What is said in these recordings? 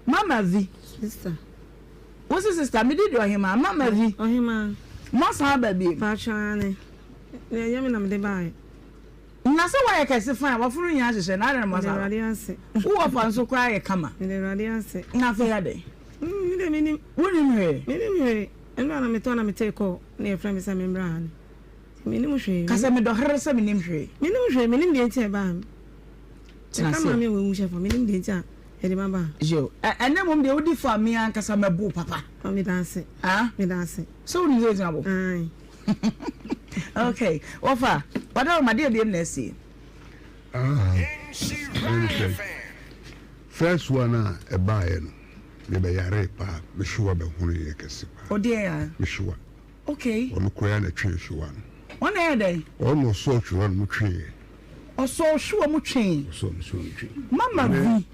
Mama Vi. Sister. Wo se sister, me di de ɔhemaa. Mama Vi. Ɔhemaa. Moasan aba bio. Paatwa aane. Na ɛnyɛ me na mede baeɛ. Na sɛ woayɛ kɛse fine, w'afono nyinaa hyehyɛ na adɛn na moasan aba? Meda Awurade ase. Wo wɔfa nso koraa yɛ kama. Meda Awurade ase. Na afei adɛn? Mm, me deɛ mennim. Wonnim hwee? Mennim hwee. Ɛno a na metɔ na metee kɔɔ na yɛfrɛ me sɛ memmra ha no. Nti mennim hwee. Ka sɛ medɔ herɛ sɛ mennim hwee. Mennim hwee, mennim deɛ nti a ɛbaa ha. Tena Meka ase. maame a wawu hyɛ fam, mennim deɛ nti a yɛde me aba ha. Yo, ɛ, ɛnnɛ mmom deɛ wodi fɔ a me ankasa mɛbo wo papa. Oh, meda ase. Ah? Meda ase. Sɛ wonim sɛ wobɛtumi abɔ? Ae. Okay, wɔfa, Wadaroma, deɛ biam na asie? Ah, ɛne sɛ, first one a ɛbaeɛ no, mebɛyaree paa, me hyewa bɛhonoeɛ kɛse paa. Ɔdeɛ a? Me hyewa. Okay. Ɔno koraa na ɛtwee hyewa no. Ɔno na ɛyɛ dɛn? Ɔno na ɔsɔɔ hyewa no mu tweeɛ. Ɔsɔɔ hyewa mu twee? Ɔsɔɔ me hyewa mu twee. Mama vi.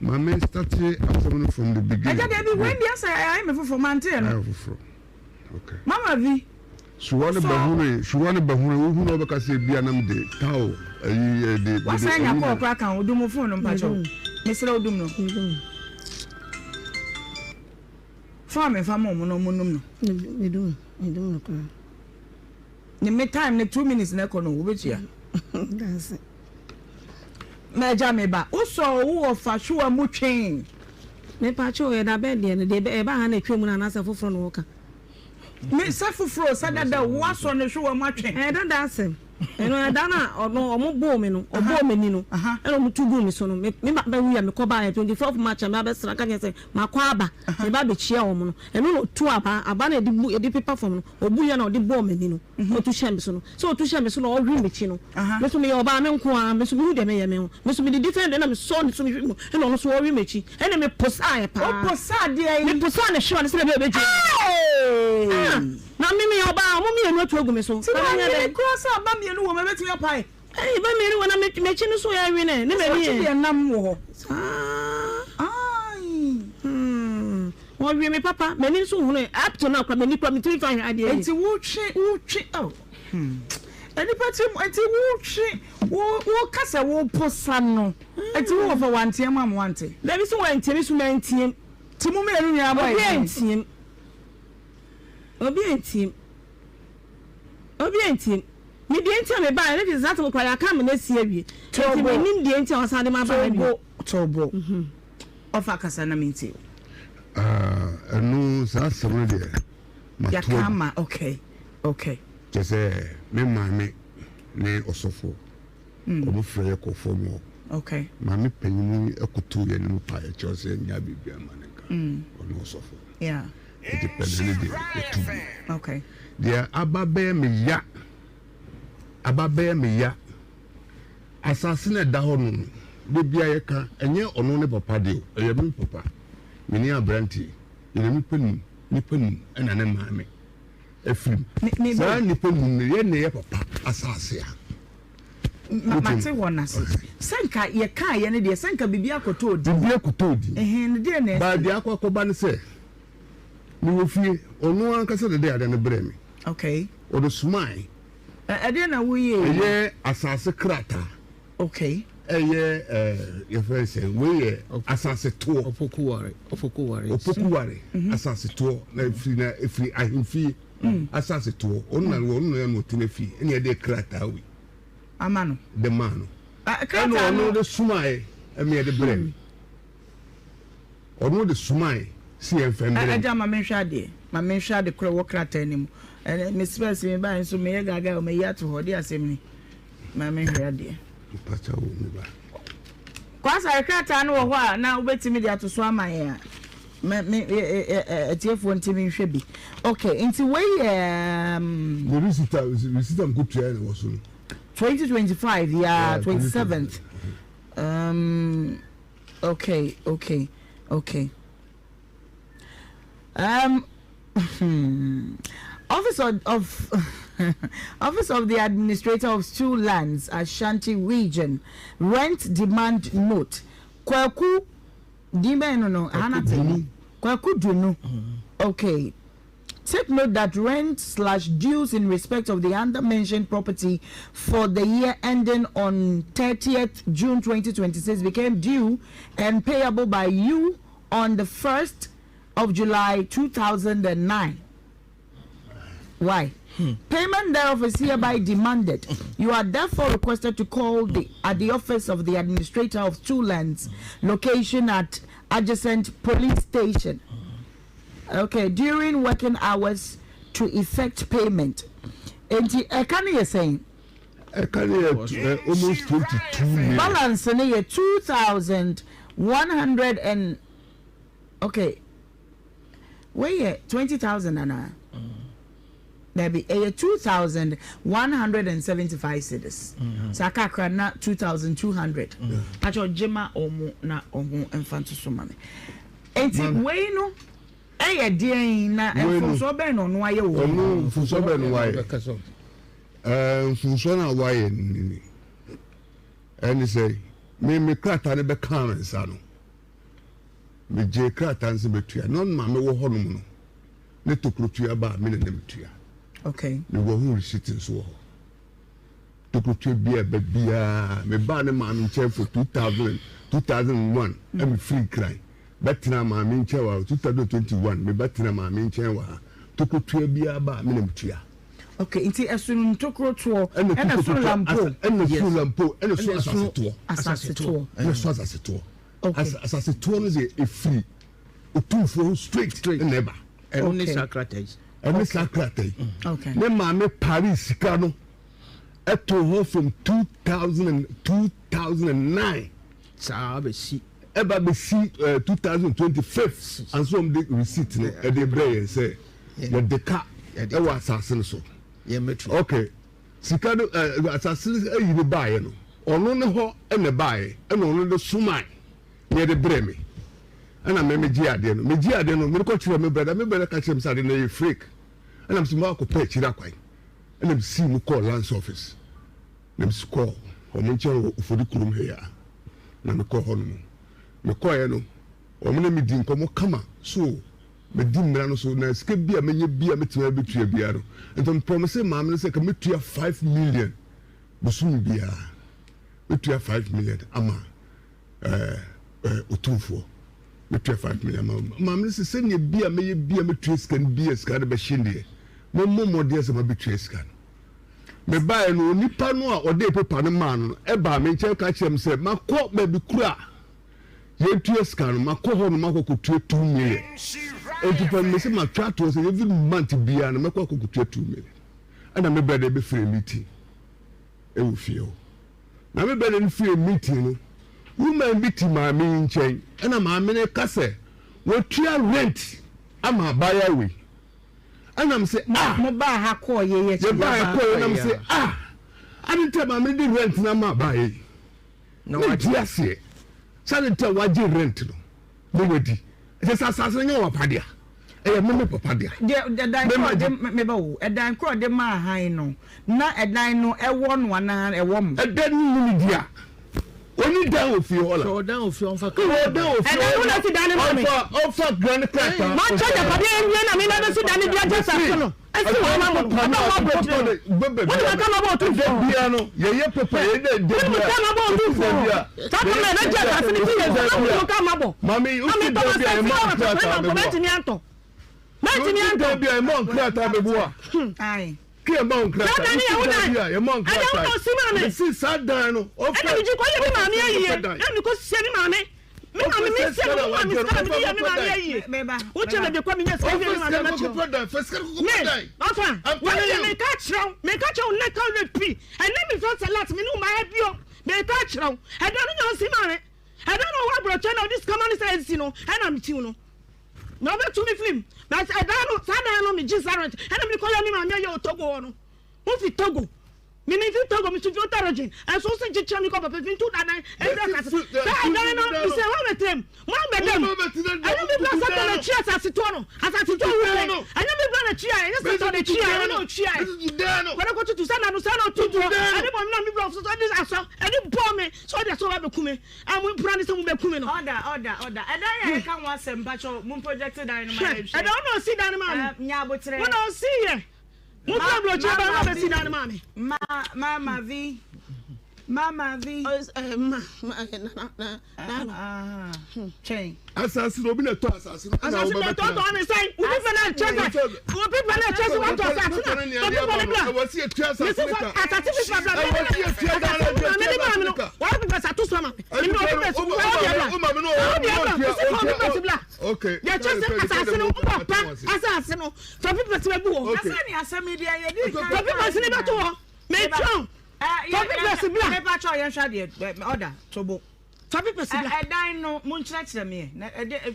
Ma me starte asɛm no from the beginning. Agya dabi, wei deɛ sɛ ayɛ me foforɔ, mante ɛno. Ayɛ foforɔ. Okay. Mama vi. Hyewa no bɛhonoe, hyewa no bɛhonoe, wohu na wobɛka sɛ ebia na mede towel ayi de mede. Wasan anya kɔɔ koraa ka ho, dum wo phone no mpakyɛw. Mesrɛ wo dum no. Fa me fa ma ɔmo na ɔmo num no. Medum medum no koraa. Ne me time ne 2 minutes na ɛkɔ no wobetua. Danse. Mɛgya me ba. Wosɔ wo wɔ fa hwewa mu twee. Mepa kyɛw yɛ da bɛn deɛ no deɛ ɛba ha na etwa mu no anaasɛ foforɔ na wɔka. Me sɛ foforɔ sɛ dada o woasɔ ne hwewa mu atwe. Ɛyɛ dada asɛm. Ɛno ɛda no a ɔno ɔmo boo me no ɔbɔɔ m'ani no ɛna ɔmo tu guu me so no me me ba bɛwui a mekɔ baeɛ 24 March a me abɛsra ka kyerɛ sɛ makɔ aba me ba abɛkyia wɔn no ɛno na ɔtu aba aba na yɛde bu yɛde pepa fam no ɔbuiɛ na ɔde bɔɔ m'ani no ɔtu hyɛɛ me so no sɛ ɔtu hyɛɛ me so na ɔhwe m'akyi no me nso meyɛ ɔbaa me nko ara me nso mehu deɛ meyɛ me ho me nso mede different ɛna mesɔɔ ne so mehwe mu ɛna ɔno nso ɔhwe m'akyi ɛna meposaeɛ paa Woposaa deɛ yi? Meposaa ne hwewa no sɛdeɛ ɛbɛyɛ ɔbɛdwa mu. Ah! Na me meyɛ ɔbaa, wɔn mmienu atu agu me so. Ti Na menyɛ w'adwene dɛn? koraa sɛ aba mmienu wɔ mu ɛbɛtumi apae. Ɛyi ba mmienu wɔ na m'akyi no so yɛ nwene ne Sɛ m'ani ɔkye yɛ. deɛ nam wɔ hɔ. Saa. Ae. Hmm. Wɔwe me papa, m'ani nso hunu up to now koraa m'ani koraa mentumi mfa nhwɛ adeɛ yie. Enti wotwe wotwe oh hmm. Nnipa tirim enti wotwe wo woka sɛ woposa no enti wo wɔfa wanteam ama wante. Dabi so wantie me so mantie. Ti mo mmienu nyinaa mo ayɛ Obi antie. Obi antie. Obi antie. Me deɛ nti a me baeɛ ne te sɛ saa asɛm koraa yɛaka ama no asi awie. Enti mennim deɛ nti a wɔsan de me aba ha bio. Tobo, tobo. Ɔfa kasa na mentie o. Ah, ɛno saa asɛm no deɛ mato Yɛaka agu. ama, okay, okay. Kyerɛ sɛ me maame ne ɔsɔfoɔ wɔn frɛ yɛ kɔ fam hɔ. Okay. Maame panyin yi koto yɛn anim pa yɛ kyerɛ sɛ yɛnya biribi ama ne nka ɔne ɔsɔfo. Yeah. Nti pɛ na ne deɛ yɛto gu. Okay. Deɛ aba bɛyɛ me ya, aba bɛyɛ me ya. Asase no ɛda hɔ no no, da bia yɛka, ɛnyɛ ɔno ne papa deɛ o, ɛyɛ me papa. Me ne aberanteɛ, yɛyɛ nnipa num, nnipa num ɛna ne maame afiri mu. Saa nnipa num no, yɛn na ɛyɛ papa asase a. Mate wɔn ase. Sɛ nka yɛkaa yɛ no deɛ, sɛ nka biribi akɔtɔ odi. Biribi akɔtɔ odi. Ɛhɛn, no deɛ na ɛsi. Baa deɛ akɔ akɔba ne sɛ, mewɔ fie, ɔno ankasa na ɛde ade no brɛɛ me. Okay. Ɔde somae. Ɛdeɛ na woyɛ yi? Ɛyɛ asase krataa. Okay. Ɛyɛ ɛɛ yɛfrɛ sɛ wei yɛ asase toɔ. Opokuware. Opokuware. Opokuware asase toɔ na efiri na efiri ahemfie asase toɔ. Ɔno na ɔno na ɛna ɔtena fie ɛna yɛde krataa wei. Ama no. De maa no. Krataa no. Ɛna ɔno de somaeɛ ɛna yɛde brɛ no. Ɔno de somae si yɛn fɛn brɛ. Agya ma menhwɛ adeɛ. Ma menhwɛ ade korɔ wɔ krataa no mu. Ɛnɛ me spɛs me bae nso meyɛ gaga o mayi ato hɔ de asɛm ni. Ma menhwɛ adeɛ. Mpakyɛ wo me ba. Kwasare krataa no wɔ hɔ a na wobɛtumi de ato so ama yɛn a. Me me atiefoɔ ntumi nhwɛ bi. Okay, nti wei yɛ. Ne receipt a receipt a mkotua na wɔ so no. 2025 yeah, 27th. Okay. Office of Office of the Administrator of Stool Lands, Ashanti Region, rent demand note. Kwaku din bɛn no, Ahanate. Kwaku Dunu. Okay. Take note that rent/dues in respect of the under-mentioned property for the year ending on 30th June 2026 became due and payable by you. on the 1st of July 2009. Why? Hmm. Payment thereof is hereby demanded. You are therefore requested to call the at the office of the administrator of two lands, location at adjacent police station. Okay, during working hours to effect payment. Enti ɛka no yɛ sɛn? Ɛka no yɛ almost 22 million. Balance no yɛ 2,100 and okay. Wei yɛ 20,000 anaa? Dabi, ɛyɛ 2,175 cedis. Saa kakra na 2,200. Pakyɛ gye ma ɔmo na ɔmo mfa nto so ma me. Enti wei no ɛyɛ deɛn na mfomsoɔ bɛn na ɔno ayɛ wɔ mu? Ɔno mfomsoɔ bɛn na wayɛ? Ɛɛ mfomsoɔ no a wayɛ no ni. Ɛne sɛ me me krataa no bɛkaa me nsa no, megyee krataa no sɛ mɛtua. Na ɔno maame wɔ hɔnom no, ne tokuro tua ba a me na na metua. Okay. Mewɔ ho receipt nso wɔ hɔ. Tokotua bi a ɛba biara, mebaa ne maame nkyɛn for 2000, 2001, mm. ɛna mefiri Nkran bɛtena maame nkyɛn wɔ ha, 2021 mebɛtena maame nkyɛn wɔ ha. Tokotua biara ba a me na metua. Okay, nti ɛsono ntokorotoɔ, ɛna ɛsono lampo. Ɛna ɛsono lampo, ɛna ɛsono asasetoɔ. Asasetoɔ. Ɛna ɛsono asasetoɔ. Okay. Asasetoɔ no deɛ efiri otumfoɔ ho straight ɛna ɛba. Ɛno ne saa krataa yi. Ɛne saa krataa yi. Okay. Ne maame pari sika no ɛtoo hɔ from 2000 and 2009. Saa bɛsi. Ɛba bɛsi 2025 ansa wɔn de receipt no ɛde brɛ yɛn sɛ yɛde ka ɛwɔ asase no so. Okay, sika no ɛɛ asase no ayi no baayɛ no ɔno ne hɔ ɛna ɛbaayɛ ɛna ɔno de somae na yɛde brɛ me ɛna mɛ megye adeɛ no megye adeɛ no mede kɔkyerɛ me brada me brada ka kyerɛ me sɛ adeɛ no ɛyɛ fake ɛna mesɛ makɔpɛ akyiri akwan. Ɛna me sii mu kɔɔ lands office na me si kɔɔ wɔn nkyɛn wɔ Ofori kurom ha yi a na me kɔɔ hɔ nom. Me kɔɔɛ no wɔn ne me di nkɔmɔ kama so me di mmira no so na sika bi a menya bi a metumi abɛtua biara no nti me promise maame no sɛ ka metua 5 million bosome biara metua 5 million ama ɛɛ ɛɛ otumfoɔ metua 5 million ama maame no sɛ sɛnea bi a mɛyɛ bi a metua sika no bi a sika no bɛhye deɛ mɛmmɔ mmɔden sɛ mabɛtua sika no. Mebaeɛ no onipa no a ɔde pepa no maa no no ɛbaa me nkyɛn ka kyerɛ me sɛ makɔ baabi koro a yɛtua sika no makɔ hɔ no makɔ kɔtua 2 million enti pɛ me sɛ matwa atoɔ sɛ every month biara no mɛkɔ akɔkɔtua 2 million. Ɛna me brɛ de bɛfiri meeting ɛwɔ fie hɔ na me brɛ de no firi meeting no woman bi te maame yi nkyɛn ɛna maame no ka sɛ wɔtua rent ama abaayewa wei ɛna m sɛ ah mo baa ha kɔɔ yɛ yɛ yɛ baa ha kɔɔ yɛ na m sɛ ah adi nti a maame de rent na ama abaayewa yi na wagye aseɛ sani nti a wagye rent no na wadi ɛsɛ sɛ asase no nyɛ wɔn apadeɛ ɛyɛ me me papa dea. Deɛ ɛdan korɔ de meba o ɛdan korɔ de maa han no na ɛdan no ɛwɔ no anaa ɛwɔ mo. Ɛdan no mu ne dea oni dan wɔ fie hɔ la. Sɛ ɔdan wɔ fie ɔnfa kra. Ɔwɔ dan wɔ fie hɔ. Ɛdan no na si dan no ma me. Ɔnfa ɔnfa kra ne krataa. Ma nkyɛn japadeɛ nwie na me na bɛsi dan no bi agye asase no. Esi wɔn ama mo no ɔbɛ wɔn aburokyire no. Wọ́n ní ká máa bọ̀ ọtún fún ọ. Bia no yɛyɛ pepa yɛ dɛ dɛ Wọ́n ní ká máa bọ̀ ọtún fún ọ. Saa kọ́ mẹ́ ẹ̀bẹ̀ jẹ́ asase ní ti yẹ nsọ náà wọ́n ká máa bọ̀. Mami Na usi mi tọ́ dan ma bi a sẹ́ yɛ sí mɔ ọ̀rọ̀ sọ̀rọ̀ nkrataa ìmọ̀ bɛ mẹ́tìmí àntọ̀. Mẹ́tìmí Usi àntọ̀. dan bi a yɛ mɔ nkrataa bɛ bu a. Ayi. Kí yɛ mɔ nkrataa. Saa dan no yɛ wo Usi dan dan. bi a yɛ mɔ Ɛdan wo nkrataa. na osi maa me. Mesi saa dan no. Ɛna mi gyi kɔ yɛ mi maame ayie. Ɛna mi kɔ sie mi maame. Mi maame mi sie mi maame sika mi yɛ mi maame ayie. Wokyɛ mi de kɔ mi nyɛ sika mi yɛ mi maame ma kyerɛw. Me ɔfa wɔn mi ka kyerɛw mi ka kyerɛw ne ka ne pi ɛnɛ mi fɛn salat mi ne wo ma yɛ bio mi ka kyerɛw ɛdan no nyɛ osi maame ɛdan no ɔwɔ aburɔkyɛ na ɔde sika ma ne sɛ esi no ɛna mi tiw no na ɔbɛtu mi firim na ɛdan no saa dan no mi gyi sa rent ɛna mi kɔ yɛ mi maame ayɛ wɔ Togo hɔ no mo fi Togo. Mimi fi Togo, mi fi Volta region. Ɛnso wosi nkyekyɛ mi kɔ papa fi ntu dadan ɛfiri asase. Sɛ ɛdan no mi sɛ wɔn bɛ tɛm, mo abɛ dɛm. Ɛnyɛ mi bla sɛ na tua asase toɔ no, asase toɔ wu sɛ. Ɛnyɛ mi bla na tua, ɛnyɛ sɛ tɔ na tua, ɛnyɛ na otua. Kɔdɛ kɔ tutu sɛ na no sɛ na otu toɔ. Ɛne bɔ mi na mi bla ɔfo ɛde asɔ, ɛde bɔ mi sɛ ɔde asɔ ba bɛ ku mi. A mo mpira ne sɛ mo bɛ ku mi no. Ɔda ɔda ɔda ɛdan yɛ ɛka ho asɛm mpatsɔ mo project dan no ma yɛ hwɛ. Ɛdan wɔn na osi dan no ma mi. Nya abotrɛ. Wɔn na osi yɛ. Mo fi aburokyi ba na bɛsi dan no ma mi. Ma ma ma vi. Mama vi. Ma ma na na na na. Twɛn. Asase no obi na ɛtɔ asase no. Asase na ɛtɔ tɔ ne sɛn. Obi pɛ na ɛkyɛ sɛ obi pɛ na ɛkyɛ sɛ watɔ asase na obi pɛ ne bla. Ɛwɔ si etua asase ne ka. Asase fi fa bla. Ɛwɔ si etua Asase fi maame ne maame no. Wɔn pepɛ sa to so ama mi. Ɛmi obi pɛ so wɔn deɛ bla. Wɔn deɛ bla. Osi fa obi pɛ so bla. Okay. Deɛ kyɛ sɛ asase no mbɔ pa asase no fa pepɛ sɛ bɛgu hɔ. Okay. Asɛ ni asɛm yi deɛ yɛ di kan. Fa pepɛ sɛ ne bɛto hɔ. Mɛtwɛn. Fa pepɛ sɛ bla. Mepa kyɛw yɛn hwɛ adeɛ ɔda tobo. Fa pepɛ sɛ bla. Ɛdan no mo nkyerɛkyerɛ meɛ.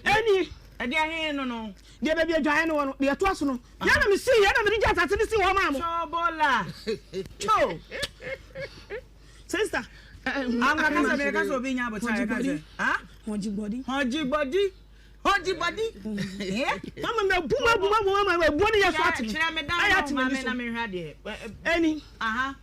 Ɛni. Ɛdeɛ he no no. Deɛ baabi adwaeɛ no wɔ no deɛ ɛtoa so no. Yɛn na mesi yɛn na mede gye asase no si hɔ maa mo. Tobola. To. Sister. Anka kasa mi kasa obi nya abotire ayɛ kasa. Ah? Hɔnjigbɔdi. Hɔnjigbɔdi. Hɔnjigbɔdi. Mama mi ebu mu ebu mu ebu mu ebu mu ne yɛ so ate mi. Kyerɛ mi dan no maame na mi hwɛ adeɛ. Ɛni. Aha.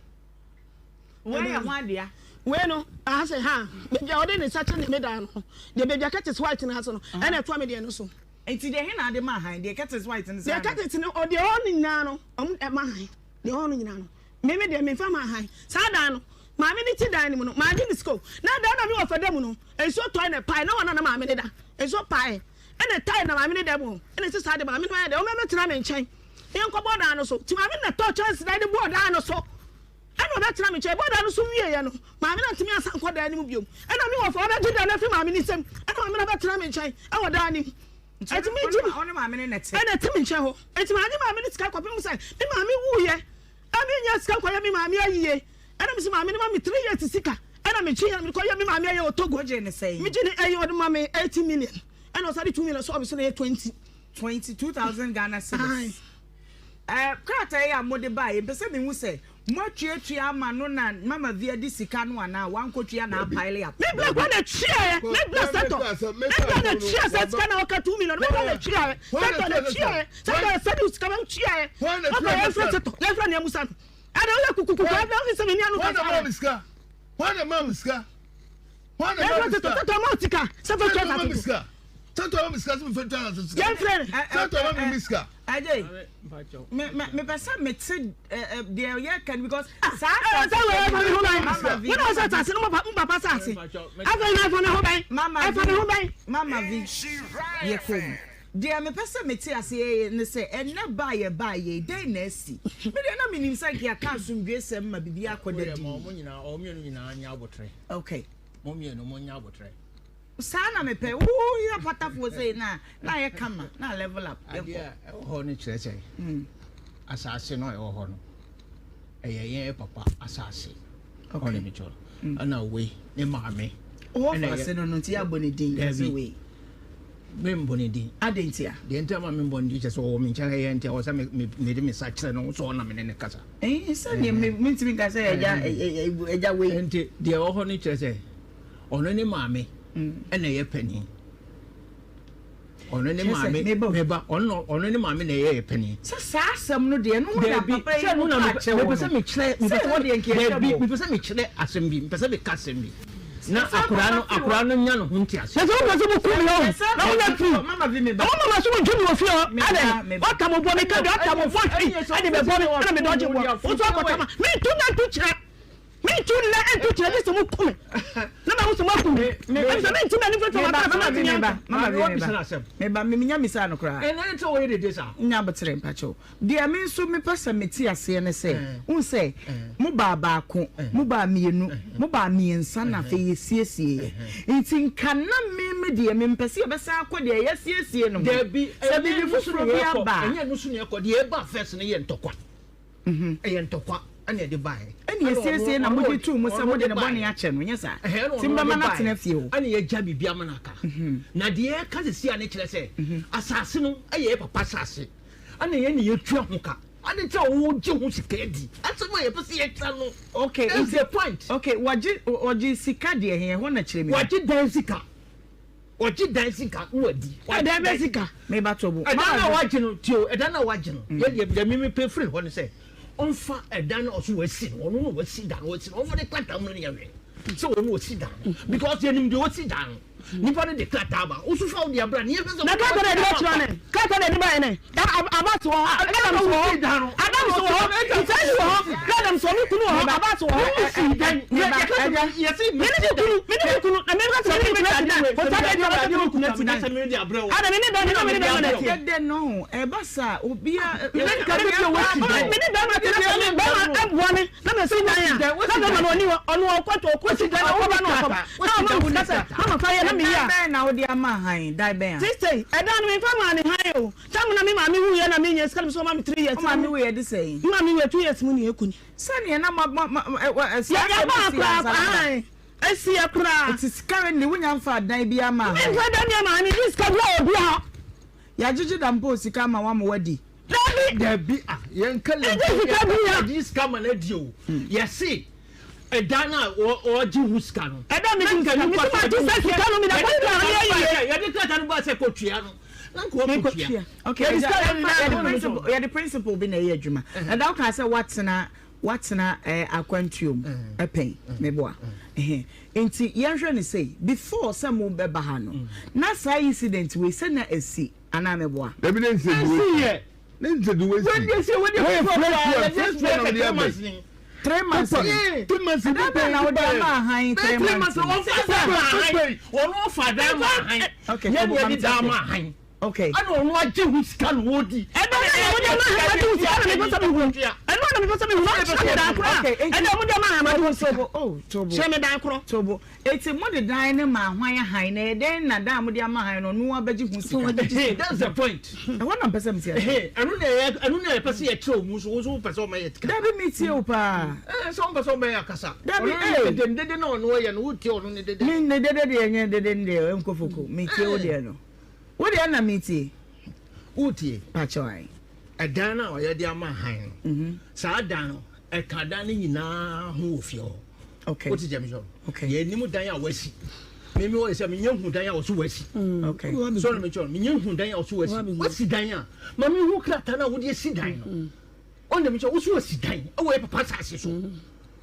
Wei yɛ ho adeɛ. Wei no aha sɛ ha beebi a ɔde ne nsa kyerɛ ne me dan no deɛ beebi a curtains white no ha so no ɛna ɛtoa mi deɛ no so. Nti deɛ he na ade ma han deɛ curtains white no saa. Deɛ curtains no ɔdeɛ ɔwɔ no nyinaa no ɔmo ɛma han deɛ ɔwɔ no nyinaa no. Me me deɛ memfa maa han. Saa dan no, maame no te dan no mu no, mangye no sika o. Na dan no a me wɔfa da mu no, nsuo tɔe na ɛpae, na hɔ na na maame no da. Nsuo pae, ɛna ɛtae na maame no da mu hɔ. Ɛna ɛsi saa de maame no ayɛ dɛ, ɔmmɛtena me nkyɛn na yɛnkɔbɔ dan no so. Nti maame no na ɛtɔɔ kyɛnsedan de bɔɔ dan no so. Ɛna ɔbɛtena me nkyɛn. Ɛbɔɔ dan no so wieeɛ no, maame no antumi ansan ankɔ dan no mu bio. Ɛna me wɔfa ɔbɛgye dan no afiri maame no nsam. Ɛna maame no abɛtena me nkyɛn wɔ dan no mu. Nti megye me. Ɔne maame no na ɛte. Ɛna ɛte me nkyɛn hɔ. Nti mangye maame no sika kɔpem sɛ me maame wuiɛ. A mennya sika nkɔyɛ me maame ayie. Ɛna mese maame no ma me 3 years sika. Ɛna megye yɛ na mede kɔyɛ me maame ayie wɔ Togo. Wogyee no sɛn? Megye no ɛyi ɔde ma me 80 million. Ɛna ɔsan de 2 million sɔɔ me so na ɛyɛ 20. 22,000 Ghana cedis. Ɛɛ krataa yi a mode baeɛ, mepɛ sɛ mehu sɛ moatuatua ama no na Mama Via de sika no anaa wankotua na apile up. Me bla kura na tuaɛ, me bla sɛtɔ, me bla na tuaɛ sɛ sika na ɔka 2 million, me bla na tuaɛ, sɛtɔ na tuaɛ, sɛtɔ yɛ sɛde sika bɛ tuaɛ, ɔkɔ yɛn fɛ sɛtɔ, yɛn fɛ nea musa no, ɛna ɔyɛ kukukuku, ɛna ɔfi sɛ meni ano kasa ara. Hwan na maa me sika? Hwan na maa me sika? Sɛtɔ ma sika, sɛtɔ tua sase sika. Sɛtɔ ma me sika sɛ mefa tua sase sika. Yɛn fɛ no. Sɛtɔ ma me sika. Ajay, me me me pɛ sɛ me te deɛ yɛ kan because saa asase. Sɛ wei ɛfa me ho bɛn. Wọ́n náà sɛ asase no mo papa asase. Afei na ɛfa me ho bɛn. Ɛfa me ho bɛn. Mama vi yɛ kɔn mu. Deɛ mepɛ sɛ mete aseɛ ne sɛ ɛnnɛ ba a yɛbaeɛ yi, dɛn na asi? Me deɛ na menim sɛ anka yɛaka asomdwoesɛm ma biribiara akɔ da Wodeɛ dinn. ma wɔn nyinaa, wɔn mmienu nyinaa nyɛ aboterɛ. Okay. Mo mmienu monyɛ aboterɛ. Saa na mepɛ. Woyɛ patafoɔ sei na na ayɛ kama na level up. Adeɛ Yɛnkɔ. a ɛwɔ hɔ no kyerɛ sɛ asase no a ɛwɔ hɔ no, ɛyɛ yɛn papa asase. Okay. Ɔne me kyerɛ. Ɛna wei ne maame. Ɔwɔ Ɛna fa ɛyɛ- ase no no nti yɛabɔ ne din Dabi. sɛ wei. Membɔ ne din. Adɛn ntia? Deɛ nti ama membɔ ne din kyerɛ sɛ ɔwɔ me nkyɛn ha yɛ nti ɛwɔ sɛ mede me nsa kyerɛ no sɛ ɔna me ne ne kasa. Sɛdeɛ mentumi nka sɛ agya agya wei. Nti deɛ ɛwɔ hɔ no kyerɛ sɛ ɔno ne maame ɛna ɛyɛ panin. Ɔno ne maame meba ɔno ɔno ne maame na ɛyɛ panin. Sɛ saa asɛm no deɛ ɛno na papa yi mo ka kyerɛ wɔn no. Mepɛ sɛ mekyerɛ sɛ ɛwɔ deɛ nka ɛhyɛ bɔ. Mepɛ sɛ mekyerɛ asɛm bi mepɛ sɛ meka asɛm bi. Na akwadaa no akwadaa no nya ne ho nteaseɛ. Na sɛ wopɛ sɛ moku me ɔ na wonya firi ɔmo mama so montwe me wɔ fie hɔ adɛn waka mo bɔ meka deɛ ɔka mo bɔ hwi ɛde bɛbɔ me ɛna mede ɔgye boɔ wo nso akɔtama mentu nna nto kyerɛ mentu nna nto kyerɛ gye sɛ moku me na mahu sɛ moaku me ɛfisɛ menti m'ani mfiri fam aka sɛ matumi anka. Mama meba menya misa no koraa. Ɛnɛ nti wɔyɛ dede saa. Nya aboterɛ mpakyɛw. Deɛ me nso mepɛ sɛ mete aseɛ ne sɛ, wohu sɛ mobaa baako, mobaa mmienu, mobaa mmiɛnsa na afei yɛsiesieeɛ. Nti nka na me me deɛ mempɛ sɛ yɛbɛsan akɔ deɛ yɛasiesie no ho. Dabi, Sɛ ɛnyɛ biribi ɛno so foforɔ na bi yɛkɔ, aba a. ɛnyɛ ɛno so na yɛkɔ. Deɛ ɛbaa first no yɛ ntɔkwa. Ɛyɛ ntɔkwa ɛna ɛde baeɛ. Ɛna yɛsiesie na mode too mu sɛ mode ne bɔne akyɛ no, nyɛ saa? Ɛhɛn, ɛna Nti ɔno mobɛma ɔde no atena baeɛ. fie hɔ. Ɛna yɛagya biribi ama no aka. Na deɛ yɛreka seesei a ne kyerɛ sɛ, asase no yɛ yɛ papa asase. Ɛna yɛn na yɛtua ho ka. Ade nti a wogye ho sika adi. Asɛm a yɛpɛ sɛ yɛka no. Okay, That's the point. Okay, wɔgye wɔgye sika deɛ he, ɛhɔ na kyerɛ mi. Wɔgye dan sika. Wɔgye dan sika na wadi. Ɛdan bɛ sika. Meba to bo. Ɛdan na wagye no tio, ɛdan na wagye no. Yɛ deɛ deɛ mimi pɛ firi hɔ ne sɛ ɔmfa ɛdan na ɔso wasi no, ɔno na wasi dan no wasi no, ɔmfa ne krataa mu no ne yɛhwɛ sɛ ɔno wasi dan no because yɛnim deɛ ɔsi dan no. Nipa no de krataa ba, woso fa wo deɛ bra ne yɛhwɛ sɛ. Na krataa na ɛde bɛkyerɛ ne, krataa na ɛde baeɛ ne, aba so wɔ hɔ, Adams wɔ hɔ, Adams. Adams wɔ hɔ, Ntayi wɔ hɔ, Adams wɔ me kunu wɔ hɔ, Abbas wɔ hɔ. Me ne me kunu, me ne me kunu, na me nka sɛ me ne me kunu ati dan. Hotel bɛɛ bi a wɔsɛ me ne kunu ati dan. Ada me ne bɛrima ne me ne bɛrima na ɛteɛ. Dede no ho ɛba saa obia. Me ne bɛrima te na sɛ me bɛrima ɛboa me na me si dan a, na bɛrima no ɔni hɔ, ɔno ɔkɔ ɔkɔ si dan na ɔkɔba na ɔkɔba. Na ɔma me sika sɛ mama fa yɛ na me yɛ a. Dan bɛn na wode ama han? Dan bɛn a? Sista yi, ɛdan no memfa maa ne han o. Tam na me maame wuiɛ na menya sika na mesɛ ɔma me 3 years. Wo maame wuiɛ de sɛn? Me maame wuiɛ 2 years mu ne ɛkɔ ni. Sɛdeɛ na ma ma ma ɛ saa asɛm no si ansa na ba. Ɛsi yɛ koraa. Nti currently wonya nfa dan bi ama ha? Menfa dan bi ama ha, medi sika bi a obi hɔ. Yɛagyegye da mpo sika ama wo ama wadi. Dabi. Dabi ah yɛnka lem. Ɛgye sika bi ya. Yɛgye sika ma no adi o. Yɛse ɛdan no a ɔgye ho sika no. Ɛdan mi gye sika no. Mesi ma gye sɛ sika no mi da kɔ tua ne ayie. Yɛde krataa no ba sɛ kɔ tua no. Na nka ɔkɔ tua. Okay, yɛde principle bi na ɛyɛ adwuma. Ɛda wo kaa sɛ watena watena eh, akwantuo mu ɛpɛn meboa. Nti yɛnhwɛ no sei before sɛ mo bɛba ha no na saa incident wei sɛ na ɛsi anaa meboa. Dabi ne nsɛ di wei. Ne nsɛ di wei si. Wɔyɛ fresh one fresh one na wɔde aba yi. 3 months ni. 3 months ni. Ɛdan bɛn na wɔde ama ahan 3 months ni. Wɔn ɔfa dan ma ahan. Okay. Yɛn ni yɛde dan ma ahan. Okay. Ɛna ɔno agye ho sika na ɔdi. Ɛdan na wɔde ama ahan agye ho sika na mepɛ sɛ mehu. Ɛno na mepɛ sɛ mehu. Na ɔkyerɛ me dan korɔ a. Ɛna wɔde ama ahan agye ho sika. Oh, Tobo. Kyerɛ me dan korɔ. Tobo. Eti mo de dan no ma hwan ahan na ɛdɛn na dan a mo de ama han no ɔno abɛgye ho sika. That's the point. Ɛhɔ na mpɛ sɛ mete ase. Ɛno na ɛyɛ ɛno na yɛpɛ sɛ yɛkyerɛ wo mu nso wo nso wopɛ sɛ ɔma yɛ tika. Dabi mi tie wo paa. Ɛɛ sɛ ɔmpɛ sɛ ɔbɛyɛ akasa. Dabi ee. Ɔno ne dede dede na ɔno ɔyɛ no wotie ɔno ne dede. Mi ne dede deɛ nyɛ dede ne deɛ nkɔ foko mi tie wo deɛ no. Wo deɛ na mi tie. Wotie. Pakyɛw ayi. Ɛdan no a ɔyɛ de ama han no. Saa dan no ɛka dan no nyinaa ho wɔ fie hɔ. Okay. Wote gyame sɛ Okay. Yɛ nim dan a wasi. Mimi wɔ sɛ menyɛ hu dan a wɔso wasi. Okay. So na mekyerɛ no menyɛ hu dan a wɔso wasi. Wasi dan a ma me hu krataa na wode asi dan no. Ɔna mekyerɛ woso wasi dan ɛwɔ yɛ papa asase so.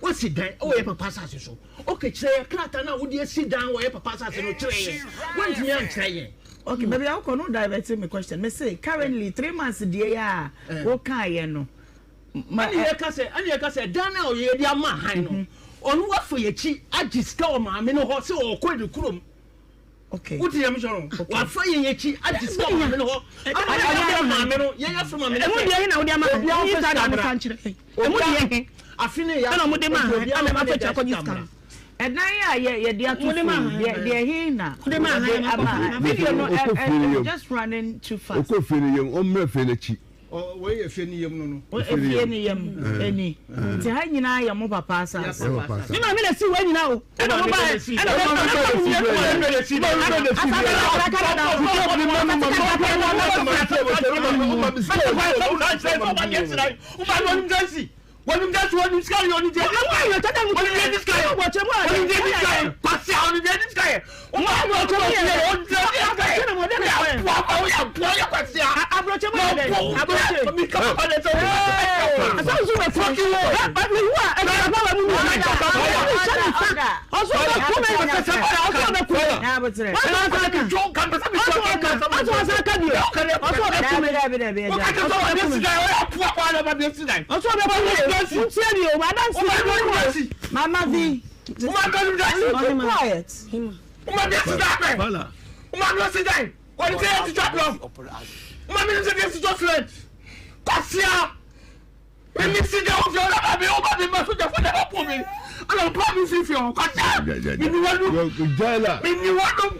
Wasi dan ɛwɔ yɛ papa asase so. Okay, kyerɛ yɛ krataa na wode asi dan wɔ yɛ papa asase no kyerɛ yɛ. Wontumi ankyerɛ yɛn. Okay, baby, I no divert me question. Me say currently 3 months deɛ yɛ a woka yɛ no. Ɛne yɛka sɛ ɛne yɛka sɛ dan a ɔyɛ de ama han no ɔno wafa yɛkyi agye sika wɔ maame no hɔ sɛ ɔkɔ ne kurom. Okay. Wote yɛm sɛ no wafa yɛn akyi agye sika wɔ maame no hɔ ama yɛn maame no yɛn afɛ maame no sɛ ɛmu deɛ he na wode ama han yi saa da no fa nkyerɛ ɛmu deɛ he afe ne yɛ ɛna ɔmo de ma han ama ma fɛ kyɛ akɔgye sika no. Ɛdan a yɛ yɛde ato so deɛ deɛ he na wode ma han ama han video no ɛ just running too fast. Okɔ fie no yam ɔmmrɛ fie n'akyi. Wei yɛ fie no yam no no. Efie no yam ɛni nti ha nyinaa yɛ mo papa asase. Me maame na si wei nyinaa o. Ɛna mo ba ɛna mo ba ɛna mo yɛ si. Wɔnim dɛ so wɔnim sika yɛ wɔnim dɛ. Ɛmu ayɛ tata mu wɔnim dɛ di sika yɛ. Wɔkyɛ mu ayɛ. Wɔnim dɛ di sika yɛ. Kwasi a wɔnim dɛ di sika yɛ. Wɔn a wɔn kɔ yɛ wɔnim dɛ di sika yɛ. Yɛ aboa ma wɔyɛ aboa yɛ kwasi a. Aburɔkyɛ mu yɛ dɛ. Aburɔkyɛ. Mi kama ba de sɛ wɔn yɛ. Asa nso bɛ fɔ. Ɛ mi wu a ɛsɛ ɛfɔ bɛ mu mu. Ɔsɔ bɛ kun mɛ. Ɔsɔ bɛ kun mɛ. Ɔsɔ ɔsɔ ka bi. Ɔsɔ bɛ kun mɛ. Ɔsɔ bɛ kun mɛ. Ntie mi o, madam si. Mama V. Keep quiet. Uma bi esi dan bɛ. Uma bi esi dan. Wɔde sɛ yɛ titwa blɔk. Uma mi sɛ yɛ titwa cement. Kwasia. Mi mi si dan ofi ɔlɔ ba mi o ba mi ma soja fo de ba po mi. Ɔlɔ pa mi fi fi hɔ. Kwasia. Mi ni wɔn dum. Mi ni wɔn dum.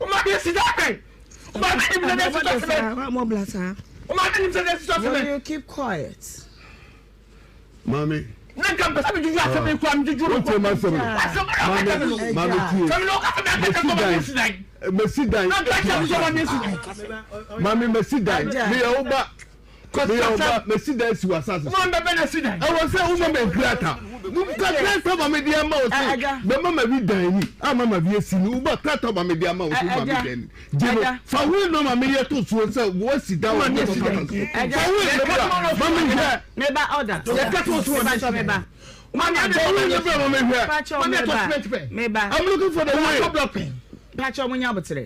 Uma bi esi dan bɛ. Uma bi nim sɛ yɛ titwa cement. Uma bi nim sɛ yɛ titwa cement. Will you keep quiet? Maame. Ne nka mpɛ sɛ mejuju asɛm yi kura mejuju no. Wotie m'asɛm no. Maame maame tie. Mesi dan. Mesi dan. Maame mesi dan. Meyɛ wo ba. Meyɛ wo ba. Mesi dan si wɔ asase so. Ɛwɔ sɛ woma me nkrataa. Nka krataa ma mede ama wo sɛ bɛma ma bi dan ni ama ma bi esi ni. Woba krataa ma mede ama wo sɛ woma me dan ni. Gye no. Fa wo nɔɔma meyɛ to soɔ sɛ woasi dan wɔ me papa asase so. Fa wo nɔɔma bra ma mehwɛ. Meba order. Meba meba. Fa wo nɔɔma bra ma mehwɛ. Pacho meba. Meba. I'm looking for the way. Pacho mo nya abotere.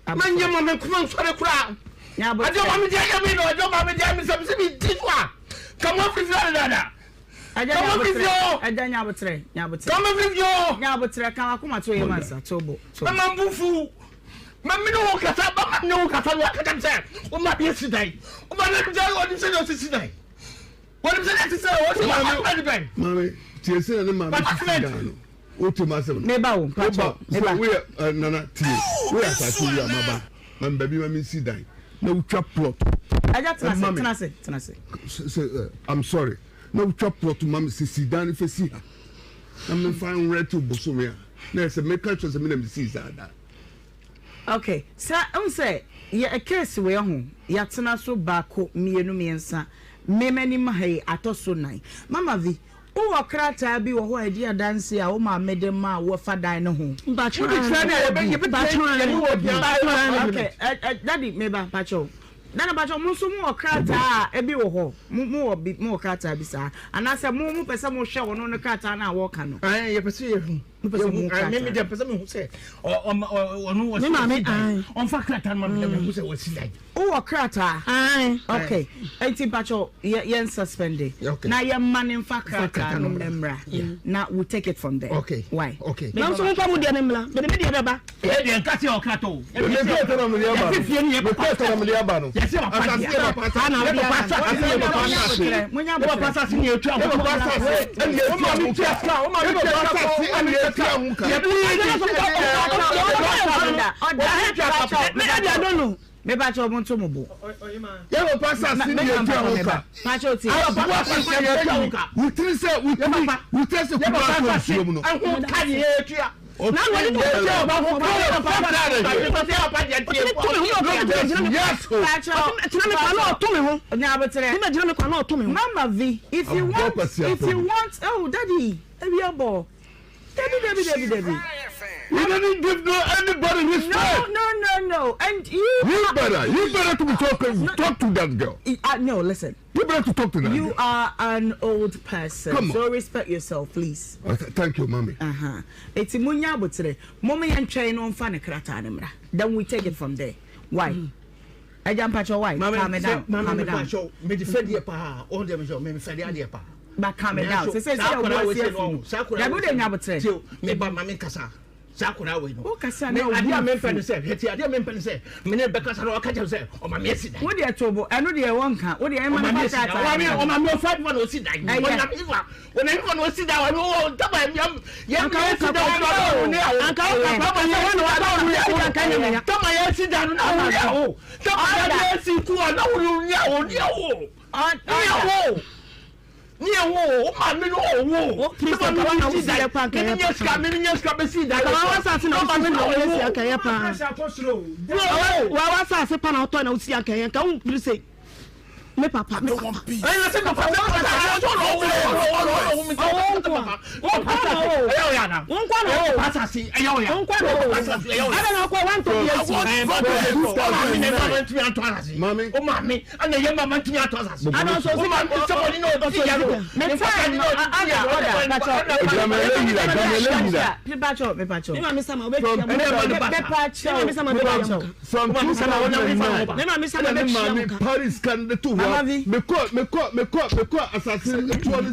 Manyɛ ma me nkoma nsɔre koraa. Adeɛ ɔma me deɛ yɛ me no adeɛ ɔma me deɛ me sɛ me sɛ me di so a ka mo afiri fie ade dada. Ɛgya Ka mo afiri fie o. Ɛgya nya abotrɛ nya abotrɛ. Ka mo afiri fie o. Nya abotrɛ ka wakoma to yɛ mansa to bo to. Mɛma mbufu. Mɛ me ne wo kasa bɛma me ne wo kasa no akata me sɛ woma bi asi dan. Woma ne sɛ ɔnim sɛ deɛ ɔsisi dan. Wɔnim sɛ deɛ ɛte sɛ ɔsi apartment bɛn. Maame tie sɛ ne maame sisi dan no. Wote ma asɛm no. Meba o mpakyɛw meba. Woyɛ eh, nana tie woyɛ asase wura maba ma me baabi ma me nsi dan na wotwa plot. Ɛgya tena ase tena ase tena ase. Sɛ eh, I'm sorry na wotwa plot ma me sisi dan no fɛ si ha na mefa nwerɛ te bosome a na ɛsɛ meka kyerɛ sɛ me na mesii saa dan. Ok sɛ wohu sɛ yɛ case wei ho yɛatena so baako mmienu mmiɛnsa me m'anim ha yi atɔ so nan mama vi wowɔ krataa bi wɔ hɔ a ɛdi adanse a wo maame de maa wo fa dan no ho. Ok daddy meba mpakyɛw dada mpakyɛw mo nso mo wɔ krataa a ebi wɔ hɔ mo mo wɔ bi mo wɔ krataa bi saa anaasɛ mo mo pɛ sɛ mo hwɛ wɔn no krataa no a wɔka no. Yɛpɛ sɛ yɛhu. Mopɛ sɛ mo krataa. Me deɛ pɛ sɛ mehu sɛ ɔno wɔsi Me maame dan. Ɔmfa krataa no ma me na mehu sɛ wɔsi dan. Wowɔ krataa? Okay. Enti mpakyɛw yɛ yɛn suspend na yɛn ma ne nfa krataa no mmra na we take it from there. Okay. Why? Okay. Nanso momfa mo deɛ no mmra. Mede me deɛ bɛba. Yɛ deɛ nka sɛ ɔkrataa o. Me krataa na mede aba no. Me krataa na mede aba no. Yɛsɛ papa Asase yɛ papa asase. Saa na Yɛ papa asase yɛ papa asase. Munya Yɛ papa asase ni etua Yɛ papa asase ɛna etua ho ka. Yɛ papa asase ɛna etua ho ka. Mepakyɛw mo nto mo bo. Yɛ papa asase ni etua ho ka. Pakyɛw tie. Aboa asase yɛ etua ho ka. Wotiri sɛ wotiri wotiri sɛ kuba ato nsuo mu no. Ɛho ka ni etua. Yes o. Mama V, if you want, if you want, oh daddy, ebi abɔ. Debbie, Debbie, Debbie, Debbie. He didn't give no anybody respect. No, no, no, no. And you. You better, you better to be talking, no, talk to that girl. No, listen. You better to talk to that You girl. are an old person. Come on. So respect yourself, please. Thank you, mommy. Uh-huh. Eti munya abotre. Mama yan try no mfa ne krata ne mra. Then we take it from there. Why? Eja mpacho why? Calm it down. Calm it down. Me de fedie pa. O de me so me fedie ade pa. But calm it down. Say say say obo asi afu. Dabi de nya abotre. Me ba mame kasa. Saa akwadaa wei no. Wo kasa na obu. Adeɛ a mempɛ ne sɛ, hwɛ tie, adeɛ a mempɛ ne sɛ, me ne bɛkasa na ɔka kyerɛ sɛ ɔma me asi dan. Wo deɛ to bo, ɛno deɛ ɛwɔ nka, wo deɛ ɛma no fa krataa. Ɔma me, ɔma me ɔfa fa na ɔsi dan. Ɔnam ifa, ɔnam ifa na ɔsi dan, ɔno ɔ ntaba yam, yam yɛ si dan ɔno ɔno ne awo. Anka wo ka papa sɛ wɔn na wɔn na wɔn si dan kan nyɛ menya. Tama yɛ si dan no na wo ne awo. Tama yɛ si ku a na wo ne awo ne awo. Ne awo. Ní ewo o maame no owo. O Kristo nka wa na wo si yɛ pa nka yɛ pa. Sika mi ni nye sika bɛ si dan. Nka wa wa saase na wo si na wo yɛ si anka yɛ pa. Wa wa saase pa na wotɔ na wo si anka yɛ nka wo mpiri se. Me papa me papa. Ɛyɛ sɛ papa sɛ papa sɛ ɔno ɔwo ɔno ɔwo mi sɛ papa. Wo nkwa na wo. Ɛyɛ ɔyɛ ana. Wo nkwa na wo. Papa asase ɛyɛ ɔyɛ. Wo nkwa na wo. Ɛna na ɔkɔ wa ntɔ bi esi. Maame na ɛma ntumi atɔ asase. Maame. O maame ɛna ɛyɛ mama ntumi atɔ asase. Ana ɔsɔ O maame sɛ wɔne na ɔdi yɛ no. Me time no ada ɔda pacho. Gamele yira, gamele yira. Me pacho, me pacho. Me maame sama obe tia mu. Me pacho. Me maame sama obe tia mu. From 2009. Me maame sama Ɛna obe ne tia mu. maame Paris kan de to Mama hɔ. Vi. Mekɔ mekɔ mekɔ mekɔ asase toɔ ne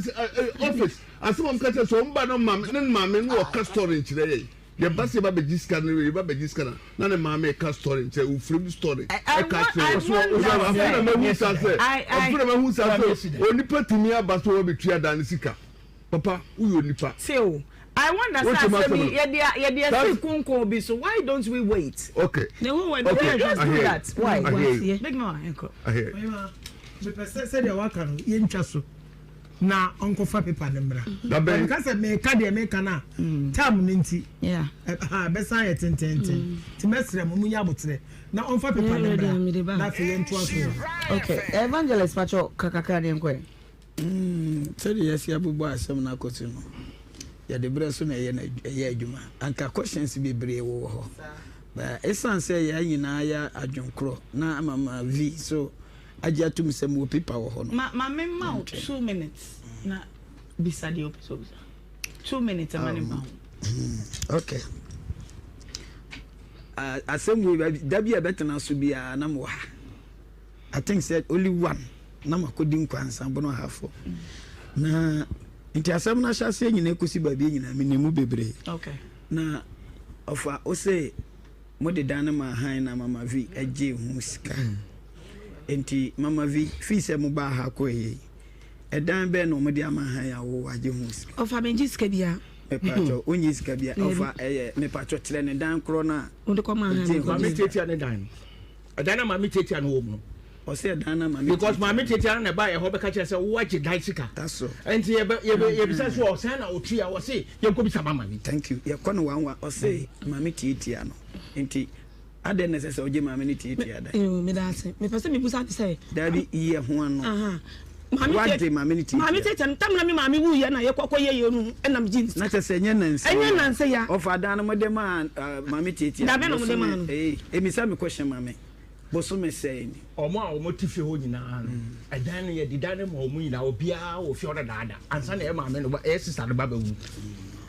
office. Asɛm a wɔka kyerɛ sɛ wɔn ba no maame ne maame no wɔka story nkyerɛ yɛn. Yɛba sɛ yɛba bɛgye sika no yɛba bɛgye sika no na ne maame ka story nkyerɛ ofiri story ɛka kyerɛ yɛn. Afei na mahu sa sɛ afei na mahu sa sɛ onipa tumi aba so wɔbɛtua dan ne sika. Papa woyɛ onipa. Till I wonder sɛ asɛm yi yɛde yɛde asi kunkun bi so why don't we wait? Okay. Okay. Let's do that. Why? I hear you. Big man, nkɔ. I hear you. Mepɛ sɛ sɛdeɛ waka no yɛntwa so na ɔnkɔfa paper no mmra. Dabɛn. Meka sɛ meka deɛ meka no a tam no nti bɛsan yɛ tententen nti mɛsrɛ mo munya aboterɛ na ɔmfa paper no mmra na afei yɛntoa so. Okay, evangelist pacho kakakra ne nkɔ. Sɛdeɛ yɛasi abobɔ asɛm no akɔ so no, yɛde berɛ so na ɛyɛ no ɛyɛ adwuma. Anka questions bebree wowɔ hɔ. But ɛsiane sɛ yɛn nyinaa yɛ adwenkorɔ na Mama Vi so agye atum sɛ mewɔ paper wɔ hɔ no. Ma ma me ma wo 2 minutes na bisa deɛ wopɛ sɛ obisa. 2 minutes ɛma ne ma ho. Okay. Asɛm wei da bi a ɛbɛtena so biara na mewɔ ha. I think sɛ only one na makɔdi nkwansa bono ahafo. Na nti asɛm no ahyɛaseɛ nyinaa kɔsi baabi nyinaa menim mu bebree. Okay. Na ɔfa wo se mode dan no maa han na Mama Vi gyee ho sika. Nti Mama Vi fii sɛ mobaa ha kɔɛ yi ɛdan bɛn na wɔde ama han a wo wagye ho sika? Ɔfa mengye sika biara. Mepatwɔ wonnye sika biara. Ɔfa ɛyɛ mepatwɔ kyerɛ ne dan korɔ no a wode kɔmaa han no. Maame tiatia ne dan no. Ɛdan na maame tiatia no wɔ mu no. Ɔsɛ ɛdan na maame because maame tiatia no na ɛba yɛ hɔ bɛka kyerɛ sɛ woagye dan sika. That's all. Nti yɛbɛ yɛbɛ yɛbisa so ɔsɛn na otua ɔse yɛnkɔ bisa mama bi. Thank you. Yɛkɔ no wanwa ɔse maame tiatia no nti adɛn na ɛsɛ sɛ ɔgye maame no tiatia dan. Yoo meda ase. Mepɛ sɛ mebusa ne sɛ. Dabi yi ɛho ano. Aha. Maame Wagye maame no tiatia. Maame tiatia no tam na me maame wu yɛ na yɛkɔ kɔ yɛ yɛ no ɛna megye ne sika. Na kyerɛ sɛ ɛnyɛ nansa yi. Ɛnyɛ nansa yi a. Ɔfa dan no mode maa maame tiatia. Dabe na mode maa no. Ee emisa me question maame. Bosome sɛn ni. Wɔn a wɔte fie hɔ nyinaa no, ɛdan no yɛde dan no ma wɔn nyinaa, obiara wɔ fie hɔ dadaada ansa na ɛyɛ maame no ba, ɛyɛ sista no ba bɛwu.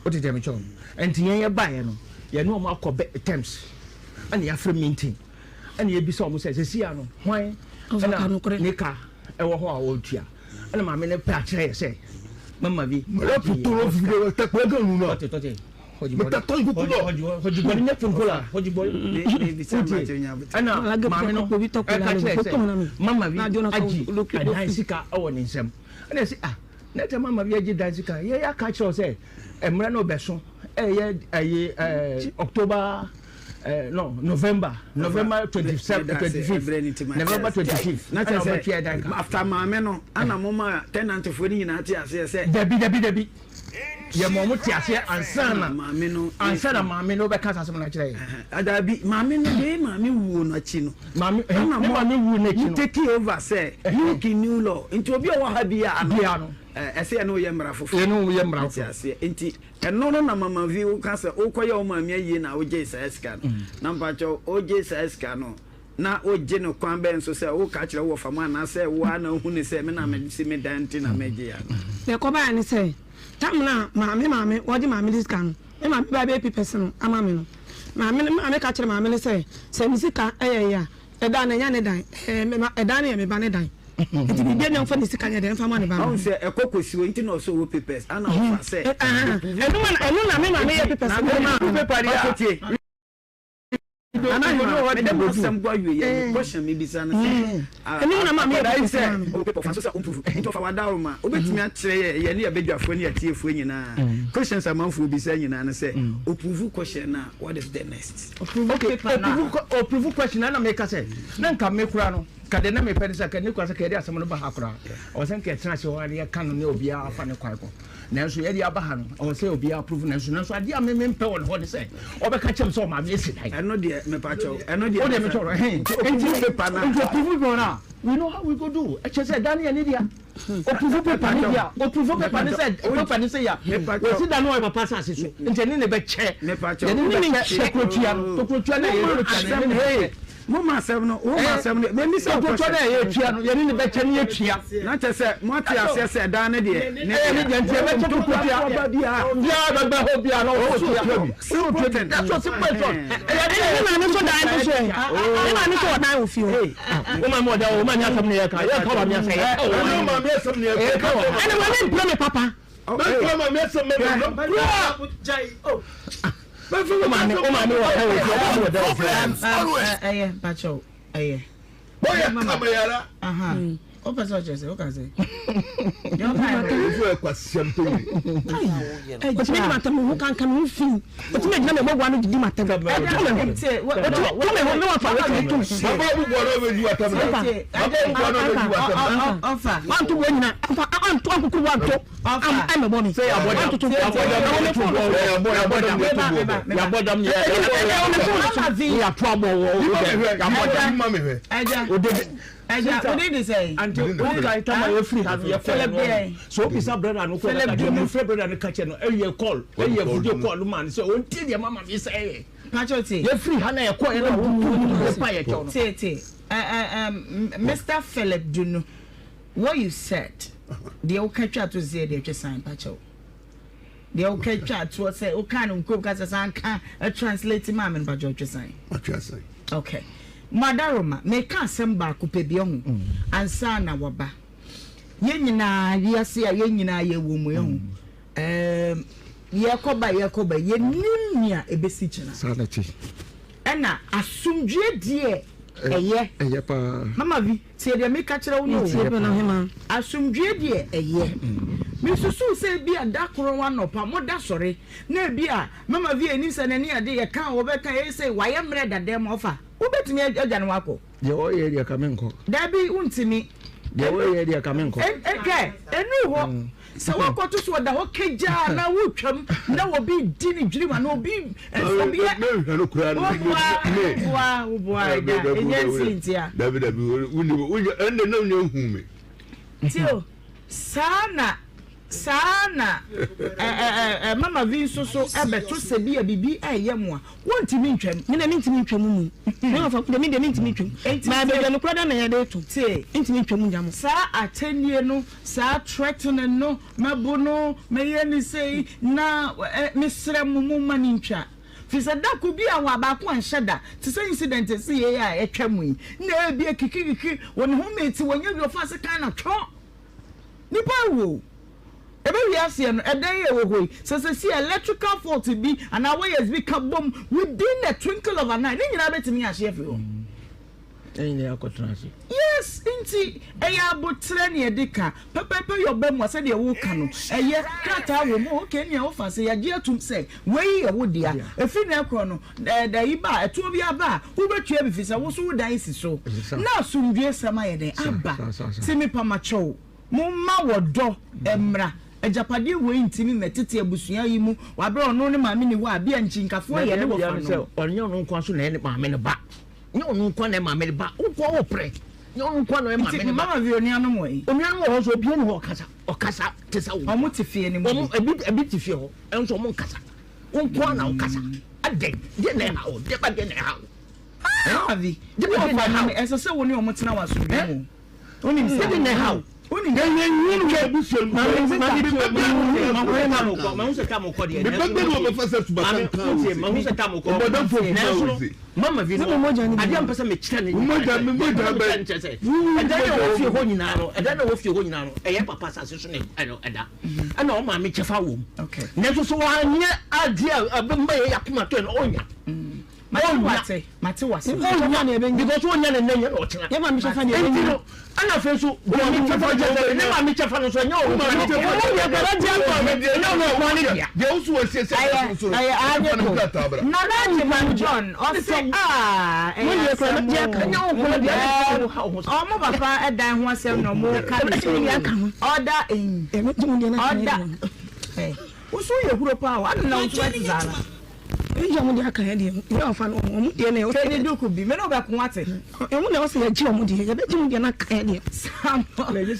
Wote deɛ mekyerɛ wo no? Nti yɛn yɛbaeɛ no, yɛne wɔn akɔ bɛ terms ɛna yɛafrɛ meeting ɛna yɛbisa wɔn sɛ sɛsi ano hwan ɛna ne ka ɛwɔ hɔ a wɔretua ɛna maame no pɛ akyerɛ yɛ sɛ mama bi agye tɔte ɛna maame no ɛka kyerɛ sɛ mama bi agye ɛdan sika ɛwɔ ne nsam ɛna ɛsɛ ah na ɛtɛ mama bi agye dan sika yɛ yɛ aka kyerɛ sɛ mmerɛ no bɛso ɛyɛ ɛyɛ ɛɛ October ɛɛ no November November 27 25 November 25 na kyerɛ sɛ ɛdan ka after maame no ɛna mo ma tenantfoɔ no nyinaa te aseɛ sɛ dabi dabi dabi. Yɛ ma ɔmo te aseɛ ansa na maame no ansa na maame no bɛka saa asɛm no akyerɛ yɛn. Dabi maame no de maame wuo no akyi no. Maame ɛna ne maame wuo no akyi no. Take over sɛ new king new law nti obi a ɔwɔ ha biara no. Biara no. Ɛsɛ yɛne wo yɛ mmara foforɔ. Yɛne wo yɛ mmara foforɔ. Te aseɛ nti ɛno no na mama vi wo ka sɛ wokɔyɛ wo maame ayie na wogyee saa sika no na mpakyɛw wogyee saa sika no. Na wogye no kwan bɛn so sɛ woka kyerɛ wo wɔfa mu anaasɛ wo ara na wohu no sɛ me na mesi me dan nti na megye anaa? Deɛ ɛkɔbaeɛ ne sɛ, tam no a maame maame wɔgye maame de sika no, me maame ba bɛyɛ pipɛs no ama me no, maame no maame ka kyerɛ maame no sɛ, sɛ me sika yɛ yɛ a, ɛdan no ɛnyɛ ne dan, ɛyɛ me ba, ɛdan no yɛ me ba ne dan. Nti biribiara ni a ɔmfa ne sika nyɛ dɛn mfa ma ne ba no. Ɔhu sɛ ɛkɔ kɔsi hɔ nti na ɔsɛ ɔwɔ papers ana ɔfa sɛ. Ɛno na me maame yɛ papers no maa no. Nana Hema, mede m'asɛm kɔ awieɛ, me question mebisa ne sɛ, akwadaa yi sɛ ɔwɔ paper ɔfa so sɛ ɔmprove, nti ɔfa w'adaworoma, wobɛtumi akyerɛ yɛ, yɛne yɛ badwafoɔ ne atiefoɔ nyinaa, questions amanfoɔ bisa nyinaa ne sɛ, ɔprove question no a, what is the next? Okay, ɔprove question no, ɛna meka sɛ, na nka me koraa no, nka deɛ na mepɛ ne sɛ, nka ne kura sɛ ka yɛde asɛm no ba ha koraa, ɔwɔ sɛ nka yɛtena ase hɔ ara na yɛka no ne obiara fa ne kwan kɔ. Nanso yɛde aba ha no, ɛwɔ sɛ obiara approve nanso nanso adeɛ a me mempɛ wɔ ne hɔ ne sɛ ɔbɛka kyerɛ me sɛ ɔmaame asi dan. Ɛno deɛ mepakyɛw, ɛno deɛ. O deɛ mekyɛw no ɛhɛn. Nti opufu paper na. Nti opufu paper na we know how we go do. Ɛkyɛ sɛ dan no yɛ ne dea. Opufu paper ne dea. Opufu paper ne sɛ paper ne sɛ ya. Wɔsi dan no wɔ papa asase so. Nti ɛne ne bɛkyɛ. Mepakyɛw. Yɛne ne bɛkyɛ tokrotua no. Tokrotua no yɛ tokrotua no yɛne ne bɛkyɛ. Mo ma asɛm no, wo ma asɛm no, mɛ misa wo question. Totɔ na yɛ tua no, yɛ ne ne bɛkyɛ ne yɛ tua. Na kyɛ sɛ mo ate aseɛ sɛ ɛdan no deɛ ne dea. Ne deɛ nti yɛ bɛkyɛ toto tua. Biara bɛbɛ hɔ biara na ɔwɔ tua bi. Simple thing. That's what simple is. Ɛyɛ ne maame nso dan nso so ɛ. Ne maame nso wɔ dan wɔ fie hɔ. Wo maame wɔ dan wɔ, wo maame asɛm ne yɛ ka, yɛ ka wɔ maame asɛm. Wo maame asɛm ne yɛ ka. Ɛna maame mpere me papa. Mɛfra maame asɛm mɛ mɛ kura. Wo maame wo maame wɔ dan wɔ fie, wo maame wɔ dan wɔ fie. Ɛyɛ mpakyɛw ɛyɛ. Bɔyɛ kama yara. Wopɛ sɛ ɔkyerɛ sɛ woka sɛ. Ofu yɛ kwasiam tewuri. Otumi di matam ho kankan ho fi. Otumi gyina me bɔgua no didi matam. Tumi ho me wafa wetumi tum. Baba bu bɔ na obeju atam na. Baba bu bɔ na obeju atam na. Ɔfa. Wanto bɔ nyina. Ɔfa anto ankukuru wanto. Ɛmɛbɔ mi. Sɛ yabɔ dam. Yabɔ dam na yɛto bɔ. Yabɔ dam yɛto bɔ. Yabɔ dam yɛ. Yɛto abɔ wɔ. Yabɔ dam. Ɛgya. Ɛgya wode de sɛn. Ante wo ka tama yɛ firi ha no yɛ kɔ no so o bisa brother no kɔ ka kyerɛ mo fɛ brother no ka kyerɛ no ɛyɛ call ɛyɛ video call ma no sɛ o nti deɛ mama mi sɛ yɛ. Pacho te. Yɛ firi ha na yɛ kɔ yɛ na wo tu yɛ pa yɛ kyɛw no. Te te ɛ ɛ Mr Philip Dunu what you said deɛ wo ka twa to seɛ deɛ twe san pacho deɛ wo ka twa toɔ sɛ wo ka no nkurom kasa san ka translate maa mi no pacho twe san. Atwe asan. Okay. Madaroma, meka asɛm baako pɛ bi ɔho ansa na waba. Yɛn nyinaa wiase a yɛn nyinaa yɛwɔ mu ɛho. Ɛɛm yɛkɔba yɛkɔba yɛnim nea ɛbɛsi kyena. Saa na ɛte. Ɛna asomdwie deɛ ɛyɛ. Ɛyɛ paa. Mama vi tie deɛ meka kyerɛ wo no o. Asomdwie deɛ ɛyɛ. Mesusuw sɛ ebi a da koro anɔpa moda sɔre na ebi a Mama vi anim sɛ n'ani ade yɛ ka a wɔbɛka eye sɛ wayɛ mmerɛ dada mu ɔfa. Wobɛtumi agya ne ho akɔ? Deɛ ɔyɛ deɛ ka menkɔ. Dabi wontumi. Deɛ ɔyɛ deɛ ka menkɔ. Hwɛ ɛnuu hɔ. Sɛ woakɔto so ɔda hɔ kagyaa na wotwam na obi di ne dwirim anaa obi obi yɛ. Mehwɛ no koraa no. Woboa woboa woboa ɛda ɛnyɛ nsi ntia. Dabi dabi wonni wonyɛ ɛnna na wonya hu me. Tio saa na saa na ɛ ɛ ɛ mama vi nso so ɛbɛto sɛ bi a biribi ɛyɛ mo a wontumi ntwam. Me deɛ mentumi ntwam mu. Me wɔfa deɛ me deɛ mentumi ntwam. Maa badwa no koraa da na yɛde to. Tie. Mentumi ntwam nya mo. Saa atɛnnie no Saa threatening no, mɛbo no, mɛyɛ no sei, na eh, mesrɛ mo momma no ntwa. Firi sɛ da ko bi a wɔ abaako anhyɛ da, te sɛ incident ɛsi yei a atwa mu yi, na ebi akikikiki wɔ ne ho mate, wɔnyɛ wie ɔfa ase kan na twɔ. Nipa awu o. Ɛbɛwie aseɛ no, ɛdan yi a ɛwɔ hɔ yi, sɛ sɛsi electrical fault bi anaa wires bi ka bom within a twinkle of an eye, ne nyinaa bɛtumi ahye afiri hɔ. Ɛnyɛ akɔtena ase. Yes, nti ɛyɛ aboterɛ na yɛde ka. Pɛpɛɛpɛ yɛ ɔba mu a sɛdeɛ woka no ɛyɛ. Krataa wɔ mu, okay nea wofa sɛ yɛagye atum sɛ wei yɛ wo dea. Ɛfiri nnɛ korɔ no, ɛɛ yi ba a, ɛtoɔ bi aba a, wobɛtua bi firi sɛ wo nso wo dan si so. Na asomdwoesɛm ayɛ dɛn? Aba. Nti mepamakyɛw, momma wɔdɔ mmra. Agyapadeɛ wei ntumi mmɛtete abusua yi mu wɔ aberɛ a ɔno ne maame nni hɔ a, bia nkyinkafoɔ yɛ ne wɔfa nom. Ɔnyɛ ɔno nkoa nso na ɛyɛ ne maame no ba. Nyɛ ɔno nkoa na ɛyɛ maame no ba. Wo nkoa wo pere. Nyɛ ɔno nkoa na ɛyɛ maame no ba. Nti mama vi onuanom wɔ yi? Onuanom wɔ hɔ nso obiara ni hɔ ɔkasa. Ɔkasa te sɛ wo. Ɔmo te fie no mu bi. Ebi ebi te fie hɔ nso ɔmo nkasa. Wo nkoa na ɔkasa. Adɛn? Deɛ na ɛha wo? Deɛ ba deɛ na ɛha wo? Mama vi, wo ɔfa no ɛsɛ sɛ wo ne ɔmo tena wɔ asomdwoe mu. Wonim saa? Deɛ na ɛha wo? Wonim saa? Mama vi no adeɛ a mpɛ sɛ mekyerɛ ne nyinaa sɛ ɛdan na ɛwɔ fie hɔ nyinaa no ɛdan na ɛwɔ fie hɔ nyinaa no ɛyɛ papa asase so na ɛda ɛna ɔmaame kyɛfa wɔ mu nanso so wanyɛ adeɛ a ɛbɛma yɛ akoma tɔ no ɔnya. Mate wase, mate wase. Ɔnya ne ɛbɛnya. Because ɔnya ne nɛ nyɛ na ɔkyena. Yɛ maame kyɛfa deɛ ɛbɛnya. Nti no, ɛna afei nso, maame kyɛfa kyɛ sɛ ne maame kyɛfa no nso ɛnyɛ ɔno nkoa ne dea. Ɔmo deɛ kɔ ɛbɛgye ato ɔmo deɛ ɛnyɛ ɔno nkoa ne dea. Deɛ woso wɔ sie sɛ ɛso nso no, Ɛyɛ ɛfa ne Anyeko. nkrataa bra. Nana Agyeman John ɔse ah ɛyɛ asɛm o. Ɔmo papa ɛdan ho asɛm na ɔmo ka ne sɛ ɔda ɔda. Wo so woyɛ huro paa o, adɛn na wo nso wote saa no? Eyi ɔmo deɛ aka yɛ deɛ yɛ ɔfa no ɔmo deɛ na ɛwɔ sɛ. Kɛni duku bi, me ne wo bɛko wate. Ɔmo na ɛwɔ sɛ yɛgye ɔmo deɛ, yɛbɛgye ɔmo deɛ na aka yɛ deɛ. Samuel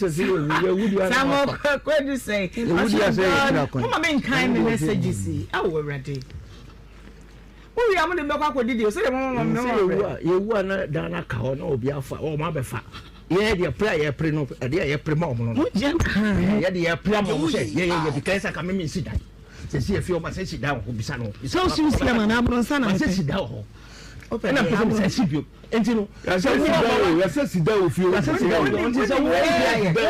Samuel Kwadu sɛ, ɔsɛ God, mo ma me nkan me messages yi, awo awurade. Wo wie a mo de me bɛkɔ akɔdidi o, sɛdeɛ mo ma me ma frɛ. Yɛwu a na dan no aka hɔ na obi afa, ɔmo abɛfa. Yɛ deɛ pere a yɛpere no, ɛdeɛ a yɛpere ma ɔmo no no. Yɛ deɛ yɛpere ama ɔmo sɛ yɛyɛ yɛ bi kɛse aka mimi nsi dan. Sɛ si efi ɔmo asɛ si dan wɔ hɔ bisa no. Sɛ osi nsi ama na aboro nsa na mepɛ. Masɛ si dan wɔ hɔ. Ɛna mpɛ sɛ mesɛ si bio. Nti no. Yasɛ si dan o, yasɛ si dan o fie o. Yasɛ si dan o. Nti sɛ wo yɛ wo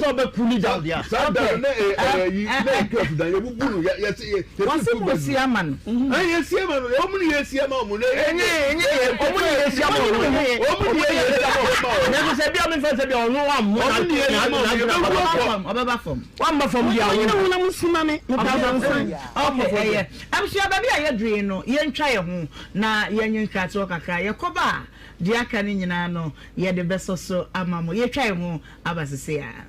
sɛ ɔbɛ kuli dan deɛ. Saa dan no na ɛyɛ yi na yɛ kura dan yɛ bubu no yɛ yɛ yɛ. Wɔsi mo si ama no. Ɛn yɛ si ama no ɔmu ni yɛ si ama ɔmu. Ɛnyɛ ɛnyɛ yɛ ɔmu ni yɛ si ama ɔmu. Ɔmu ni yɛ si ama ɔmu. Nanso sɛ bi a mi fɛn sɛ bi a ɔno wa mu. Ɔmu ni yɛ si ama ɔmu yɛ bɛ wu akɔ. Ɔbɛba fam. Wamba fam deɛ a wo. Ɔnyina mo si ma me. Mepɛ abɔnsan. Okay ɛyɛ. Abusua baabi a yɛduru yi no yɛntwa yɛn ho na yɛnye nkratoɔ kakra. Yɛkɔba a deɛ aka no nyinaa no yɛde bɛsɔ so ama mo. Yɛtwa yɛn ho aba sesei ara.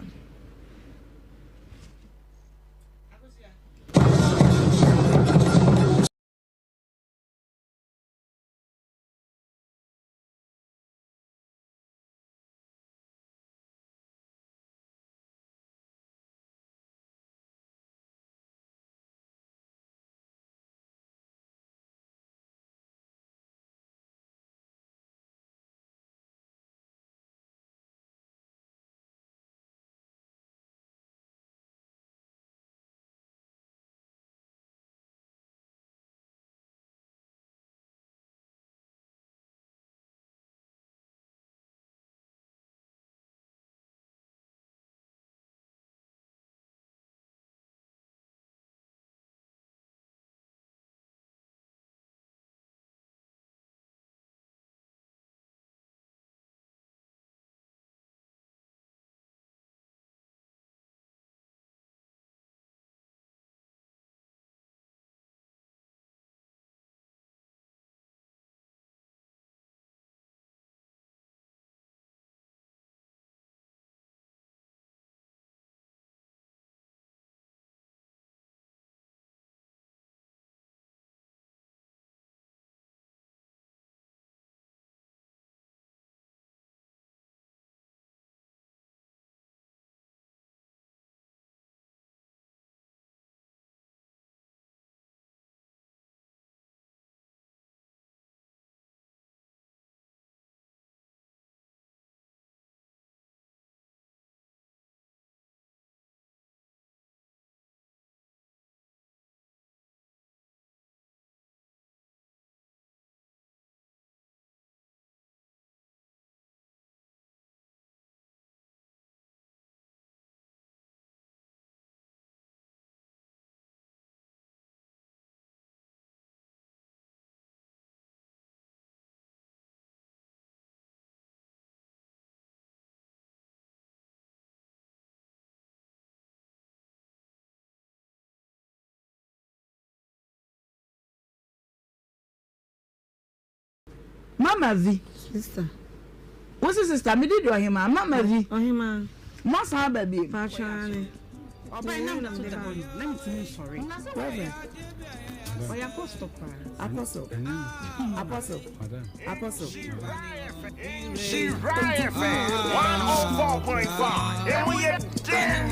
Mama Vi. Sister. Wo se sister, me di di ɔhemaa. Mama Vi. Ɔhemaa. Mo asan aba bio. Paatwa ane. Ɔbɛn na meda so da hɔ no, na mentumi nsɔre. Reverend. Ɔyɛ apostle koraa. Apostle. Apostle. Apostle. Nhyira FM 104.5 emu yɛ den.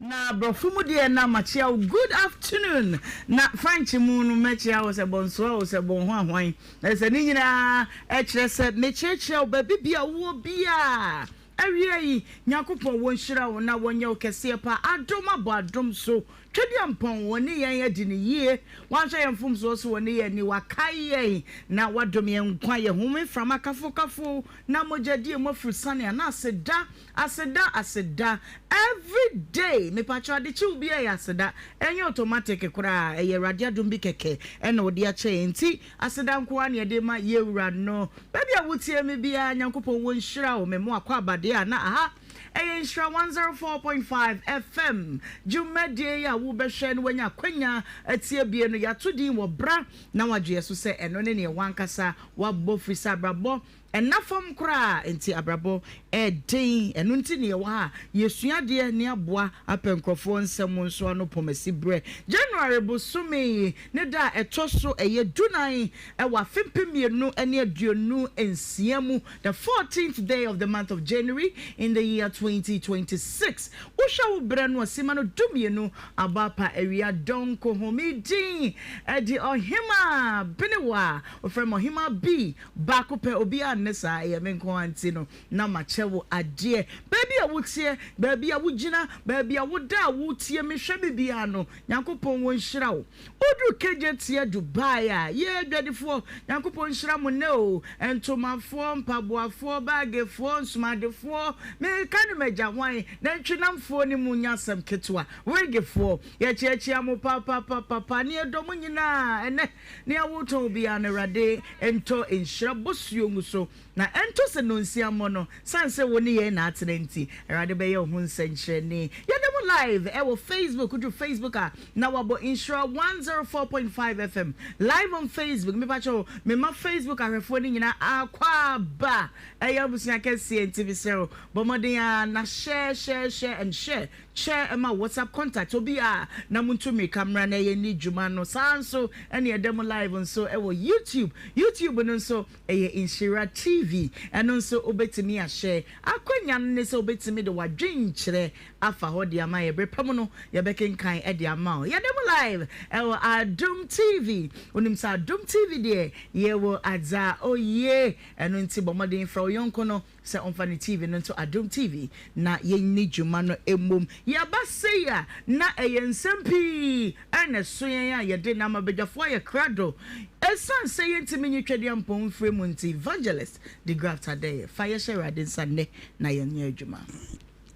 Na brɔfo mu deɛ na makyea wo good afternoon, na French mu no mɛkyea wo sɛ bonsoir o sɛ bon hwan hwan, na sɛ ne nyinaa ɛkyerɛ sɛ mekyerɛkyerɛ wo baabi bia wowɔ biaa. Awia yi, Nyankopɔn wɔnhyira wo na wɔnyɛ wo kɛseɛ paa, adom abɔ adom so, Twedeampɔn wɔne yɛn adi no yie, wanhwɛ yɛn mfomsoɔ so wɔne yɛn ani, wakae yɛn na wadom yɛn nkwa, yɛhome mframa kafokafo na mogya di emu afurusane a, na aseda Aseda aseda every day mepakyɛw adekyew biara yɛ aseda ɛnyɛ automatic koraa ɛyɛ awurade adom bi kɛkɛ ɛna ɔde akyɛ yɛn nti aseda nko ara na yɛde ma yɛ wura no baabi a wotie me biara nyankopɔn wɔ nhyira wo me mo akɔ abadeɛ a na aha ɛyɛ nhyira 104.5 FM dwumadie yi a wobɛhwɛ no wanya akwanya atie bie no yɛato din wɔ bra na wadwe yɛ so sɛ ɛno ne neɛ wankasa wabɔ firi sɛ abrabɔ Ɛnna fam koraa nti abrabɔ yɛ den. Ɛno nti na yɛwɔ ha a yɛsua adeɛ ne aboa apɛ nkurɔfoɔ nsɛm nso ano pɔmasi berɛ. January bosome yi ne da a ɛtɔ so ɛyɛ dunan wɔ afe 2026 mu, the fourteenth day of the month of January in the year 2026. Wohwɛ wo berɛ no a simma no dumienu abɔ apa awia dɔnko ho. Me din de Ɔhemaa Benewa, wɔfrɛ me Ɔhemaa B. Baako pɛ, obiara nne saa, ɛyɛ me nko ara nti no na makyɛ wo adeɛ. Baabi a woteɛ, baabi a wogyina, baabi a woda a wotie me hwɛ me biara no, Nyankopɔn wɔnhyira wo. Woduru Kejetia, Dubai a, yee adwadifoɔ, Nyankopɔn nhyira mo nnɛ o, ntomafoɔ, mpaboafoɔ, baagefoɔ, nsomadefoɔ, meka no magya hwan, nantwinamfoɔ ne mo nyɛ asɛm ketewa, wigfoɔ, yɛkyeakyea mo papapapapa, ne yɛdɔ mo nyinaa ɛnnɛ. Nea wotɔn biara no, Awurade ntɔ nhyira bosuo ngu so, na ɛntɔ sɛ nonsia mmɔ no. Sane sɛ wo ne yɛn na atena nti, Awurade bɛyɛ wo ho nsɛnkyerɛnne. Yɛda mu live ɛwɔ Facebook, woduru Facebook a na wabɔ Nhyira 104.5 FM live on Facebook. Mepakyɛw, mema Facebook ahwɛfoɔ no nyinaa akwaaba. Ɛyɛ abusua kɛseɛ nti mesrɛ wo, bɔ mmɔden ara na share, share, share and share. Kyɛ ma WhatsApp contact obiara na montu mmirika mmra na yɛnni dwuma no. Saa ara nso na yɛda mu live nso wɔ YouTube. YouTube no nso ɛyɛ Nhyira TV. Ɛno nso wobɛtumi ahyɛ. Akwanya no ne sɛ wobɛtumi de w'adwenkyerɛ afa hɔ de ama yɛn. Berɛ pa mu no yɛbɛkenkan de ama wo. Yɛda mu live wɔ Adom TV. Wonim sɛ Adom TV deɛ yɛwɔ adza oye. Ɛno nti bɔ mmɔden frɛ wo yɔnko no Sɛ ɔmfa ne TV no nto Adom TV na yɛnni dwuma no mmom. Yɛba sei a, na ɛyɛ nsɛm pii na ɛso yɛn a yɛde nam abadwafoɔ ayɛ krado. Ɛsiane sɛ yɛntumi nyi Twedeampɔn mfiri mu nti, Evangelist de Graft Adɛyɛ, fa yɛhyɛ Awurade nsa nnɛ na yɛnyɛ adwuma.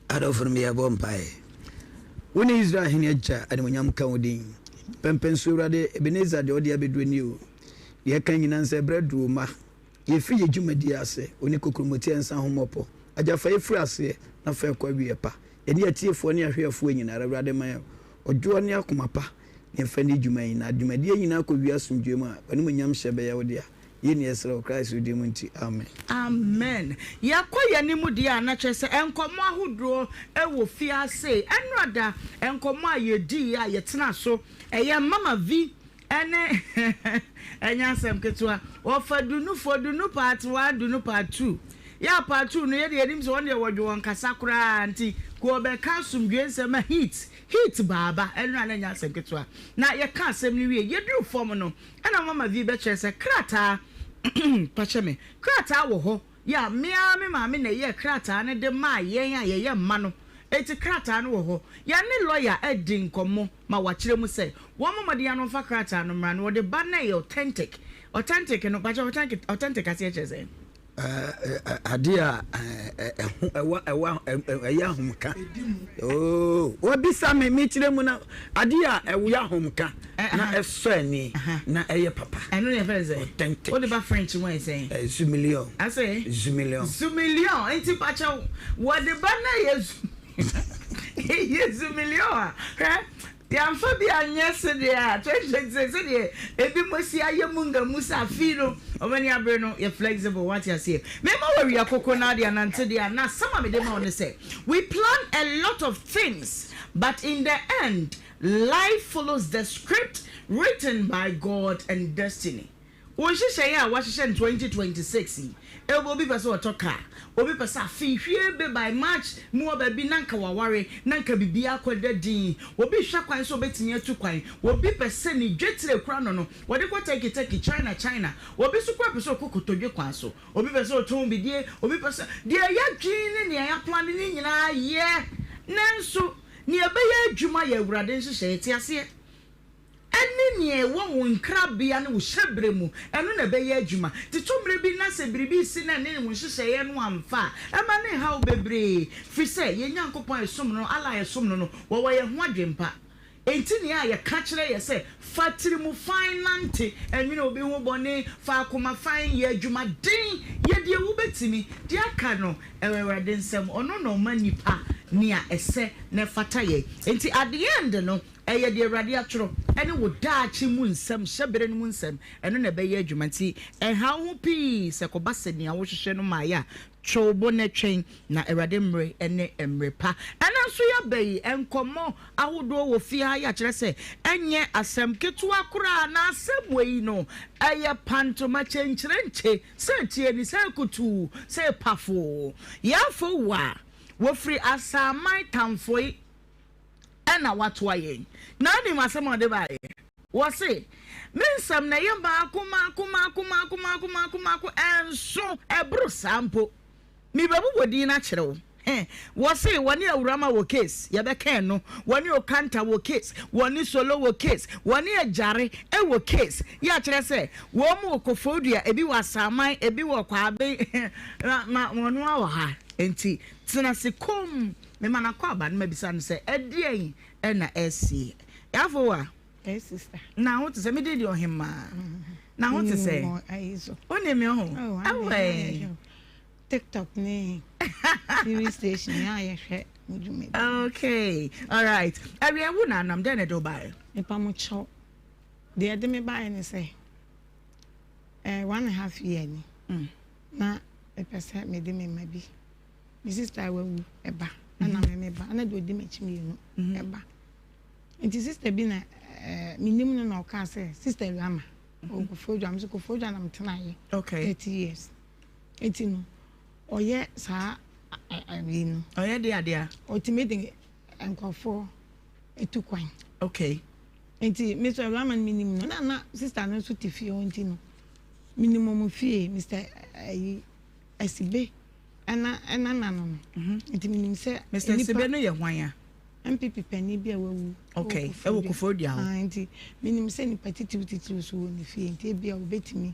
Adɔfo nom yɛbɔ mpaeɛ. Wo ne Israel hene agya animuonyam nka wo din. Pɛmpɛnso Awurade Ebenezer deɛ ɔde abɛduru nie o. Deɛ ɛka nyina nsɛ berɛ aduru o mma. Yɛfiri yɛ dwumadie ase, wo ne kokuromoti a nsa ho mmɔpɔ. Agya fa yɛ firi aseɛ na fa yɛ kɔ awieɛ pa. Yɛne atiefoɔ ne ahwɛfoɔ nyinara, Awurade ma yɛn ɔdwoɔ ne akoma pa na yɛmfa nni dwuma yi na dwumadie nyinaa kɔ wie asomdwoeɛ mu a, w'animuonyam hyɛ bɛyɛ wo dea. Yei ne yɛsrɛ wɔ Christ wo din mu nti, amen. Amen. Yɛkɔ yɛn anim deɛ a, na kyerɛ sɛ nkɔmmɔ ahodoɔ wɔ fie ase. Ɛnora da, nkɔmmɔ a yɛdiiɛ a yɛtenaa so, ɛyɛ Mama Vi Ɛne ɛnyɛ asɛm ketewa. Wɔfa Dunufo, Dunu part one, Dunu part two. Yɛ a part two no yɛdeɛ yɛnim sɛ wɔn deɛ wɔdwe wɔn kasa koraa nti Wɔbɛka asomdwoe nsɛm a heat, heat baaba, ɛno a na ɛnyɛ asɛm ketewa. Na yɛka asɛm no wie, yɛduru fam no, ɛna Mama Vi bɛkyerɛ sɛ krataa, pakyɛ me, krataa wɔ hɔ, yɛ a me ara me maame na ɛyɛɛ krataa no de maa yɛn a yɛyɛ mma no. Enti krataa no wɔ hɔ. Yɛne lɔya adi nkɔmmɔ ma wakyerɛ mu sɛ wɔmmɔ mmɔden ara na wɔmfa krataa no mmra, na wɔde ba no a ɛyɛ authentic. Authentic no, pakyɛ authentic, authentic aseɛ kyerɛ sɛn? Adeɛ a ɛho ɛwɔ ɛwɔ ɛyɛ ahomka ooo wabisa me mekyerɛ mu na adeɛ a ɛyɛ ahomka na ɛsɔ ani na ɛyɛ papa. Ɛno na yɛfrɛ no sɛ authentic. Wode ba French mu ayɛ sɛn? Zumilion. Ase? Zumilion. Zumilion nti pakyɛw wɔde ba na ɛyɛ ɛyɛ zumilion a hwɛ. Yɛamfa bi anyɛ sedeɛ a 2026 sɛdeɛ ebinom asi ayɛ mu nga mu sɛ afei no wɔn ani abere no yɛ flexible wate aseɛ. Mema wo awia koko na ade anante deɛ a na asɛm a mede ma wo ne sɛ we plan a lot of things but in the end life follows the script written by God and destiny. Wo nhyehyɛe a woahyehyɛ no 2026 yi, ebia obi pɛ sɛ ɔtɔ car, obi pɛ sɛ afe yi hwie be by March mu hɔ baabi na anka waware, na anka biribiara akɔda dinn. Obi rehwɛ kwan sɛ obetumi atu kwan. Obi pɛ sɛ ne dwetire kura no no, wɔde kɔ Turkey Turkey, China China. Obi nso koraa pɛ sɛ ɔkɔ kotodwe kwan so. Obi pɛ sɛ ɔtɔn bidie, obi pɛ sɛ. Deɛ yɛadwene ne nea yɛaplane no nyinaa yɛ, nanso nea ɛbɛyɛ adwuma yɛ Awurade nhyehyɛe. Te aseɛ? Ɛne nea ɛwɔ wo nkrabea ne wo hyɛberɛ mu, ɛno na ɛbɛyɛ adwuma. Tito mmerɛ bi na sɛ biribi resi na ɛne wo nhyehyɛeɛ no amfa a, ɛma no nha wo bebree, firi sɛ yɛn Nyankopɔn a yɛsom no, Allah a yɛsom no no, wɔwɔ yɛn ho adwempa. Enti nea yɛka kyerɛ yɛ sɛ, fa tirimu fann nante, nnwene obi ho bɔne, fa akoma fann yɛ adwuma den, yɛ deɛ wobɛtumi, deɛ aka no, ɛwɔ Awurade nsam, ɔno na ɔma nnipa nea ɛsɛ na ɛfata yɛn. Enti at the end no, Ɛyɛ deɛ Awurade atwerɛ, ɛne wo daakye mu nsɛm, hyɛberɛ no mu nsɛm, ɛno na ɛbɛyɛ adwuma. Nti ɛnha wo ho pii sɛ ɛkɔba sɛ nea wohwehwɛ no mmaeɛ a, twe wo bo na twɛn, na Awurade mmere ne mmere pa. Ɛnnɛ nso yɛaba yi, nkɔmmɔ ahodoɔ wɔ fie ha yi akyerɛ sɛ ɛnyɛ asɛm ketewa koraa, na asɛm wei no, ɛyɛ pantoma kyenkyerenkye, sɛ tie ni, sɛ kutuu, sɛ pafoo. Yɛafo wo a, wɔfiri Asaman Tamfoe. ɛna watoa yɛn. Na wonim asɛm a ɔde baeɛ? Wɔse, Me nsɛm no ɛyɛ mmaako mmaako mmaako mmaako mmaako mmaako mmaako, ɛnso ɛboro saa mpo. Mebɛbobɔ din no akyerɛ wo. He, wɔse wɔne Awurama wɔ case, yɛbɛka ɛno. Wɔne Okanta wɔ case, wɔne Solo wɔ case, wɔne Agyare wɔ case. Yɛ akyerɛ sɛ, wɔn wɔ Koforidua, ebi wɔ Asaman, ebi wɔ Kwaben, na, ma wɔn ara wɔ ha. Enti, tena ase komm. Mema no akwaaba na mabisa no sɛ, Ɛdeɛn na ɛresie? Yafowa, na ho te sɛ? Me din de Ɔhemmaa. Na ho te sɛ? Wonim me ho? Awɛ. TikTok ne TV station yɛ a yɛhwɛ mo dwumadi. Okay, all right. Awia wo na anam dɛn na ɛde wo baeɛ? Mepa mo kyɛw. Deɛ ɛde me baeɛ ne sɛ, eh, 1½ year ni. Na mepɛ sɛ mede me mma bi. Me sister a wawu ba ɛna me me ba ɛna deɛ ɔdi m'akyi mmienu ɛba nti sister bi na ɛɛ menim no na ɔkaa sɛ sister Rama ɔwɔ Koforidua me nso Koforidua na metenaeɛ 30 years nti no ɔyɛ saa ayi no ɔyɛ de adeɛ a ɔtumi de nkurɔfoɔ etu kwan okay nti me nso Rama no menim no na na sister no nso te fie hɔ nti no menim wɔn fie Mr. ayi Asibe ɛna ɛna na no no nti menim sɛ Mr. Asibe no yɛ hwan a? NPP panin bi a wawu. Okay, ɛwɔ Koforidua hɔ. Ah, nti menim sɛ nipa titiriw titiriw so wɔ ne fie nti ebia obetumi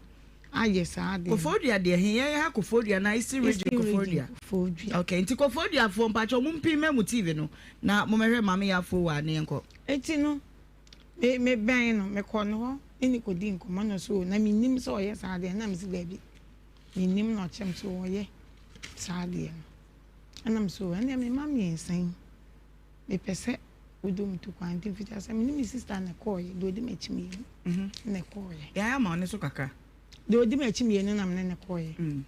ayɛ saa adeɛ no. Koforidua deɛ he yɛn ha Koforidua na Eastern Region Koforidua. Koforidua. Okay, nti Koforiduafoɔ mpakyɛ mo mpin mɛ mo TV no na mo mɛhwɛ Maame Yaa Fowa ne yɛn kɔ. Eti no me me bɛn no mekɔ ne hɔ ne ne kɔdi nkɔmmɔ no so na menim sɛ ɔyɛ saa adeɛ na mesi daabi. Mennim na ɔkyerɛ me sɛ ɔyɛ saa adeɛ no. Ɛna me so ɛnneɛ me mma mmiɛnsa yi mepɛ sɛ wode wɔn tu kwan. Nti mfitiaseɛ me ne me sista na ɛkɔɔeɛ, deɛ ɔdi m'akyi mmienu mhm. na ɛkɔɔeɛ. Yɛayɛ ama ɔne so kakra. Deɛ ɔdi m'akyi mmienu na me ne no kɔɔeɛ. Mm.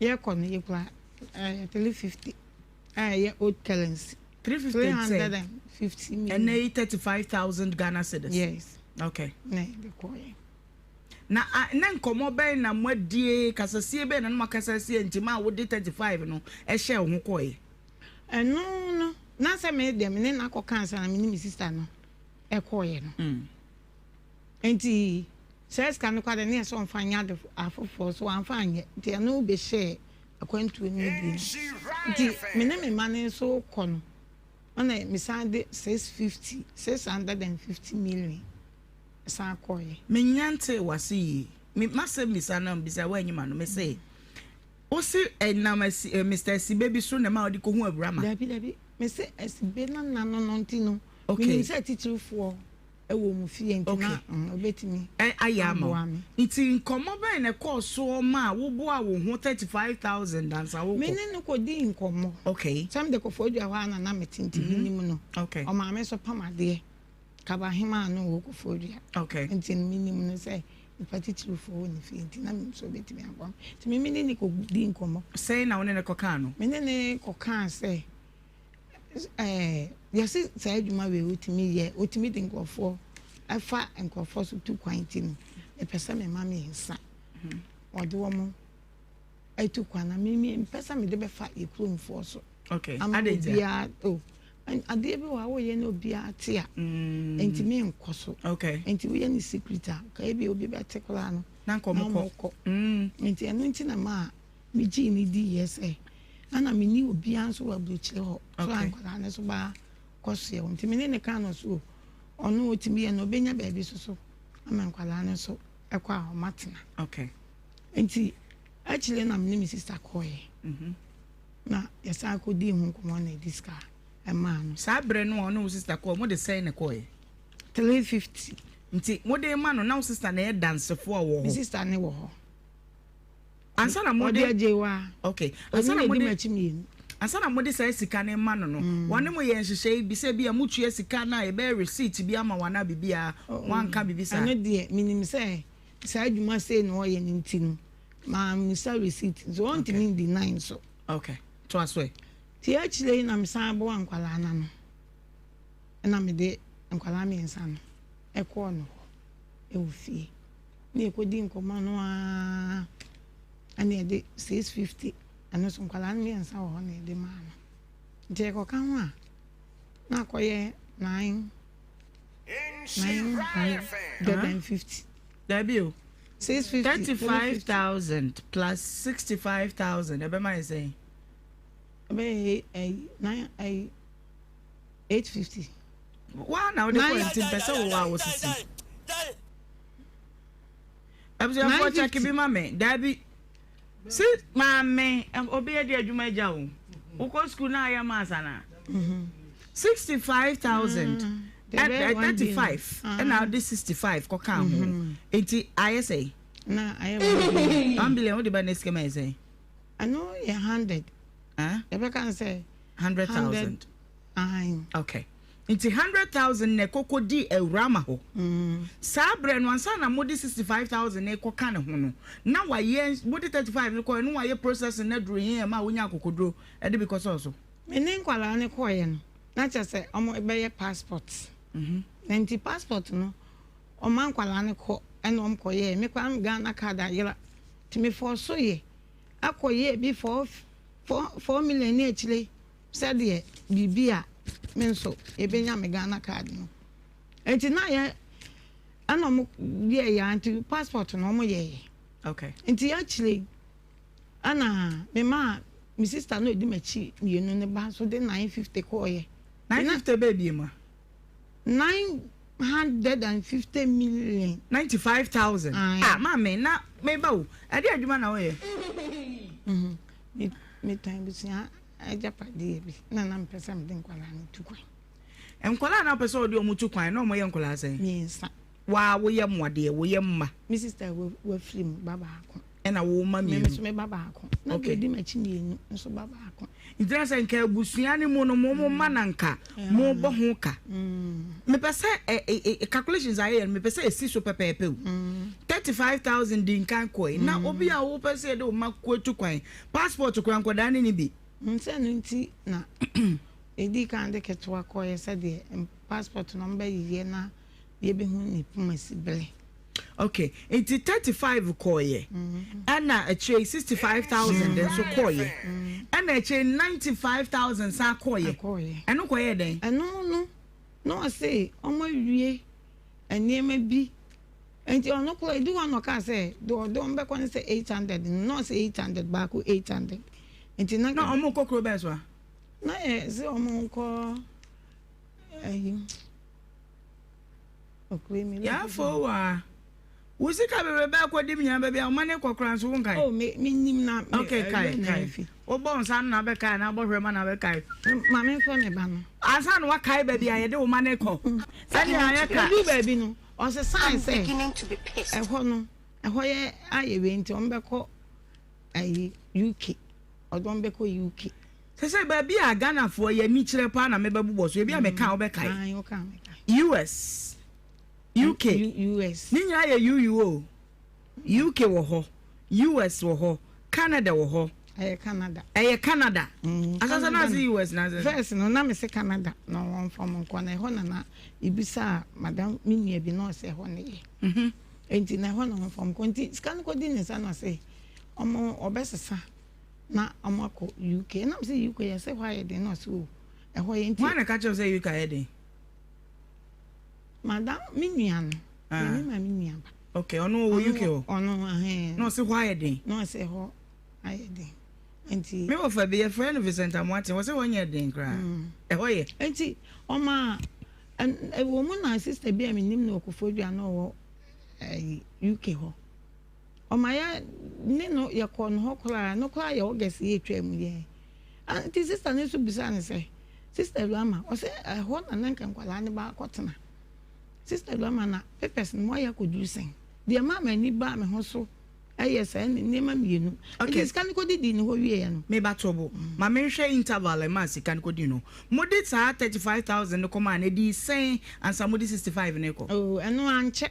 Yɛkɔ no yɛkura ɛyɛ 350 a ɛyɛ old currency. 350 350 million. Ɛnɛ yi 35,000 Ghana cedis. Yes. Okay. Na yɛde kɔɔeɛ. Na a na nkɔmmɔ bɛn na moadie, kasasie bɛn na na moakasa asie nti maa wode 35 no hyɛɛ wo ho kɔeɛ? Ɛno no, na sɛ me deɛ me ne no akɔka ansa na me ne me sista no kɔeɛ no. Nti saa sika no koraa deɛ na yɛ sɛ ɔmfa nyɛ ade afoforɔ so wamfa anyɛ. Nti ɛno bɛhyɛɛ akwantuo no mu bio. Nti me ne me mma no nso rekɔ no, ɛna mesan de 650, 650 million san kɔeɛ. Mennya ntee w'ase yie. Me m'asɛm bisa no a mebisa woanyi m'ano. Mese Wo se ɛnam asi eh, Mister Asibe bi so na ɛma wode kɔhu Awurama? Dabi, dabi. Me se Asibe nana no no nti no, Okay. menim sɛ atitirifoɔ wɔ mo fie nti Okay. na mm, obetumi Ɛ, ayɛ ama wo. aboa me. Nti nkɔmmɔ bɛn na ɛkɔɔ soɔ maa woboaa wo ho 35,000 ansa Me wokɔ? ne no kɔdii nkɔmmɔ. Okay. Sɛ mede Koforidua hɔ ara na na mete nti menim no. Okay. Ɔmaa me nso pam adeɛ. Kaba hemaa no wɔ Koforidua. Okay. Nti no menim no sɛ nipa titirifoɔ wɔ ne fie nti na menim sɛ ɔbɛtumi aboa me. Nti me me ne no kɔdii nkɔmmɔ. Sɛn na wo ne no kɔkaa no? Me ne no kɔkaa sɛ ɛɛ yɛse saa adwuma wei wotumi yɛ, wotumi de nkurɔfoɔ ɛfa nkurɔfoɔ so tu kwan nti no mepɛ sɛ mema mmiɛnsa wɔde wɔn atu kwan na me mempɛ sɛ mede bɛfa yɛ kuromfoɔ so. Okay. Ama Adɛn ntia? obiara oh adeɛ bi wɔ a woyɛ na obiara te a ntumi nkɔ so. Okay. Nti woyɛ no secret a ka ebi obi bɛte koraa no Na nka ɔmo kɔ. kɔ. Nti ɛno nti na maa megyee no diiɛ sɛ ɛna menni obiara nso wɔ aburokyire hɔ so a Okay. nkwadaa no so baa kɔ soɛ hɔ. Nti me ne no kaa no so o ɔno ɔtumi yɛ no ɔbɛnya baabi so so ama nkwadaa no nso ɛkɔ a ɔmo atena. Okay. Nti akyire na me ne me sister kɔɔeɛ. Na yɛsan kɔdii ho nkɔmmɔ na yɛde sika maa no. Saa berɛ no a ɔne wo sista kɔɔ, mode sɛn na ɛkɔeɛ? 350. Nti mode rema no, na wo sista na ɛyɛ dansefoɔ a ɔwɔ hɔ? Me sista ne wɔ hɔ. Ansa na mode. Ɔde agye wa. Okay. Ansa na mode. Ɔne mmienu. Ansa na mode saa sika no rema no no, wɔne mo yɛ nhyehyɛe bi sɛ ebia motua sika no a yɛbɛyɛ receipt bi ama wo anaa biribi a, wɔanka biribi saa? Ɛno deɛ, menim sɛ saa adwuma sei na ɔyɛ no nti no, Mammisa receipt nso ɔntumi ndi nan nso. Okay, toa so ɛ. Nti akyire yi na mesan boa nkwadaa no ano ɛna mede nkwadaa mmiɛnsa no ɛkɔɔ no hɔ ɛwɔ fie na yɛkɔdi nkɔmmɔ no ara ɛna yɛde 650 ɛno nso nkwadaa no mmiɛnsa wɔ hɔ na yɛde maa no nti yɛkɔka ho a na akɔyɛ 9 950. Dabi o. 650. 35,000 plus 65,000 ɛbɛma yɛ sɛn? Ɛbɛyɛ ɛyi nine ɛyi 850. Waa na wode kɔ nti mpɛ sɛ wo a wosisi. Abusuafoɔ kyɛke bi ma me. Dabi. Si maame obi adi adwuma agya o. Wokɔ sukuu na ayɛ maths anaa? 65,000 35 ɛna wode 65 kɔkaa ho. Nti ayɛ sɛn? Na ayɛ 1 billion. 1 billion wode ba ne sika ma yɛ sɛn? Ɛno yɛ 100. Yɛbɛka no sɛ 100,000. Aane. Okay. Nti 100,000 na ɛkɔkɔ di Awurama hɔ. Saa berɛ no ansa na mode 65,000 no rekɔka ne ho no, na wayɛ, mode 35 no kɔeɛ no wayɛ processing no aduru he ɛma wonya akokoduro de bi kɔsɔɔ so? Me ne nkwadaa no kɔeɛ no, na kyerɛ sɛ wɔbɛyɛ passport. Na nti passport no, wɔma nkwadaa no kɔ ɛna wɔkɔyɛɛ. Me koraa me Ghana card ayera. Nti me fɔɔso yɛ akɔyɛɛ bi 4 million ne akyire. Sɛdeɛ biribi a me nso yɛbɛnya me Ghana card no nti na yɛ ɛna ɔmo yɛɛ yɛ nti passport no ɔmo yɛɛ. Okay. Nti akyire ɛna me maa me sister no edi m'akyi mmienu ne ba nso de 950 kɔɔyɛ. 950 bɛɛ bie mu a? 950 million. 95,000. Ah maame na meba o ɛde adwuma na woyɛ? Me metɔn abusua agyapadeɛ bi na na mepɛ sɛ mede nkwadaa no tu kwan. Nkwadaa na wopɛ sɛ wode wɔn tu kwan na wɔyɛ nkwadaa sɛn? Mmiɛnsa. Waa woyɛ mmoadeɛ woyɛ mma. Me sista wafiri mu ba baako. Ɛna wo mma mmienu. Me nso me ba baako. Na deɛ ɔdi m'akyi mmienu nso ba baako. Nti na sɛ nka abusua no mu no mo mo mma na nka mo bɔ ho ka. Mepɛ sɛ ɛ ɛ calculations a yɛyɛ no mepɛ sɛ esi so pɛpɛɛpɛ o. 35,000 di nkan kɔe na obi a wopɛ sɛ yɛde wo mma kɔ tu kwan passport kura nkwadaa no ni bi. Sɛ ɛno nti na yɛdii kan de ketewa kɔeɛ sɛdeɛ passport no wɔbɛyeyɛ na yɛbɛhu ne poma si bere. Okay, nti 35 kɔɔyɛ, ɛna akyire 65,000 nso kɔɔyɛ, ɛna akyire 95,000 san kɔɔyɛ. Ɛno kɔyɛɛ dɛn? Ɛno no, na ɔse ɔmo awie nneɛma bi, nti ɔno koraa edu hɔ na ɔkaa sɛ deɛ ɔde ɔmo bɛkɔ no sɛ 800 no, na ɔse 800 baako 800, nti na. Na ɔmo kɔ kuro bɛn so a? Na yɛ sɛ ɔmo nkɔ ɛyi. Yafo wa wo sika bebrebe akɔdi mu nyinaa baabi a woma ne kɔ koraa nso wonkae. Oh, me me nim na me Okay, kae kae. Wobɔ nsa no na abɛkae na abɔ hwɛma na abɛkae. Ma me mfrɛ me ba no. Ansa na wakae baabi a yɛde wo ma ne kɔ. Sɛnea ayɛ ka. Edu baabi no, ɔsesae sɛ ɛhɔ no, ɛhɔ yɛ ayɛ wei nti wɔn bɛkɔ ayi UK. Ɔde wɔn bɛkɔ UK. Sɛsɛi baabi a Ghanafoɔ yɛ ani kyerɛ paa na mebɛbobɔ so, ebi a meka a wobɛkae. US, UK, ne nyinaa yɛ UU o. UK wɔ hɔ, US wɔ hɔ, Canada wɔ hɔ. Ɛyɛ Canada. Ɛyɛ Canada. Asasa na ase US na ase. First no na mese Canada na wɔn fa wɔn nkɔ na ɛhɔ na na ebisa madam me nua bi na ɔsɛ ɛhɔ ne yɛ. Nti na ɛhɔ na wɔn fa wɔn kɔ nti sika no kɔ di ne nsa na ɔsɛ wɔn ɔbɛsesa. na ɔmo akɔ UK ɛna mo sɛ UK yɛ sɛ hɔ ayɛ den na ɔsɛ o ɛhɔ yɛ nti. Hwan na ɛka kyerɛ wo sɛ UK ayɛ den? Madam me nua no. Ah. Me ma me nua ba. Okay, ɔno wɔ UK hɔ. Ɔno ahɛn. Na ɔsɛ hɔ ayɛ den. Na ɔsɛ hɔ ayɛ den. Nti. Me wɔ fa bi yɛfrɛ no Vincent Amoate wɔ sɛ hɔ nyɛ den koraa. Mm. Ɛhɔ yɛ. Nti ɔma ɛwɔ mu na sister bi a menim no wɔ Koforidua na ɔwɔ UK hɔ. Ɔma yɛ ne no yɛkɔɔ no hɔ koraa, no koraa yɛ August yi etwaa mu yi. Nti sister no nso bisaa no sɛ, Sister Luama, ɔsɛ ɛhɔ na na nka nkwadaa no ba akɔtena. Sister Luama na papers no moayɛ akɔduru sɛn? Deɛ ɛmaa m'ani baa me ho so yɛ saa nneɛma mmienu. Okay. Nti sika no kɔdidii ne hɔ wieɛ no. Me ba Tobo, ma menhwɛ interval a ɛmaa sika no kɔdii no. Mode saa 35,000 no kɔmaa no, ɛdii sɛn ansa mode 65 no rekɔ? Oh, ɛno ankyɛ.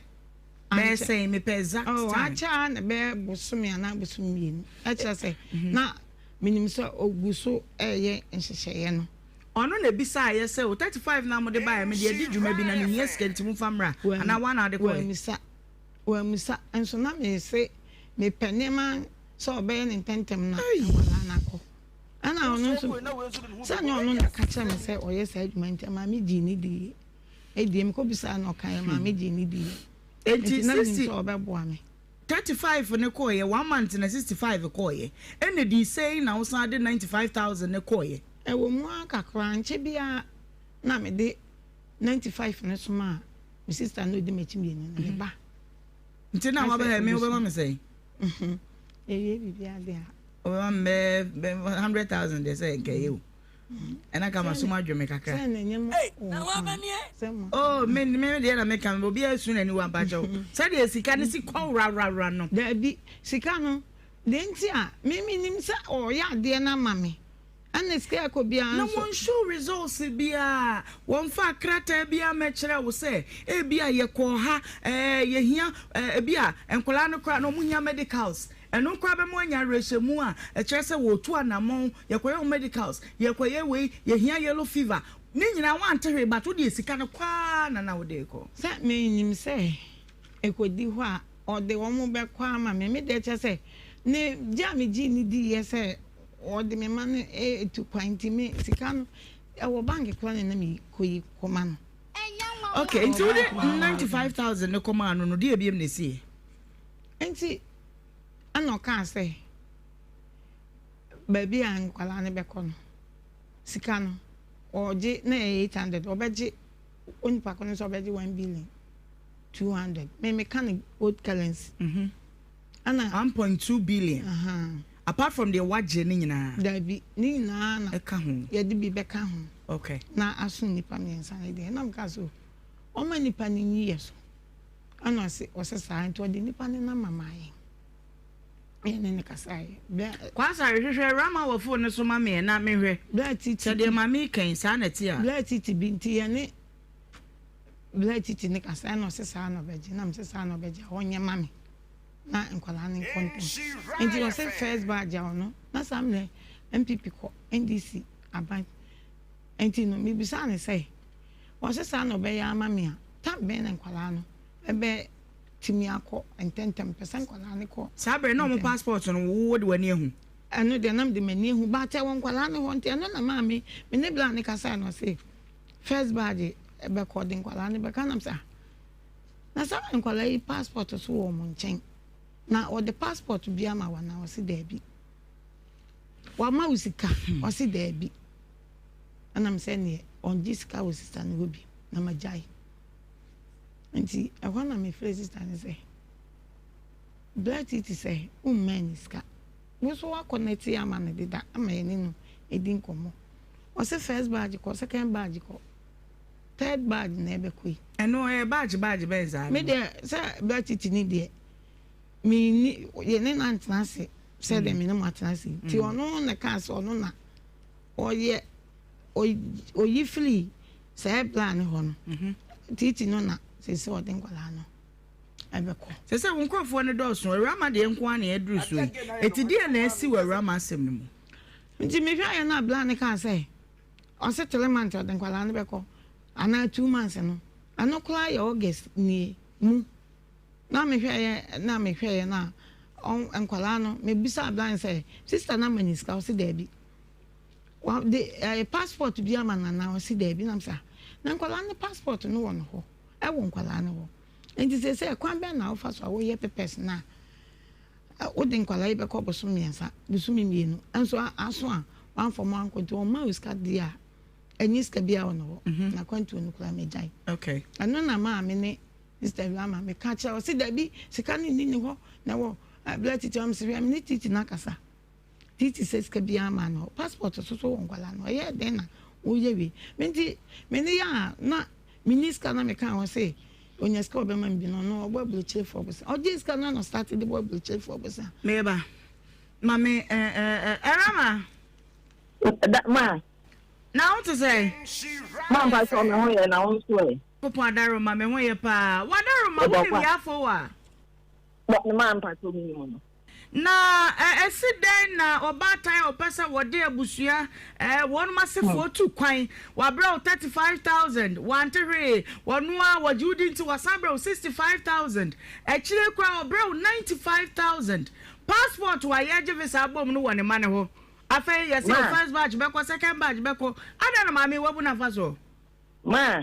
Bɛyɛ sɛn? Mepɛ exact oh, time. Akyɛ ara na bɛyɛ bosome anaa bosome mmienu. Ɛkyerɛ sɛ mhm. na menim sɛ ogu so ɛreyɛ nhyehyɛeɛ no. Ɔno na ebisaeɛ sɛ o 35 na mode baeɛ mede adi dwuma bi na mehia sika nti momfa mmra anaa woa na wode kɔɛ? Wammisa wammisa nso na mese mepɛ nneɛma sɛ ɔbɛyɛ ne ntɛntɛm na nkwadaa no akɔ. Ɛna ɔno nso sɛ nyɛ ɔno na ka kyerɛ me sɛ ɔyɛ saa adwuma nti ɛma megyee ne diiɛ. Edie mekɔ bisaa no ɔkaeɛ maa me gyee no diiɛ. Enti Nti na menim 60 sɛ ɔbɛboa me. 35 no kɔeɛ, one month na 65 kɔeɛ, ɛna ɛdii sɛn na wosan de 95,000 no kɔeɛ? Ɛwɔ mu ara kakra, ankyɛ biara na mede 95 no somaa me sister no a ɔdi m'akyi mmienu no, ne ba. Nti na wabɛhɛ me, wobɛma me sɛn? Yɛwie biribiara deɛ a. Wobɛma me bɛyɛ 100,000 deɛ sɛ nka ɛyɛ o. ɛna ka masom adwo me kakra oh me me deɛ na meka me obi asu n'ani wa mpakyɛw sɛdeɛ sika no si kɔ wrawrawra no. Daabi sika no deɛ nti a me menim sɛ ɔyɛ adeɛ no ama me ɛna sika ɛkɔ biara na nso. wɔn show results biara wɔn fa krataa biara mɛkyerɛ wo sɛ ebi a yɛkɔɔ ha ɛɛ yɛhia ɛɛ ebi a nkwadaa no koraa na wɔn hia medicals. Ɛno koraa bɛma woanya awerɛhyɛmu a ɛkyerɛ sɛ wɔretu anammɔn, yɛkɔyɛ wo medicals, yɛkɔyɛ wei, yɛhia yellow fever, ne nyinaa woante hwee but wodeɛ sika no kɔ ara na na wode rekɔ. Sɛ menim sɛ ɛkɔdi hɔ a ɔde wɔn bɛkɔ ama me, me deɛ kyerɛ sɛ ne gye a megyee no diiɛ sɛ ɔde me ma no retu kwan nti me sika no ɛwɔ bank koraa na na mekɔyi kɔma no. Okay, nti wode 95,000 no kɔmaa no no, deɛ ebiem na ɛsiiɛ? Nti ɛna ɔkaa sɛ baabi a nkwadaa no bɛkɔ no, sika no ɔgye na ɛyɛ 800, ɔbɛgye onipa ko no nso ɔbɛgye 1 billion 200. Me meka no old currency. Mhm. Ɛna 1.2 billion. Aha. Apart from deɛ wagye ne nyinaa. Dabi, ne nyinaa na ɛka ho. Yɛde bi bɛka ho. Okay. Na aso nnipa mmiɛnsa no deɛ. Ɛna meka so ɔma nnipa no nyi yɛ so. Ɛna ɔse ɔse saa nti ɔde nipa no number maa yɛn yɛne no kasaeɛ berɛ. Kwasare hwehwɛ Rama wɔ phone no so ma me ɛ na menhwɛ Berɛ titi sɛ deɛ maame yi ka yi saa na ɛte a. Berɛ titi bi nti yɛne berɛ titi no kasaeɛ ɛna ɔse saa na ɔbɛgye na mese saa na ɔbɛgye a ɔnyɛ ma me na nkwadaa no nkɔ ntɛm nti ɔse first batch a ɔno na saa mmerɛ NPP kɔ NDC aban nti no mebisaa no sɛ ɔse saa na ɔbɛyɛ ama me a tam bɛn na nkwadaa no bɛ. Tumi akɔ ntɛntɛm mepɛ sɛ nkwadaa no kɔ. Saa berɛ na wɔn passport no wo wode w'ani ahu? Ɛno deɛ na mede m'ani ahu but ɛwɔ nkwadaa no hɔ nti ɛno na maa me me ne bra no kasae na ɔse first badge bɛkɔ ɔde nkwadaa no bɛka na mesɛ ah na saa nkwadaa yi passport so wɔ wɔn nkyɛn na ɔde passport bi ama wɔn na ɔse daabi wama wo sika ɔse daabi ɛna mesɛ neɛ ɔngye sika wɔ sista no hɔ bi na magyae. Nti ɛhɔ na mefrɛɛ sista no sɛ, Bra Titi sɛ wommaa ne sika. Wo nso woakɔnɛte ama no deda ama yɛne no adi nkɔmmɔ. Ɔse first badge kɔ, second badge kɔ, third badge na ɛbɛkɔ yi. Ɛno ɛyɛ badge badge bɛn saa no? Me deɛ sɛ Bra Titi ne deɛ, menni, yɛne no antena ase sɛdeɛ me ne mo atena ase yi. Nti ɔno na ɛkaa sɛ ɔno na ɔyɛ, ɔyi firii Saa bra no hɔ no, Titi no na seesei ɔde nkwadaa no bɛkɔ. Seesei wo nkurɔfoɔ no dɔɔso, Awurama deɛ nko ara na yɛaduru so yi. Enti deɛn na asi wɔ Awurama asɛm no mu? Nti mehwɛeɛ no a bra no kaa sɛ, ɔse three months ɔde nkwadaa no bɛkɔ, anaa two months no, ɛno koraa yɛ August nie mu. Na mehwɛeɛ na mehwɛeɛ no a, nkwadaa no, mebisaa bra no sɛ, sister no ama ne sika? Ɔse daabi. Wa de ɛɛ passport bi ama no anaa? Ɔsi daabi nam sɛ ah na nkwadaa no passport no wɔ no hɔ ɛwɔ nkwadaa no hɔ nti sɛ sɛ kwan bɛn na wofa so a woyɛ papers na wode nkwadaa yi bɛkɔ bosom mmiɛnsa bosome mmienu nso aso a wamfa mu ankɔ nti wɔn ma wo sika deɛ a ɛnyɛ sika bi a wɔ no hɔ mhm. na kwantuo no koraa megyae ɛno na maa me ne Mr. Rama meka kyerɛ ɔsi daabi sika no nni ne hɔ na wɔ abira titi ɔmo sɛ me ne titi no akasa Titi sɛ sika biara maa no hɔ passport so so wɔ nkwadaa no ɛyɛ dɛn na woyɛ wei me nti me ne yɛ a na me ni sika na me ka ho se onya sika ɔbɛma me bi no no ɔbɔ aburokyerefoɔ bosa ɔgye sika no na start de bɔ aburokyerefoɔ bosa. Meba ma me ɛ ɛ ɛ Rama. Da ma. Na wo te sɛ. Ma mpa sɛ me ho yɛ na wo nso ɛ. Kopɔn adaroma me ho yɛ paa. Wadaroma wo nim yɛ afɔ wa. Ma mpa sɛ me nim no. Na ɛsi dɛn na ɔbaatan a ɔpɛ sɛ wɔde abusua wɔnom asefoɔ tu kwan, wabrɛ wo 35,000, wante hwee, wɔno ara wɔgye wo di nti wasan brɛ wo 65,000, akyire koraa ɔbrɛ wo 95,000, passport a yɛgye visa abom no wɔ ne mma no hɔ, afei yɛse wo first batch bɛkɔ, second batch bɛkɔ, adɛn na maame yi wabu no afa soɔ? Ma,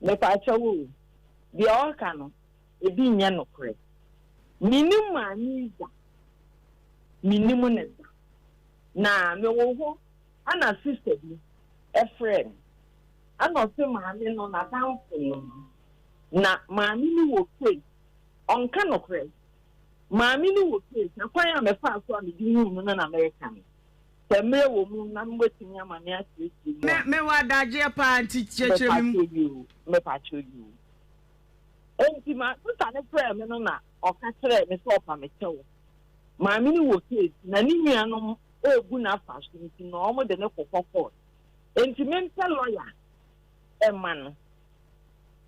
mepaakyɛw o, deɛ ɔreka no, ebi nyɛ nokorɛ. Mennim maame yi da, mennim no da. Na mewɔ hɔ ɛna sister bi frɛɛ me ɛna ɔse maame no n'adamfo no no na maame no wɔ case, ɔnka nokorɛ. Maame no wɔ case, ɛkwan a mefaa so a mede huu no no na mereka no. Sɛ mmerɛ wɔ mu na mobɛtumi ama me akyerɛkyerɛ mu a. Mewɔ adagyeɛ paa nti kyerɛkyerɛ me mu. Mepakyɛ yi o, mepakyɛ yi o. Enti ma sista no frɛɛ me no na ɔka kyerɛɛ me sɛ ɔpa me kyɛw. Maame no wɔ case na ne nuanom rebu no afa so nti na wɔde no kɔkɔ court. Enti mempɛ lɔya mma no.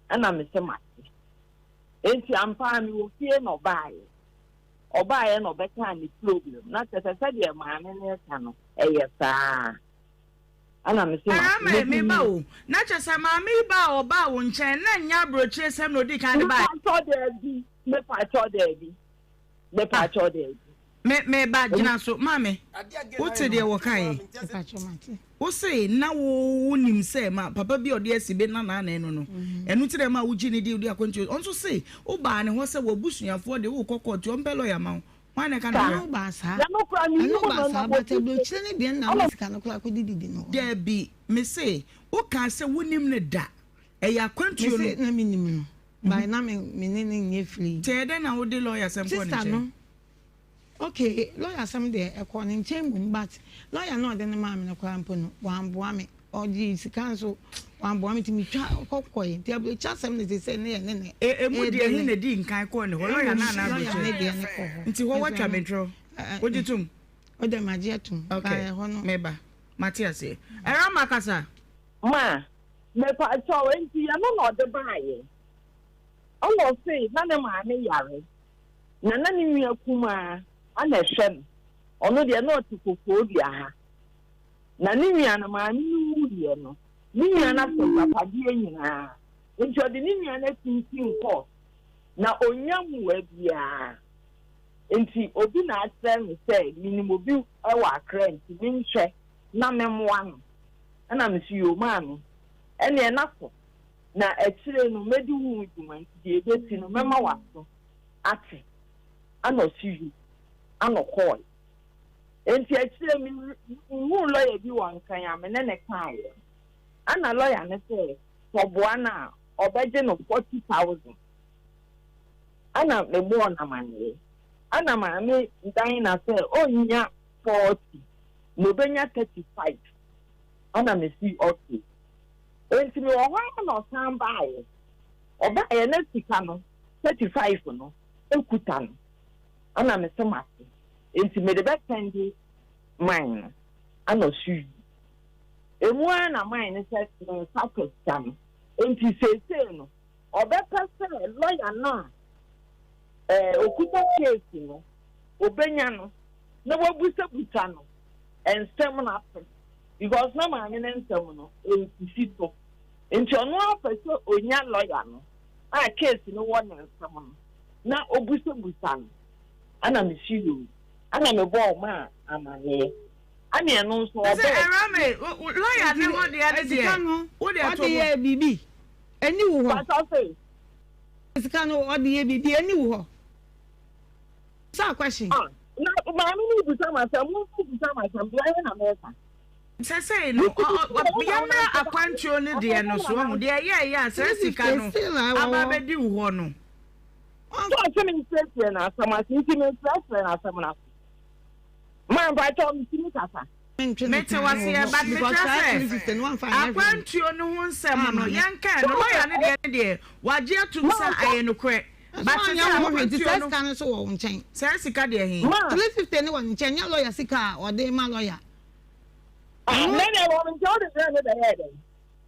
Ɛna mese mate. Enti ampa ara mewɔ fie na ɔbaeɛ. Ɔbaeɛ na ɔbɛkaa ne problem na kyerɛ sɛ sɛdeɛ maame no reka no ɛyɛ saa. Ɛna me se Ɛɛ mate. me me ba o, na kyerɛ sɛ maame yi ba a ɔbaa wo nkyɛn na nyɛ aburokyire sɛm na odi kan de bae. Mepakyɛw daabi, mepakyɛw daabi, mepakyɛw daabi. Me me ba gyina so maame, wo te deɛ wɔ kae? Mepakyɛw mate. Wo se na wo wo nim sɛ ma papa bi a ɔde asi be na naanee no no, ɛno ti na ɛma wo gye ne di wode akwantuo. Ɔnso se wo baa ne hɔ sɛ w'abusuafoɔ de wo kɔ kɔɔtu ɔmpɛ lɔya ma wo. Hwan na ɛka nokorɛ? Ɛno baa saa. Ɛno baa saa but aburokyire no deɛ na ama sika no koraa kɔdi didi no hɔ. Dabi, mese wokaa sɛ wonim no da. Ɛyɛ akwantuo no. Mese na menim no but na me me ne no nyɛ free. Nti ɛyɛ dɛn na wode lawyer asɛm kɔɔ ne Sister nkyɛn? no okay lawyer asɛm deɛ ɛkɔɔ ne nkyɛn mmom but lawyer no a ɔde no maa me no koraa mpo no wamboa me. Ɔgyee sika nso wamboa me nti metwa kɔ kɔe nti aburokyire asɛm no seesei ne yɛ ne ne E emu deɛ he na edii nkan kɔɔ ne hɔ, lɔya no anaa lɔya ne aburokyire? deɛ ne kɔ hɔ. Nti hɔ woatwa me ntorɔ? Wogye tom? O deɛ magye atom. Ok, Ba ɛhɔ no. meba. Mate aseɛ. Ɛrama kasa. Ma, mepakyɛw, enti ɛno na ɔde baeɛ? Ɛna ɔse na ne maame yare, na na ne nua kumaa na ɛhwɛ no, ɔno deɛ na ɔte Koforidua ha. Na ne nua no maame no wuiɛ no, ne nua no asɔ agyapadeɛ nyinaa. Nti ɔde ne nua no atintim court. Na ɔnnya mmoa biara. Nti obi na akyerɛ me sɛ menim obi wɔ Accra nti menhwɛ na memmoa no. Ɛna mese yoo maame, ɛneɛ na kɔ na akyire no mɛdi wo ho dwuma nti deɛ ɛbɛsi no mɛma w'aso ate. Ɛna ɔse yoo, ɛna ɔkɔɔe. Nti akyire mehuu lɔya bi wɔ Nkran a me ne no kaeɛ. Ɛna lɔya no sɛ sɛ ɔboa no a ɔbɛgye no 40,000. Ɛna mebɔɔ no amaneɛ. Ɛna maame Dinah sɛ ɔnnya 40 na ɔbɛnya 35. Ɛna mesi okay. Enti mewɔ hɔ ara na ɔsan baeɛ. Ɔbaeɛ na sika no 35 no ɛkuta no. Ɛna mese mate. Enti mede bɛsɛnde man no. Ɛna ɔse yuu. Emu ara na man no sɛ ne nsa ka sika no. Enti seesei no, ɔbɛpɛ sɛ lɔya no a ɛɛ okuta keesi no, obenya no na wabusabusa no nsɛm no ase because na maame no nsɛm no nsisi so. Nti ɔno ara pɛ sɛ onya lɔya no a keesi no wɔ ne nsam no na obusabusa no. Ɛna mesi yoo. Ɛna mebɔɔ maa amaneɛ. Ɛne ɛno nso Sɛ ɔbɛɛ. Awurame, lɔya ne hɔ deɛ ne Sika deɛ, no wo deɛ ɔde to bo. yɛ biribi ɛni wo hɔ. Pata se. Sika no ɔde yɛ biribi ɛni wo hɔ. Sa question. Ah, na maame no bisa ma asɛm, mo nso bisa ma asɛm, deɛ ayɛ na mɛka. Sɛsɛi no, yɛmmra akwantuo no deɛ no so, wahu, deɛ ɛyɛɛyɛ a saa sika no aba abɛdi wo hɔ no. Sɛ ɔse menkyerɛkyerɛ no asɛm ase nti menkyerɛkyerɛ no asɛm no ase. Ma mpakyɛw metumi kasa. Mete wo aseɛ but mekyerɛ sɛ akwantuo no ho nsɛm no yɛnkaɛ no lawyer no deɛ ne deɛ wagye atum sɛ ɛyɛ nokorɛ but sɛ akwantuo no saa sika deɛ he. 350 ne wɔ ne nkyɛn nyɛ lawyer sika a ɔde ma lawyer. Ne deɛ wɔ me nkyɛn wode brɛ me bɛyɛɛ dɛn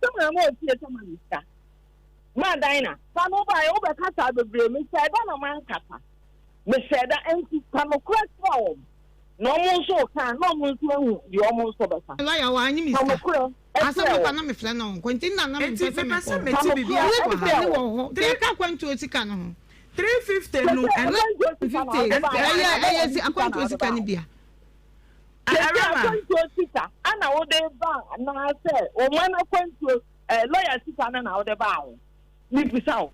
sɛ maa ma ɔtie sɛ ma me sika ma Dinah fa no baeɛ wobɛkasa bebree mesɛe da na mankasa. Mehyɛɛ da nti ka nokorɛ kyerɛ wɔn, na wɔn nso reka a, na wɔn nso ahu deɛ wɔn nso bɛka. Lɔya wa anyi mi Ka sika. nokorɛ Asɛm kyerɛ no kwa wɔn. na me frɛ no ɔnkɔ nti na na me Enti mpɛ sɛ me mepɛ sɛ kɔ. mete Ka biribi nokorɛ ase wɔ Three ha. fifty ne kyerɛ wɔ wɔn. hɔ. Three Deɛ ɛka akwantuo sika no ho. 350 no Sese ɛno akwantuo sika na 350 wode baeɛ ɛyɛ anaa ɛyɛ lɔya si no sika na akwantuo wode sika no baeɛ? bia. Sese Awurama. akwantuo sika ana wode ba anaasɛ ɔman akwantuo ɛɛ lɔya sika no na wode baeɛ? Mebisa wo.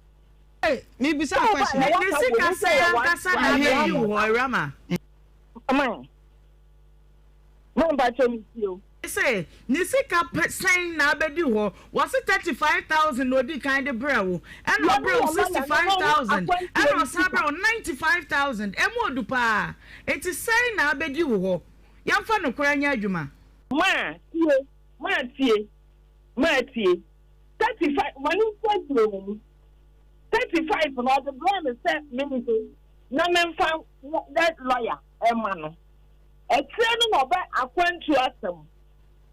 Hey, mebisa wo question. Ne ne sika sɛn ankasa na abɛdi wo hɔ, Awurama? Man, man mpakyɛ me tie o. Se ne sika pɛ sɛn na abɛdi hɔ? Wɔse 35,000 na ɔdii kan de brɛɛ wo, ɛna ɔbrɛɛ wo 65,000, ɛna ɔsan brɛɛ wo 95,000. Ɛmu ɔdu paa. Enti sɛn na abɛdi wo hɔ? Yɛmfa nokorɛ nyɛ adwuma. Ma tie, ma tie, ma tie. 35 ma no nkyerɛkyerɛ wo mu. 35 no ɔde brɛɛ me sɛ mengye na memfa nyɛ lɔya mma no. Akyire no na ɔbɛ akwantuo asɛm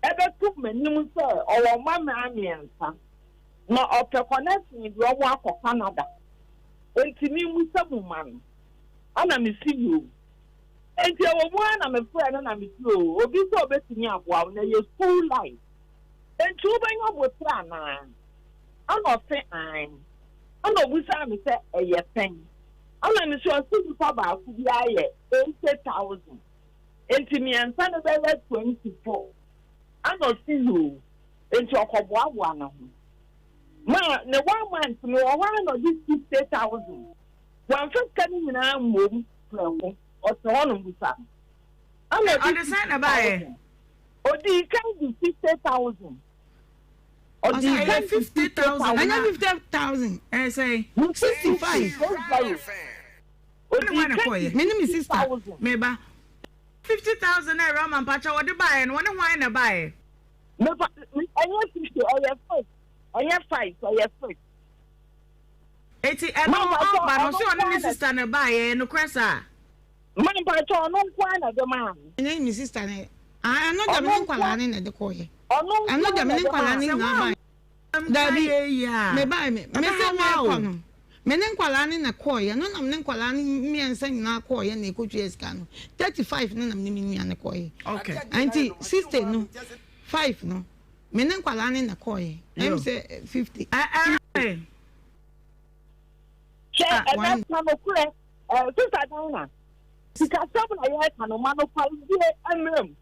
ɛbɛto m'anim sɛ ɔwɔ mma mmaa mmiɛnsa na ɔpɛ connection de wɔn akɔ Canada enti memmusa mu mma no. Ɛna mese yoo. Enti ɛwɔ mu ara na mefrɛɛ no na mese oo obi sɛ ɔbɛtumi aboa wo na ɛyɛ school life enti wobɛnya boterɛ anaa? Ɛna ɔse aane. Ɛna ɔbisaa me sɛ ɛyɛ sɛn? Ɛna mese ɔse nipa baako biara yɛ 80,000 enti mmiɛnsa no bɛyɛ 24. Ɛna ɔse yoo. Enti ɔkɔboaboa ne ho ma ne one month mewɔ hɔ ara na ɔde 60,000. Wamfa sika no nyinaa ammom prɛko, ɔte hɔnom bisa no. Ɛna ɔde Ɔde sɛn na ɛbaeɛ? 60,000. Odii kan de 60,000. Ɔdii kan Ɛyɛ 50,000 Ɛnyɛ na 50,000. ɛyɛ sɛn? 65. Wo ne hwan na ɛkɔeɛ? Me ne me sister. Meba. 50,000 na Awurama mpakyɛ wɔde baeɛ no, wɔne hwan na ɛbaeɛ? Mepa, ɛnyɛ 50, ɛyɛ 6. Ɛnyɛ 5, ɛyɛ 6. Eti ɛno ɔba no, ɔse ɔne ne sister na ɛbaeɛ, ɛyɛ nokorɛ saa? Ma mpakyɛ ɔno nko ara na ɛde maa me. Ɛnyɛ me sister ne ah ɛno deɛ me ne nkwadaa ne na ɛde kɔɔyɛ. Ɔno nko Ɛno ara deɛ na me ne ɛde nkwadaa maa ne me. nyinaa bae. Dabi me bae me me sɛ mekɔ no me ne nkwadaa ne na kɔɔyɛ ɛno na me ne nkwadaa ne mmiɛnsa nyinaa kɔɔyɛ na ɛkɔtua sika no 35 no na me ne me nua no kɔɔyɛ. Okay. Nti 60 no 5 no me ne nkwadaa ne na kɔɔyɛ ɛm sɛ 50. Ɛ ɛ. Hwɛ Ɛnɛ ka nokorɛ, eh, Sister Dinah, sikasɛm na yɛreka no, ma nokwaredie mmra mu.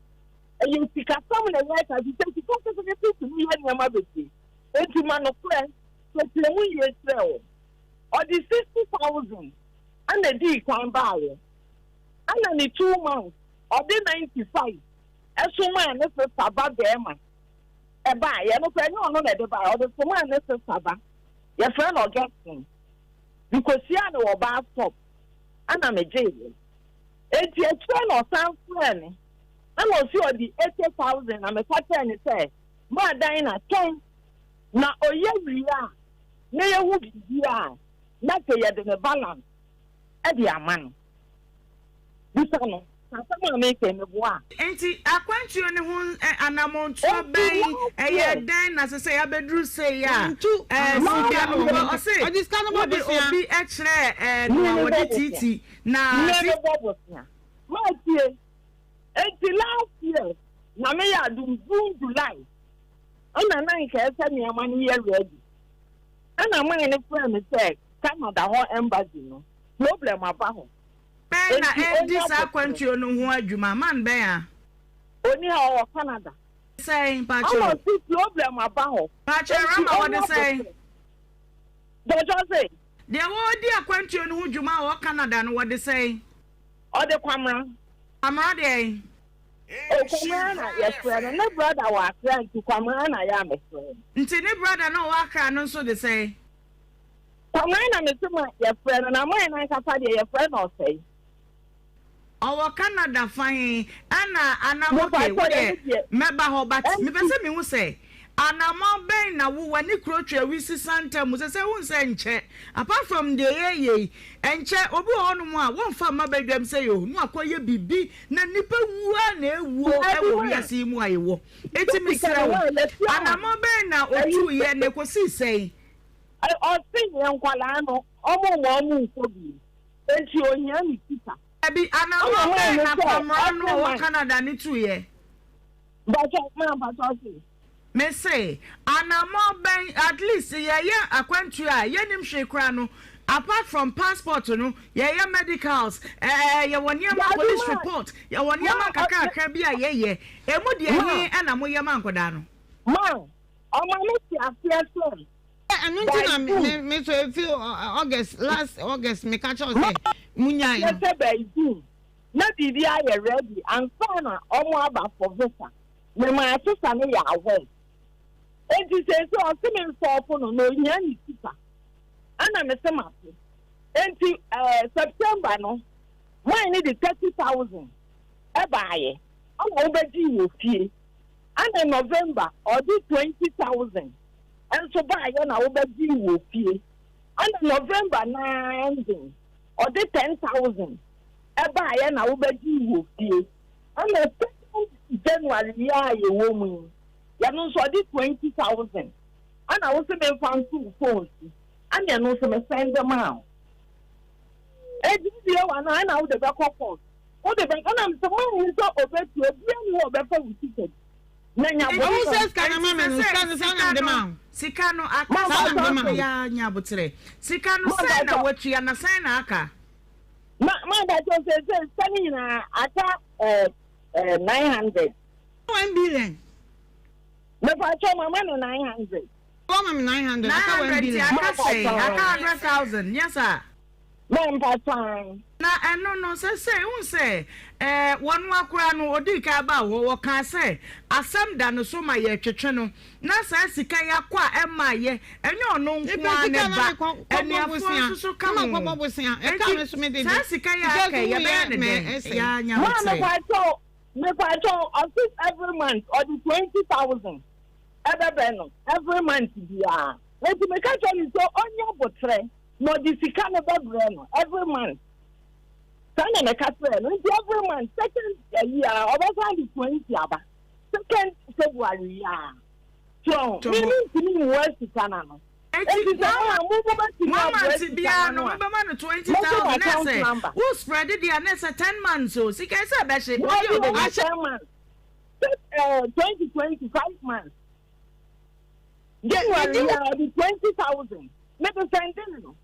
Ɛyɛ sikasɛm na yɛreka, ɛfiri sɛ sika ketekete tumi yɛ nneɛma bebree. Enti ma nokorɛ, kyerɛkyerɛ mu yie kyerɛ wɔn. Ɔde 60,000 ɛna ɛdii kan baeɛ, ɛna ne two months ɔde 95 ɛso maa ne sista ba bɛrima ɛbaeɛ. Ɛno koraa ɛnyɛ ɔno na ɛde baeɛ, ɔde somaa ne sista ba, yɛfrɛ no Augustine. Mekɔhyiaa no wɔ bus stop ɛna megyeeɛ. Enti akyire na ɔsan frɛɛ me ɛna ɔse ɔde 80,000 na meka kyerɛɛ no sɛ maadan na twɛn na ɔyɛ wie a na yɛhu biribi a na afei yɛde ne balance de ama no. Bisa no sɛ asɛm a meka yi meboa a. Enti akwantuo no ho anammɔntuo bɛn, ɛyɛ dɛn na sɛ sɛ yɛabɛduru sei a, sika no wɔ, ɔse wode obi kyerɛɛ no a wɔde titi na. Me mebɔ bosea. Matie. Enti last year na meyɛ adom June July ɛna na nka ɛsɛ nneɛma no yɛ ready. Ɛna man no frɛɛ me sɛ Canada hɔ embassy no problem aba hɔ. Bɛn na Enti ɛredi ɔnya saa aboterɛ. akwantuo no ho adwuma? Man bɛn a? Ɔni ha, ɔwɔ Canada. Sɛn, Ɛna mpakyɛw? ɔse problem aba hɔ. Mpakyɛw, Enti Rama ɔnya wɔde sɛn? aboterɛ. Dɔjɔ se. Deɛ wɔredi akwantuo no ho dwuma a ɔwɔ Canada no wɔde sɛn? Ɔde Kwamra. Kwamra deɛn? Oh, Kwamra na yɛfrɛ no. Ne brother wɔ Accra nti Kwamra na yɛ a mefrɛ no. Nti ne brother no a ɔwɔ Accra no nso de sɛn? Kwamra na mese ma yɛfrɛ no, na mine ankasa deɛ yɛfrɛ no Ɔsɛe. Ɔwɔ Canada fa he? Ɛna anam okay wo deɛ mɛba hɔ but mepɛ sɛ mehu sɛ anamɔn bɛn na wo w'ani kuro Twawisi Santa mu sɛ sɛ wohu sɛ nkyɛ apart from deɛ yɛyɛ yi nkyɛ obi wɔ hɔnom a wɔmfa mma badwam sɛ yɛ na wakɔyɛ biribi na nnipa wuo a na ɛwuo wɔ wiase yi mu a yɛwɔ enti mesrɛ wo anamɔn bɛn na ɔtuiɛ na ɛkɔsii sɛn? Ɔse yɛn nkwadaa no ɔmo mma ɔmo nkɔ bio enti ohia ne sika. Dabi, anammɔn bɛn na Kwamora no a ɔwɔ Canada no tuiɛ? Mpakyɛ, ma mpakyɛ ɔse. Me se, anammɔn bɛn, at least yɛyɛ akwantuo a yɛnnim hwee koraa no, apart from passport no, yɛyɛ medicals, ɛɛ yɛwɔ nneɛma, police report, yɛwɔ nneɛma nkakrakra bi a yɛyɛ, emu deɛ he na moyɛ ma nkwadaa no? Ma, ɔma me te aseɛ sɛ Ɛno nti na me me so efi August last August me ka kyerɛw sɛ mu nyae no. Sɛ by June na biribi ayɛ ready ansa na ɔmo aba for visa. Me maa sesa no yɛ aware. Enti seesei ɔse me nsɔɔfo no na ohia ne sika. Ɛna me se mate. Enti ɛɛ eh, September no mine no de 30,000 ɛbaayɛ ɛna wobɛgyee wɔ fie. Ɛna November ɔde 20,000 nso baayɛ na wobɛgyee wɔ fie. Ɛna November naa ending ɔde 10,000 ɛbaayɛ na wobɛgyee wɔ fie. Ɛna second January yi a yɛwɔ mu yi, yɛno nso ɔde 20,000 ɛna wo se memfa nto wo phone so, ɛna ɛno nso me send maa wo. Enti wobie w'ano a ɛna wode bɛkɔ court, wode bɛ ɛna mesɛ manhu sɛ ɔbɛtua, obia ni hɔ a ɔbɛfa wo sika bi. Na nya Ɔhu sɛ sika no ma me no, sika no saa na mede maa wo. Sika no aka Saa na mede maa wo. ya nya aboterɛ. Sika no sɛn na watua na sɛn na aka? Ma ma mpakyɛw seesei sika no nyinaa aka ɛɛ ɛɛ 900. 1 billion. Mepakyɛw mama no 900. Wama me 900 aka 1 900 nti billion. aka sɛn? Aka 100,000 nyɛ saa? Mempakyɛw. Na ɛno no, seesei wohu sɛ, ɛɛ, wɔn ara koraa no, odii kan baa hɔ, wɔkaa sɛ, Asɛm da no so ma yɛretwetwe no, na saa sika yi akɔ a ɛmmaeɛ, ɛnyɛ ɔno nko Mepɛ ara sika ne na ba, mekɔ kɔbɔ anuafoɔ bosea nso so ka na ho. makɔbɔ bosea ɛka me Enti so mede saa de sika yi a sika aka nso yi, mu yɛbɛyɛ yɛ no mɛ dɛn? ɛsɛe. Yɛa Maa nyamekyerɛ. mepakyɛw mepakyɛw ɔse every month ɔde 20,000 ɛbɛbɛ no every month biara nti meka kyerɛ no sɛ ɔnyɛ boterɛ na ɔde sika no bɛbrɛ no every month saa na meka kyerɛ no nti every month second ayi a ɔbɛsan de 20 aba second February yi a so me me ntumi mmua sika no ano Enti nti sɛ mo a mo mo bɛtumi one aboa month sika no biara ano no a mobɛma no twenty mɛgye mo thousand na account ɛsɛ number wo spread deɛ a na ɛsɛ 10 months o sika ɛsɛ ɛbɛhye Dabi obi a ɛnyɛ ɔbɛdi. 10 months, six 2025 months January Medi yi a ɔde 20,000 mede sɛnde no.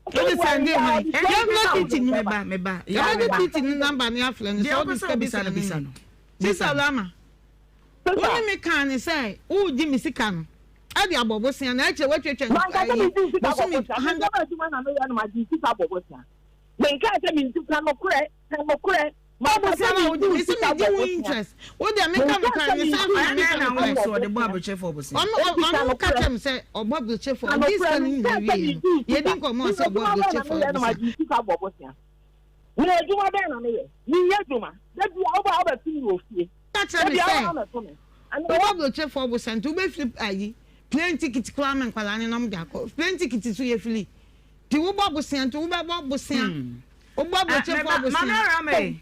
Wode sɛnde hwan? Yɛmfrɛ titi no. Meba, meba. Yɛbɛgye titi no namba ne afrɛ no sɛ ɔde sika bi sɛnde no. Sista Rama, wo ne me kaa ne sɛ woregye me sika no ɛde abɔ bosea na ɛkyerɛ woatwatwa no ɛyi bosome handa. Menkaa sɛ menti ka nokorɛ ka nokorɛ. Bɔbosea na wogye me sɛ megye wo interest wo deɛ menka nokorɛ ne sɛ afei na meka nokorɛ. Ɔde bɔ aburokyerefo bosea. Ɔno ɔno ka kyerɛ me sɛ ɔbɔ aburokyerefo ɔgye sika no nyinaa wie no yɛdi nkɔmmɔ sɛ ɔbɔ aburokyerefo bosea. Meyɛ adwuma bɛn na meyɛ? Menyɛ adwuma. Da bi a woba a wobɛto me wɔ fie. Ka kyerɛ me sɛ wobɔ aburokyerefo bosea nti wobɛfiri ayi plane ticket koraa ma nkwadaa no na wɔde akɔ plane ticket nso yɛfiri Nti wobɔ bosea nti wobɛbɔ bosea. Wobɔ aburokyefoɔ bosea. Maame Arama yi.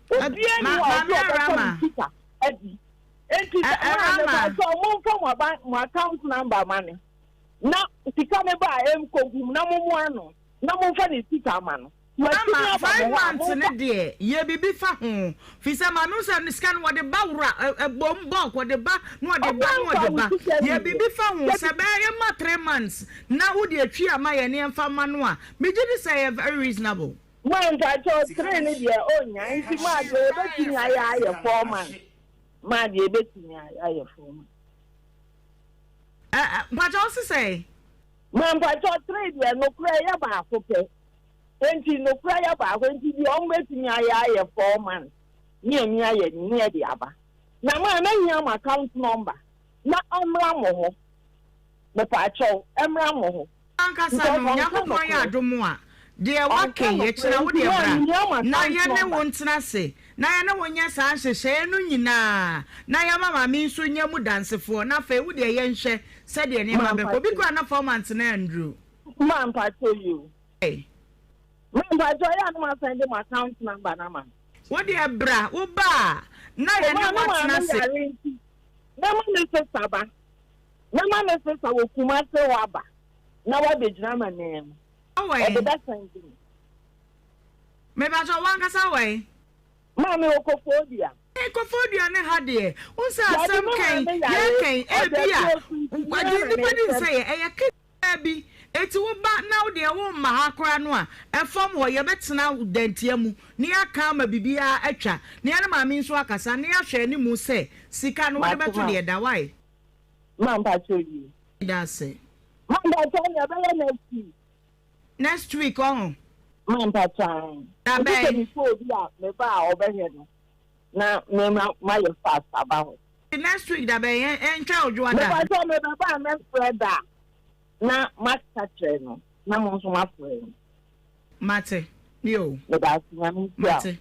Obiara ni hɔ a ɔsɛ ɔbɛtɔ ne sika adi. Nti sɛ maa me ba sɛ ɔmo nfa mo aba mo account number ma me na sika ne ba a ɛnkɔ gum na mo mo ano na mo nfa ne sika ma no. Mama, 5 months no deɛ yɛ biribi fa ho firi sɛ maame hu sɛ sika no wɔde ba wora ɛbom bulk wɔde ba na wɔde ba na wɔde ba yɛ biribi fa ho sɛ bɛyɛ yɛ ma 3 months na wode atwi ama yɛ ne yɛmfa ma no a megye di sɛ ɛyɛ very reasonable. Ma mpakyɛw 3 no deɛ ɔnnya nti ma deɛ yɛbɛtumi ayɛ ayɛ 4 months ma deɛ yɛbɛtumi ayɛ 4 months. Ɛ mpakyɛw sesɛe. Ma mpakyɛw 3 deɛ nokorɛ yɛ baako pɛ. Enti nokorɛ yɛ baako, enti deɛ wɔn bɛtumi ayɛ ayɛ four months ne ani ayɛ ne ne ɛde aba. Na maa mɛhia mo account number na ɛmmra mo hɔ. Mepaakyɛw, ɛmmra mo hɔ. Ankasa Because no, ɔnka Nyankopɔn ayɛ nokorɛ. adom a, deɛ Ɔnka woaka yi, nokorɛ, ɛkyena wo enti deɛ maa bra mehia mo na account yɛne wo number. ntena ase, na yɛne wo nyɛ saa nhyehyɛeɛ no nyinaa, na yɛma maame yi nso nyɛ mu dansefoɔ, na afei wo deɛ yɛnhwɛ sɛdeɛ nneɛma bɛkɔ. Obi Mampakyɛw. koraa na 4 months no anduru. Mampakyɛw yi o. Me mpakyɛw ɛyɛ a na ma send mo account number no ama me. Wo deɛ bra, wo ba a na yɛne Ɔbaa wo me atena maame ase. yare nti mɛma me sista ba, mɛma me sista wɔ Kumase hɔ aba na wabɛgyina m'ananmu. Wɔ he? Ɔde bɛ send me. Mepakyɛw wankasa wɔ he? Maame wɔ Koforidua. Koforidua ne ha deɛ, wohu sɛ Dabi asɛm me kɛn, maame yare, yɛkɛn, ɔde ebia, aduro so nti deɛ me nnipa di maame nsɛ yɛ, ɛyɛ ketewaa bi, enti wo ba na wo deɛ womma ha koraa no a, ɛfam hɔ, yɛbɛtena dantia mu na yɛaka ama biribiara atwa, na yɛne maame nso akasa na yɛahwɛ anim sɛ sika no wode Mate bɛto ma. deɛ ɛda, wai? Ma mpakyɛw yie. Meda ase. Ma mpakyɛw nea ɛbɛyɛ next week. Next week ɔho. Ma mpakyɛw ae. Da Nti sɛ bɛn? mefrɛ obi a meba a ɔbɛhwɛ no na me ma mayɛ fast aba hɔ. Next week da bɛn? Yɛn yɛntwɛn odwoa da. Mepakyɛw mebɛba a mɛfrɛ da a na maka kyerɛ no na mo nso moafrɛ no. Mate yoo. Medase Nyame nhyira wo. Mate.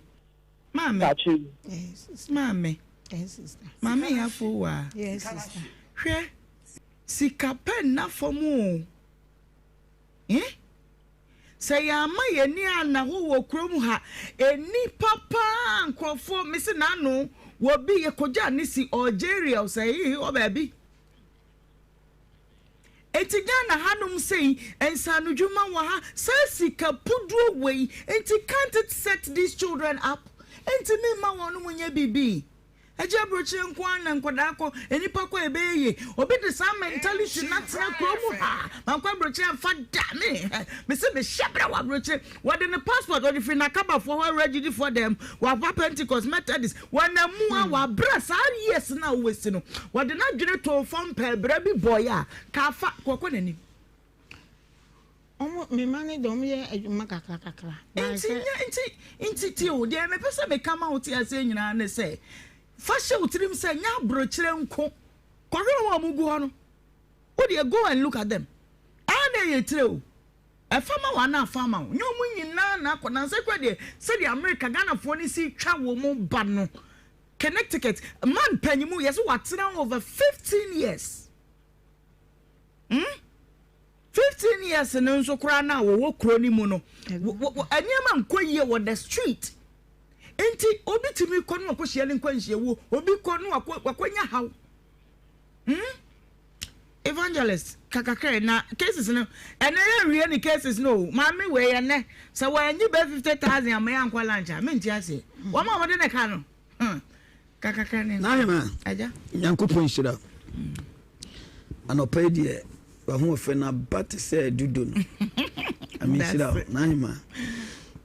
Maame. Mpakyɛw yi. Maame. Maame Yafo waa. Hwɛ sika pɛ nna fam oo. Eh? Sɛ yɛamma yɛn ani anna hɔ wɔ kurom ha, nnipa paa nkurɔfoɔ, mese n'ano wɔ bi yɛkɔgyaa ne si Algeria o sɛ hehe hɔ baabi. Enti Ghana hanom sei, nsaanodwuma wɔ ha, saa sika puduo wei, enti can't it set these children up? Enti mma wɔnom nyɛ biribi. Agye abrokyire nko ara na nkwadaa kɔ, nnipa kɔ a ɛbɛyɛ yie. Obi de saa mentality no atena kuro mu ha. Mankɔ abrokyire amfa da me hɛ. Mese mehyɛ berɛ wɔ abrokyire. Wɔde ne passport wɔde firi n'akabafoɔ hɔ awura gyidifoɔ dan mu. Waba Pentecost, Methodist. Wɔnam mu a wabrɛ saa years no a wowasi no. Wɔde n'adwene too fam pɛɛ berɛ bi bɔeɛ a, ka afa kɔkɔ n'anim. Ɔmo, me mma no deɛ ɔmo yɛ adwuma kakra kakra. But Nti sɛ. nyɛ nti nti tie o, deɛ mepɛ sɛ meka ma wo te aseɛ nyinaa ne sɛ, fa hyɛ wo tirim sɛ nyɛ abrokyerɛ nko, kɔhwɛ wɔn a wɔgu hɔ no, wo deɛ go and look at them, ɛa na ɛyɛ tire o, ɛfa ma wo anaa afa ama wo, nyɛ wɔn nyinaa na akɔ, nansa yi koraa deɛ sɛdeɛ America Ghanafoɔ no si twa wɔn ba no, Connecticut man panyin mu yɛsɛ watena over 15 years. Hmm? 15 years no nso koraa no a wɔwɔ kuro no mu no, nneɛma nkɔ yie wɔ the street. Nti obi tumi kɔ no wakɔhyia ne nkwanhyiawuo, obi kɔ no wakɔnya haw. Hmm? Evangelist kakakra na cases no ɛnɛ yɛ nwie ne cases no o maame wei ɛnɛ sɛ wɔanyi bɛ 50,000 ama yɛ ankɔ lunch a mente aseɛ wɔn a wɔde ne ka no hmm. Kakakra ne N'ahema, agya. Nyankopɔn nhyira wo. Anɔpa yi deɛ w'ahoɔfɛ no aba te sɛ dudo no. Nyame nhyira wo n'ahema.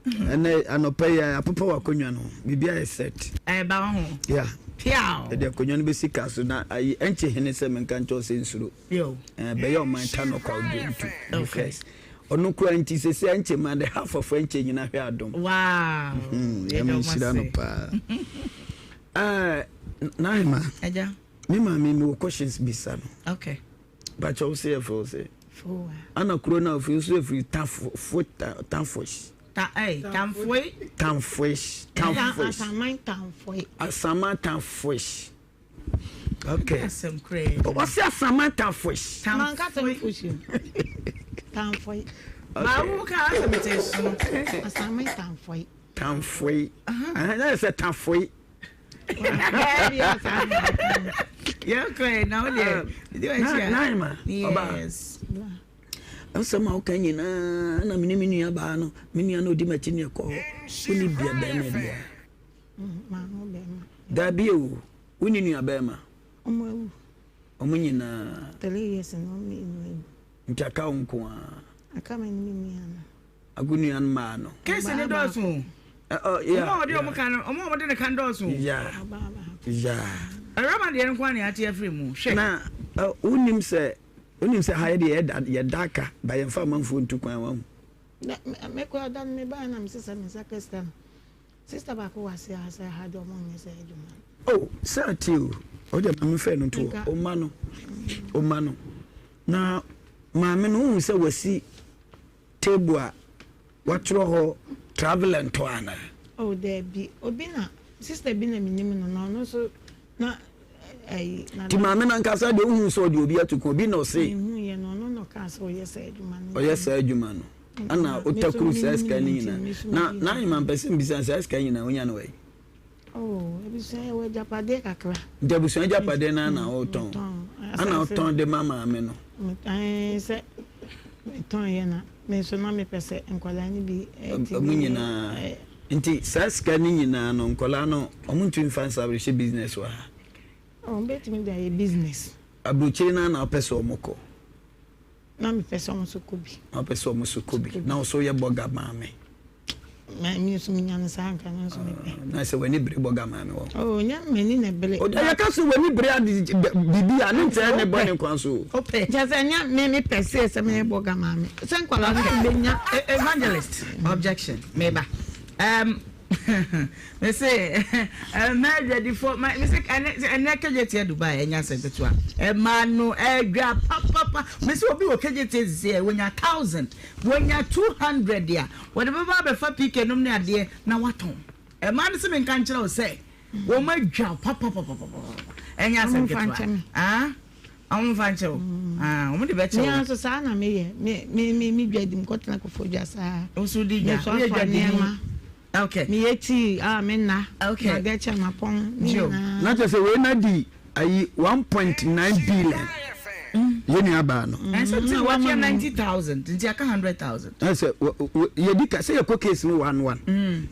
Ɛnɛ anɔpa yi apopa w'akonnwa no biribi ayɛ set. Ɛba wo ho. Yeah. Piaw. Ɛde akonnwa no bɛsi kaa so na ayi ɛnkye hene sɛ menka nkyɛw sɛ nsuro. Yo. Ɛbɛyɛ ɔman ta no kwa odwo ntu. Because ɔno kura nti sɛ sɛ ɛnkye ma the half of ɛnkye nyina hwɛ adom. Wow. Nyame nhyira no paa. Ɛɛ n'ahema. Ɛgya. Me maame mewɔ questions bisa no. Okay. Bakyɛ wo se yɛfrɛ wo sɛ? Ana kuro no a ofiri nso yɛfiri tafo fo tafosh. Ta eh tamfoe. Tamfoish tamfoish. Asaman tamfoe. Asaman tamfoish. Okay. Asɛm koraa. Wɔsi asaman tamfoish. Manka tamfoish. Tamfoe. Maa wo ka asɛm te so. Asaman tamfoe. Tamfoe. Ɛhɛn na yɛ sɛ tafoe. Nsɛm a woka nyinaa na mene me nua baa no me nua no ɔdi m'akyi ne ɛkɔ hɔ wone bia bɛrima biara daabi o wone nua bɛrima ɔmo nyinaa nti aka wo nko a Agu nua no maa no. Case no dɔɔso o. Ɔmo a wɔde ɔmo ka no, ɔmo a wɔde ne ka no dɔɔso o. Yeah. Yeah. Awuraba deɛ nko ara na yɛate afiri mu. Hwɛ. Na wonim sɛ wonim sɛ ha yɛ deɛ yɛda yɛda aka ba yɛmfa amanfoɔ ntu kwan wahu. Na mekɔ da no mebaeɛ na mesesa me nsa ka sika no. Sista baako wɔ ase ha sɛ ha deɛ ɔmo nyɛ sɛ adwuma no. Oh, sɛ ate o. Ɔde maame fɛ no to hɔ. Ɔma no. Ɔma no. Na maame no wohu sɛ wasi Table a wɔatwerɛ hɔ travel and tour anaa? Oh daabi, obi na sister bi na menim no na ɔno nso na ɛyi. Ti maame no ankasa deɛ wohu sɛ ɔde obi ato ko obi na ɔse. Mehu yɛ no ɔno na ɔkaa sɛ ɔyɛ saa adwuma no. Ɔyɛ saa adwuma no ɛna ɔtakuru saa sika no nyinaa na na ahema mpɛ sɛ mbisa saa sika nyinaa onya no wɔ yi. Oh, abusua yɛ wɔ agyapadeɛ kakra. Nti abusua agyapadeɛ no na wotɔn? Ana wotɔn de ma maame no? Ɛɛ sɛ metɔn yɛ na me nso na mepɛ sɛ nkwadaa no bi ti bi. Ɔmo nyinaa. Nti saa sika no nyinaa no nkwadaa no ɔmo ntumi nfa nsa abrehyɛ business wɔ ha? Ɔmo betumi de ayɛ business. Abrokyire no na wopɛ sɛ ɔmo kɔ? Na mepɛ sɛ ɔmo nso kɔ bi. Na wopɛ sɛ ɔmo nso kɔ bi. Na wo nso woyɛ bɔga maame. Me nso menya no saa nka me nso mepɛ. Ah, na sɛ w'ani bere bɔga maame wɔ. Oh, nyɛ m'ani na bere. Ɔda yɛka sɛ w'ani bere ade biribi a ne nkyɛn ne bɔ ne kwan so. Wopɛ. Kyɛ sɛ nyɛ me mepɛ sɛ sɛ meyɛ bɔga maame. Sɛ nkwadaa no nso bɛnya. Evangelist, objection, meba. Um, me se mmaa adwadifo me se ɛnɛ kegyeteɛ Dubai ɛnya asɛm ketewa ɛmaa no ɛdwa papapa me se obi wɔ kegyeteɛ sisi ɛ wonya thousand wonya 200 a wɔde bɛba abɛfa pk nom ne adeɛ na watɔn ɛmaa no se menka nkyerɛ wo sɛ wɔn adwa papapapapa ɛnya asɛm ketewa ah Wɔn mfa nkyɛ wo. Ah, wɔn de bɛkyɛ wo. Me ara nso saa na meyɛ. Me me me me dwa di mu kɔtena kɔfɔ dwa saa. Nso di dwa. Woyɛ dwa di mu. Okay. Meyɛ tii a me nna. Okay. Na deɛ kyɛ ma pɔn ne nyinaa. Na kyerɛ sɛ wei na di ayi 1.9 billion. Yɛ nua baa no. Ɛnso ti watua 90,000 nti aka 100,000. Ɛsɛ yɛ di ka sɛ yɛ kɔ case no one one.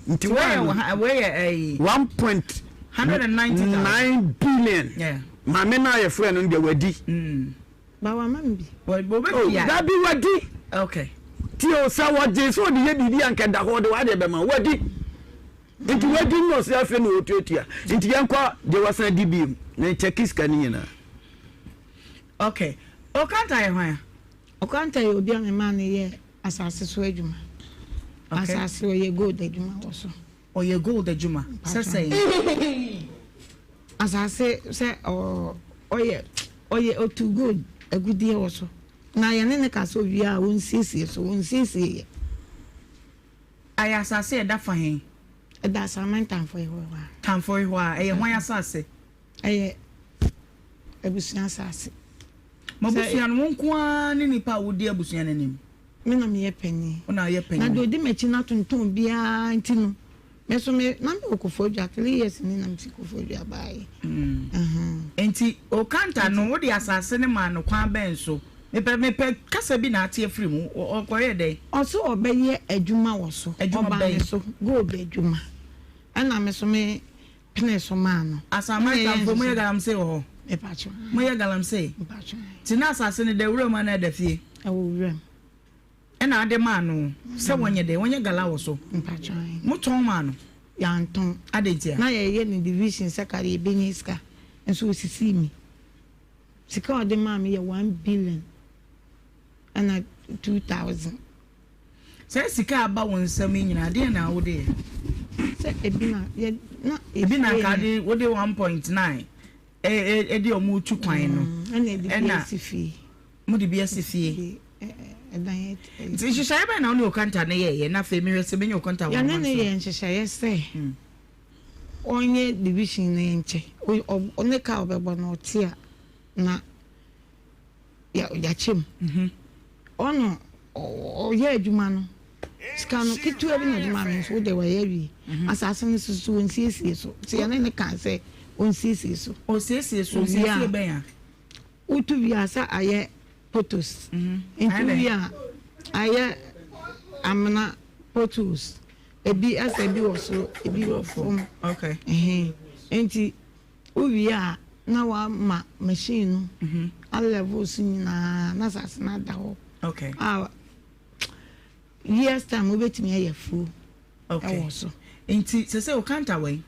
Nti one. Wei yɛ ɛyi. 1.9 billion. Yeah. Maame no a yɛfrɛ no no deɛ wadi. Ba wama me bi. Oh, dabi wadi. Okay. Ti o sɛ wɔgye sɛ ɔde yɛ biribi a nka da hɔ ɔde w'adeɛ bɛma wadi. Nti wadi na ɔsɛ afei na ɔtuatua. Nti yɛnkɔ deɛ wasan di bi mu na nkyɛke sika no nyinaa. Okay. Okanta yɛ hwan a? Okanta yɛ obi a memaa no yɛ asase so adwuma. Asase ɔyɛ gold adwuma wɔ so. Ɔyɛ gold adwuma sɛ sɛn? Asase sɛ ɔyɛ ɔyɛ otu gold agudeɛ wɔ so na yɛne ne kasa owie a wɔnsiesie so wɔnsiesie yɛ. Ayɛ asase a ɛda fa he? Ɛda Asaman Tamfoe hɔ a. Tamfoe hɔ a, ɛyɛ hwan asase? Ɛyɛ abusua asase. Mo abusua no, wo nko ara ne nipa a wodi abusua no anim? Me na meyɛ panin. Wo na woyɛ panin. Na deɛ ɔdi m'akyi no atontɔn obiara nti no, me nso me na mewɔ Koforidua, 3 years ni na mefi Koforidua baeɛ. Nti Okanta no, wode asase no maa no kwan bɛn so? Mepɛ mepɛ kasa bi na ate afiri mu. Ɔkɔyɛɛ dɛn? Ɔse ɔbɛyɛ adwuma wɔ so. Adwuma Ɔbaa bɛn? me so, gold adwuma. Ɛna me nso me penee so maa no. Asaman Ɛna yɛyɛɛ Tamfo, moyɛ nhyehyɛe. galamsey wɔ hɔ? Mepakyɛw. Moyɛ galamsey? Mepakyɛw. Nti na asase no da wuram anaa ɛda fie? Ɛwɔ wuram. Ɛna ade maa no sɛ wɔnyɛ dɛn? Wɔnyɛ gala wɔ so. Mpakyɛw ae. Mo tɔn maa no? Yɛantɔn. Adɛn ntia? Na yɛyɛ no division sɛ kare yɛbɛnya sika nso ɔsisii me. Sika a ɔde maa me yɛ 1 billion ɛna 2,000. Saa sika a aba wo nsam yi nyinaa, deɛn na wode yɛ? Sɛ ebi na yɛ na Ebi na nka de wode 1.9 ɛde ɔmo tu kwan no. Ɛna ebi bi asi fie. Mo de bi asi fie. Ɛdan Nti nhyehyɛeɛ bɛn na wo ne Okanta no yɛɛyɛ na afei mehwɛ sɛ menya Okanta wɔ Yɛne ɔman ne so. yɛ nhyehyɛeɛ sɛ ɔnyɛ division no nkyɛ. Ɔne kaa ɔbɛbɔ no ɔte a na yɛakyɛ mu. Ɔno ɔyɛ adwuma no sika no ketewa bi na ɔde maa me nso wode wɔyɛ awie. Asase no so so ɔnsiesie so. Nti yɛne ne kaa sɛ ɔnsiesie so. Ɔsiesie so, Owie a, ɔsiesie bɛn a? Wotu wie a sɛ ayɛ potholes. Nti Ayɛ dɛn? wowie a ayɛ amena potholes. Ebi asɛ ebi wɔ soro, ebi wɔ fam. Okay. Ɛhɛn. Nti wowie a na wama machine no alevel so nyinaa na asase no ada hɔ. Okay. A years time wobɛtumi ayɛ afuo Okay. ɛwɔ so. Nti sɛ sɛ Okanta wɔ yi?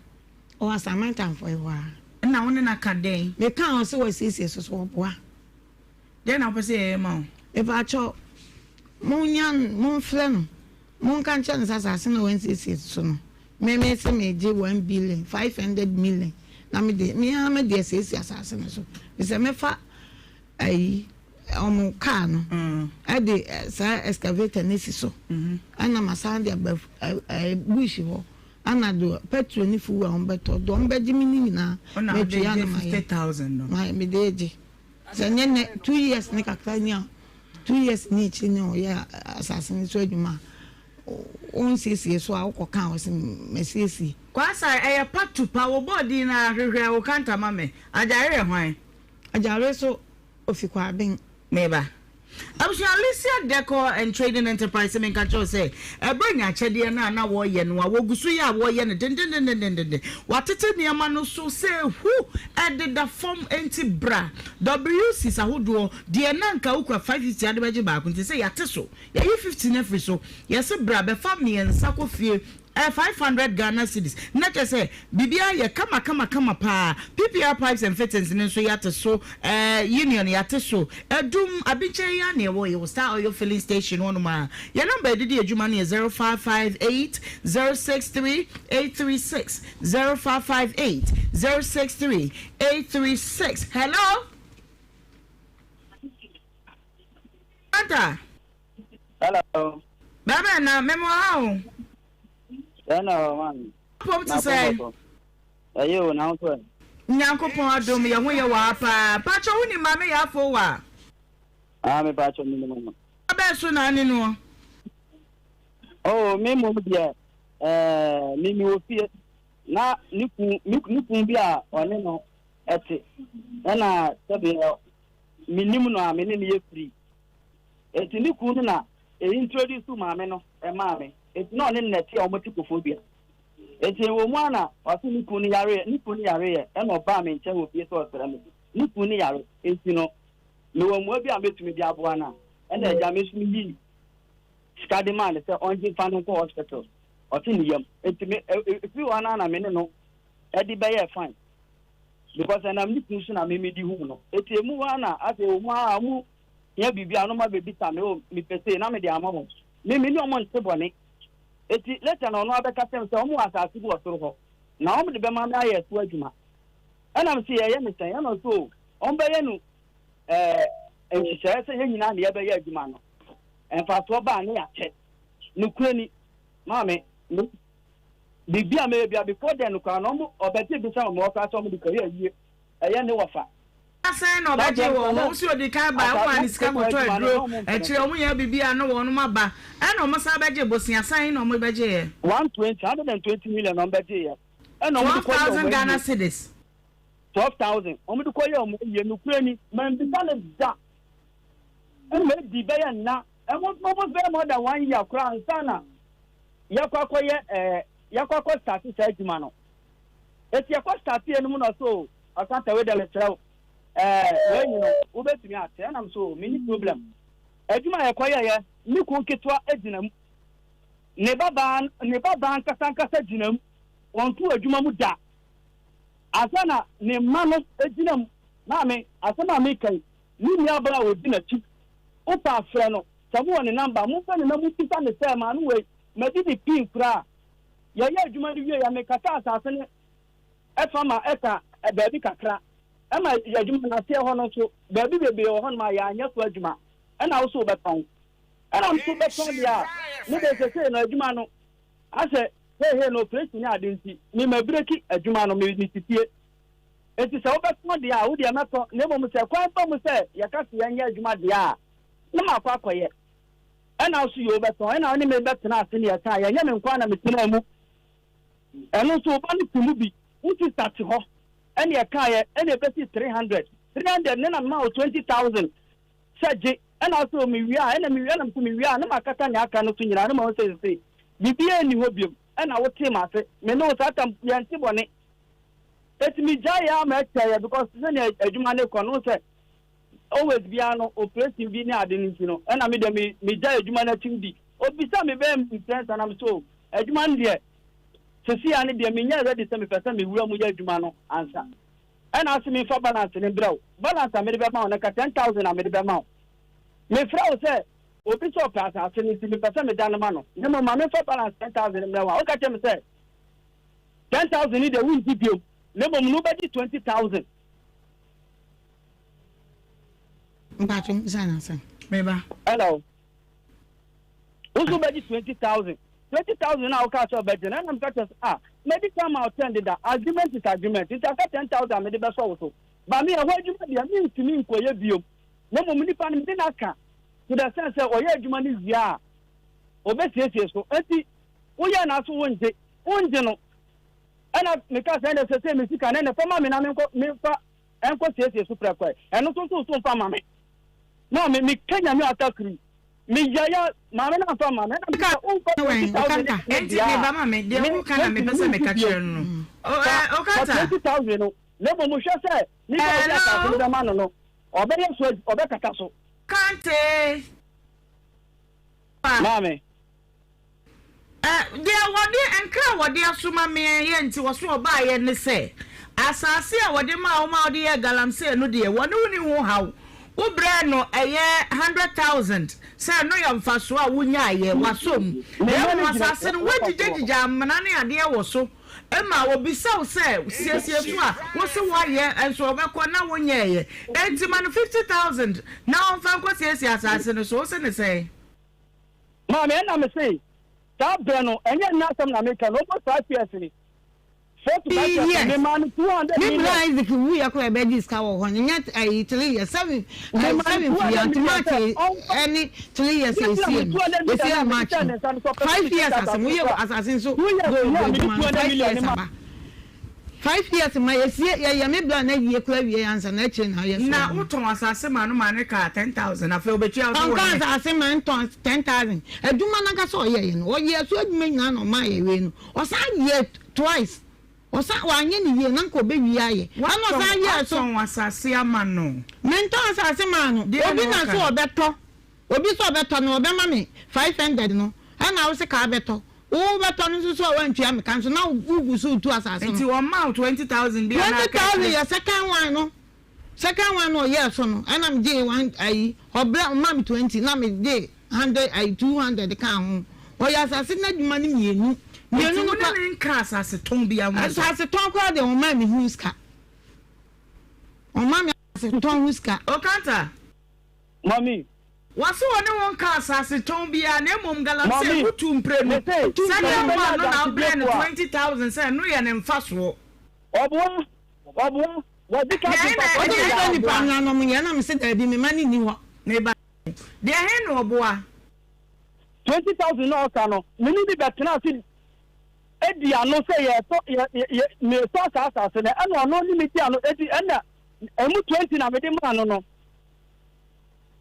Ɔwɔ Asamantamfoɔ yi hɔ a. Ɛna wo ne no aka dɛn? Meka ho sɛ wɔasiesie so so wɔboa. Dɛn na wopɛ sɛ yɛyɛ ma wo? Mepakyɛw, monya momfrɛ no, monka nkyerɛ no sɛ asase no a wansiesie so no, me mese megye 1 billion 500 million na mede me ara mede asiesie asase no so. Mesɛ mɛfa ayi ɔmo kaa no ɛde saa excavator no asi so ɛna masan de aba bush hɔ ana do petrol ne fuel a wɔn bɛtɔ do wɔn bɛgye me ne nyinaa Ɔna wode mɛtua gye na mayɛ 50,000 no. Ma mede gye sɛ nyɛ nɛ 2 years ne kakra ni a 2 years ne akyiri ne ɔyɛ asase no so adwuma a wɔnsiesie so a wokɔ ka a wɔsɛ masiesie. Kwasa ɛyɛ patu pa wo bɔɔ din na hwehwɛ wo kanta ma me. Agyare yɛ hwan? Agyare so ofi Kwaben. Meba. Abusua Alicia Decor and Trading Enterprise sɛ menka kyerɛ wo sɛ ɛberɛ nya akyɛdeɛ no a na wɔyɛ no a wɔgu so yɛ a wɔyɛ no dendendendendenden. Wɔatete nneɛma no so sɛ hu ɛdeda fam enti bra. WCs ahodoɔ deɛ na nka wokura 550 ade bɛgye baako nti sɛ yɛate so. Yɛyi 50 no afiri so. Yɛse bra bɛfa mmiɛnsa kɔ fie. 500 Ghana cedis na kyerɛ sɛ biribiara yɛ kama kama kama paa. PPR Pipes and Fittings no nso yɛate so, Union yɛate so, Adum, Abikyɛ yi ara na yɛwɔ, yɛwɔ Star Oil Filling Station hɔnom a. Yɛn number a yɛde di adwuma no yɛ 0558 063 836, 0558 063 836. Hello? Anta. Hello. Bɛbɛ na mɛmɔ ha o. Ɛna hɔ maame. Pom te sɛ. Ɛyɛ o na nso ɛ. Nyankopɔn adom yɛ ho yɛ wɔ ha paa. Pakyɛ wo ni maame yɛ afo wa? Ah, me pakyɛ me nim no. Abɛ so na ane no. Oh, me mom deɛ ɛɛ me mi wɔ fie na ne kun ne kun bi a ɔne no ɛte ɛna sɛbi me nim no a me ne no yɛ free. Eti ne kun no na e introduce maame no ɛmaa me. Eti na ɔne no na ɛte a wɔte Koforidua. Eti ɛwɔ mu a na ɔse ne kun no yareɛ, ne kun no yareɛ ɛna ɔbaa me nkyɛn wɔ fie sɛ ɔsrɛ me. Ne kun no yare enti no mewɔ mmoa bi a mɛtumi de aboa no a ɛna agya me nso meyii sika de maa no sɛ ɔngye mfa no nkɔ hospital. Ɔse ne yam. Enti me ɛfiri hɔ no a na me ne no ɛde bɛyɛɛ fine because ɛnam ne kun so na me medi hu no. Eti emu hɔ a na afei ɛwɔ mu a ɔmo hia biribi a ɔno ma bɛbisa me, o mepɛ sei na mede ama wɔn. Me me ne ɔmo nte bɔne. Eti later na ɔno abɛka kyerɛ me sɛ ɔmo wɔ asase bi wɔ soro hɔ na ɔmo de bɛma me ayɛ ɛso adwuma. Ɛna me se yɛyɛ ne sɛn? Ɛna ɔse o ɔmo bɛyɛ no ɛɛ nhyehyɛeɛ sɛ yɛn nyinaa na yɛbɛyɛ adwuma no. Mfasoɔ baa ne yɛakyɛ. Nokorɛ ni, maame, me biribi a mɛyɛ bia before then koraa no ɔmo ɔbɛgye bisa wɔn hɔ koraa sɛ ɔmo de kɔyɛ ayie ɛyɛ ne wɔfa. Sɛn na ɔbɛgye wɔ hɔ? Wosi odi kan ba, woma ne sika kɔtɔ aduro, akyire ɔmo yɛ biribi a na wɔnom aba, ɛna ɔmo san bɛgye bosea, sɛn na ɔmo bɛgye yɛ? 120, 120 million na ɔmo bɛgye yɛ. Ɛna ɔmo de kɔyɛ 12,000 ɔmo Ghana ayie. cedis. 12,000 ɔmo de kɔyɛ ɔmo ayie. Nokorɛ ni, mambisa no da. Ɛna edi bɛyɛ nna ɛmo almost bɛyɛ more than one year koraa ansa na yɛkɔ akɔyɛ yɛkɔ akɔ start saa adwuma no. Eti yɛkɔ start yɛ no mu na ɔso ɔsanta wei dɛ mesrɛ wo, wei no wobɛtumi ate. Ɛnam so menni problem. Adwuma a yɛkɔyɛeɛ, me kun ketewa gyina mu. Ne babaa, ne babaa ankasa ankasa gyina mu. Wɔntoo adwuma mu da. Ansa na ne mma no gyina mu. Maame, asɛm a meka yi, ne nuabaa a ɔdi n'akyi, wopɛ a frɛ no. Sɛ mowɔ ne namba a, momfrɛ no na mommisa no sɛ, Maame wei, madi ne pin koraa. Yɛyɛɛ adwuma no wieeɛ, mekataa asase no fa ma ɛka baabi kakra. Ɛma adwuma no aseɛ hɔ no nso, baabi bebree wɔ hɔnom a yɛanyɛ so adwuma. Ɛna wo so wobɛtɔn. Ɛna nso bɛtɔn deɛ a, me deɛ sesei no adwuma no, asɛ heihei no operation ne ade nti, me mabireki adwuma no, me mete fie. Enti sɛ wobɛtɔn deɛ a, wo deɛ mɛtɔ, na mmom sɛ kwan ba mu sɛ yɛka sɛ yɛnyɛ adwuma deɛ a, na makɔ akɔyɛ. Ɛna wo so yɛ wobɛtɔn, ɛna wo ne me bɛtena ase ne yɛkaa, yɛnyɛ me nko ara na metenaa mu. Ɛno nso wo ba no te mu bi, wo sista te hɔ, ɛne ɛkaeɛ, ɛna ɛbɛsi 300, 300 ne na mema wo 20,000 sɛ gye, ɛna wo sɛ mewie a, ɛna mewie, ɛna mesɛ mewie a, na makata nea aka no so nyinaa, na mahu sɛ sesei biribiara nni hɔ biom, ɛna wotee m'ase, me ne wo saa tam yɛnte bɔne. Eti megyaeɛ ara ma ɛkyɛeɛ because sɛnea adwuma no kɔ no, wohu sɛ always biara no operation bi ne ade no nti no, ɛna me deɛ me megyae adwuma no akyim di. Obisa me bɛyɛ mprɛnsa na me sɛ o, adwuma no deɛ sesei ara no deɛ menyɛ ready sɛ mepɛ sɛ mewura mu yɛ adwuma no ansa. Ɛna ase memfa balance no mbrɛ wo. Balance a mede bɛma wo no nka 10,000 na mede bɛma wo. Mefrɛ wo sɛ obi sɛ ɔpɛ asase no nti mepɛ sɛ meda no ma no, na mmom ma memfa balance 10,000 mbrɛ wo a, woka kyerɛ me sɛ 10,000 no deɛ wongye biom, na mmom no wobɛgye 20,000. Mpacho mbisa no asɛm. Meba. Hello. Wo nso wobɛgye 20,000. 20,000 na wokaa sɛ wobɛgye no, ɛna meka kyerɛ sɛ, ah, madi kan ma wo 10 deda, agreement is agreement, nti aka 10,000 a mede bɛsɔ wo so. Ba me ɛhɔ adwuma deɛ, mentumi nkɔyɛ biom. Na mmom nipa no mede no aka to the sense sɛ ɔyɛ adwuma no wie a, ɔbɛsiesie so. Enti woyɛ na so wongye, wongye no. Ɛna meka sɛ ɛnɛ sɛ sɛ me sika no ɛnɛ fa ma me na menkɔ memfa ɛnkɔ siesie so prɛko ɛ. Ɛno nso nso so mfa ma me. Maame, meka Nyame atakiri. Meyaya maame no amfa ma me. Ɛna meka sɛ womfa 20,000 ne Enti me ba ma me deɛ woka na mepɛ sɛ meka kyerɛ no no. Fa 20,000 no na mmom hwɛ sɛ nipa a ɔde asase no bɛma no no ɔbɛyɛ so ɔbɛkata so. Kante. Maame. Deɛ wɔde nkra a wɔde asoma meɛ yɛ nti wɔso ɔbaeɛ ne sɛ, asase a wɔde maa wo ma wode yɛɛ galamsey no deɛ, wɔne wo nni ho haw. Wobrɛɛ no ɛyɛ 100,000 sɛ ɛno yɛ mfasoɔ a wonyaeɛ, wasɔ mu. Na mmom asase no, woagyigyagyigyɛ amena ne adeɛ wɔ so ma wɔbisa wo sɛ siesie so a, wose woayɛ nso ɔbɛkɔ na wonyɛeɛ. Enti ma no 50,000 na ɔmfa nkɔsiesie asase no so. Wose ne sɛn? Maame, ɛna me se, saa berɛ no, ɛnyɛ nnɛ asɛm na meka no, almost 5 years ni, 4 to 5 years ni, memaa no 200 Me million. bra Isaac wuiɛ koraa ɛbɛgye sika wɔ hɔ no nyɛ ayi 3 years 7 Memaa no 7 fie 200 nti million March sɛ ɔmfa, ɛne 3 years deɛ nti na ɛsie me no 200 million ɛsie na no mede March hyɛɛ no ne nsa no sɛ ɔpɛ sɛ 5 ɔde years siesie asɛm asase no woyɛ so a, asase nso 2 years gold ni a mede adwuma no 200 5 million years no ma. aba 5 years ma yɛsie yɛyɛ me bra na wie koraa wie ansa na akyire na ayɛ so Na adwuma. wotɔn asase maa no maa no kaa 10,000 afei obetua wo so Ɔnka wɔ ne. asase ma ntɔn 10,000 adwuma no ankasa ɔyɛeɛ no ɔyɛɛ so adwuma nyinaa na ɔmaa yɛwee no ɔsan yɛɛ twice ɔsan wanyɛ no yie na nka ɔbɛwie ayɛ ɛna Watɔn ɔsan yɛɛ so. watɔn asase ama no. Mentɔn asase maa no Deɛ obi na na ɔka so no. ɔbɛtɔ obi sɛ ɔbɛtɔ no ɔbɛma me 500 no ɛna wo se ka abɛtɔ Wo bɛtɔ no nso so a woantua me ka nso na wo gu so retu asase no. Nti ɔmaa wo 20,000 bi anaa 20,000 yɛ second one no second one no ɔyɛɛ so no ɛna me gyee one ayi ɔbrɛ ɔmaa me 20 na me gyee hundred ayi 200 kaa ho ɔyɛ asase no adwuma no mmienu mmienu Nti no wo ne kwa no nka asase tɔn biara ho asɛm? Asase tɔn koraa deɛ ɔmaa me ho sika ɔmaa me asase tɔn ho sika. Okanta. Mummy. Wɔse wɔne wo nka asase tɔn biara na mmom galamsey Mummy, wotu mprenu mese, sɛdeɛ sɛ womaa mobɛnya no na wobrɛɛ no adansediefoɔ a. 20,000 sɛ ɛno yɛ ne mfasoɔ. Ɔboa, ɔboa, wɔde ka Deɛ to he na papa Ɔde deɛ me he sɛ na nipa ɔboa? no anom yɛ na mese daabi me ma no nni hɔ. Me ba, deɛ he na ɔboa? 20,000 na ɔka no, me ne bi bɛtena ase adi ano sɛ yɛtɔ yɛ yɛ metɔ saa asase no, ɛna ɔno ne me di ano edi ɛna emu 20 na mede maa no no.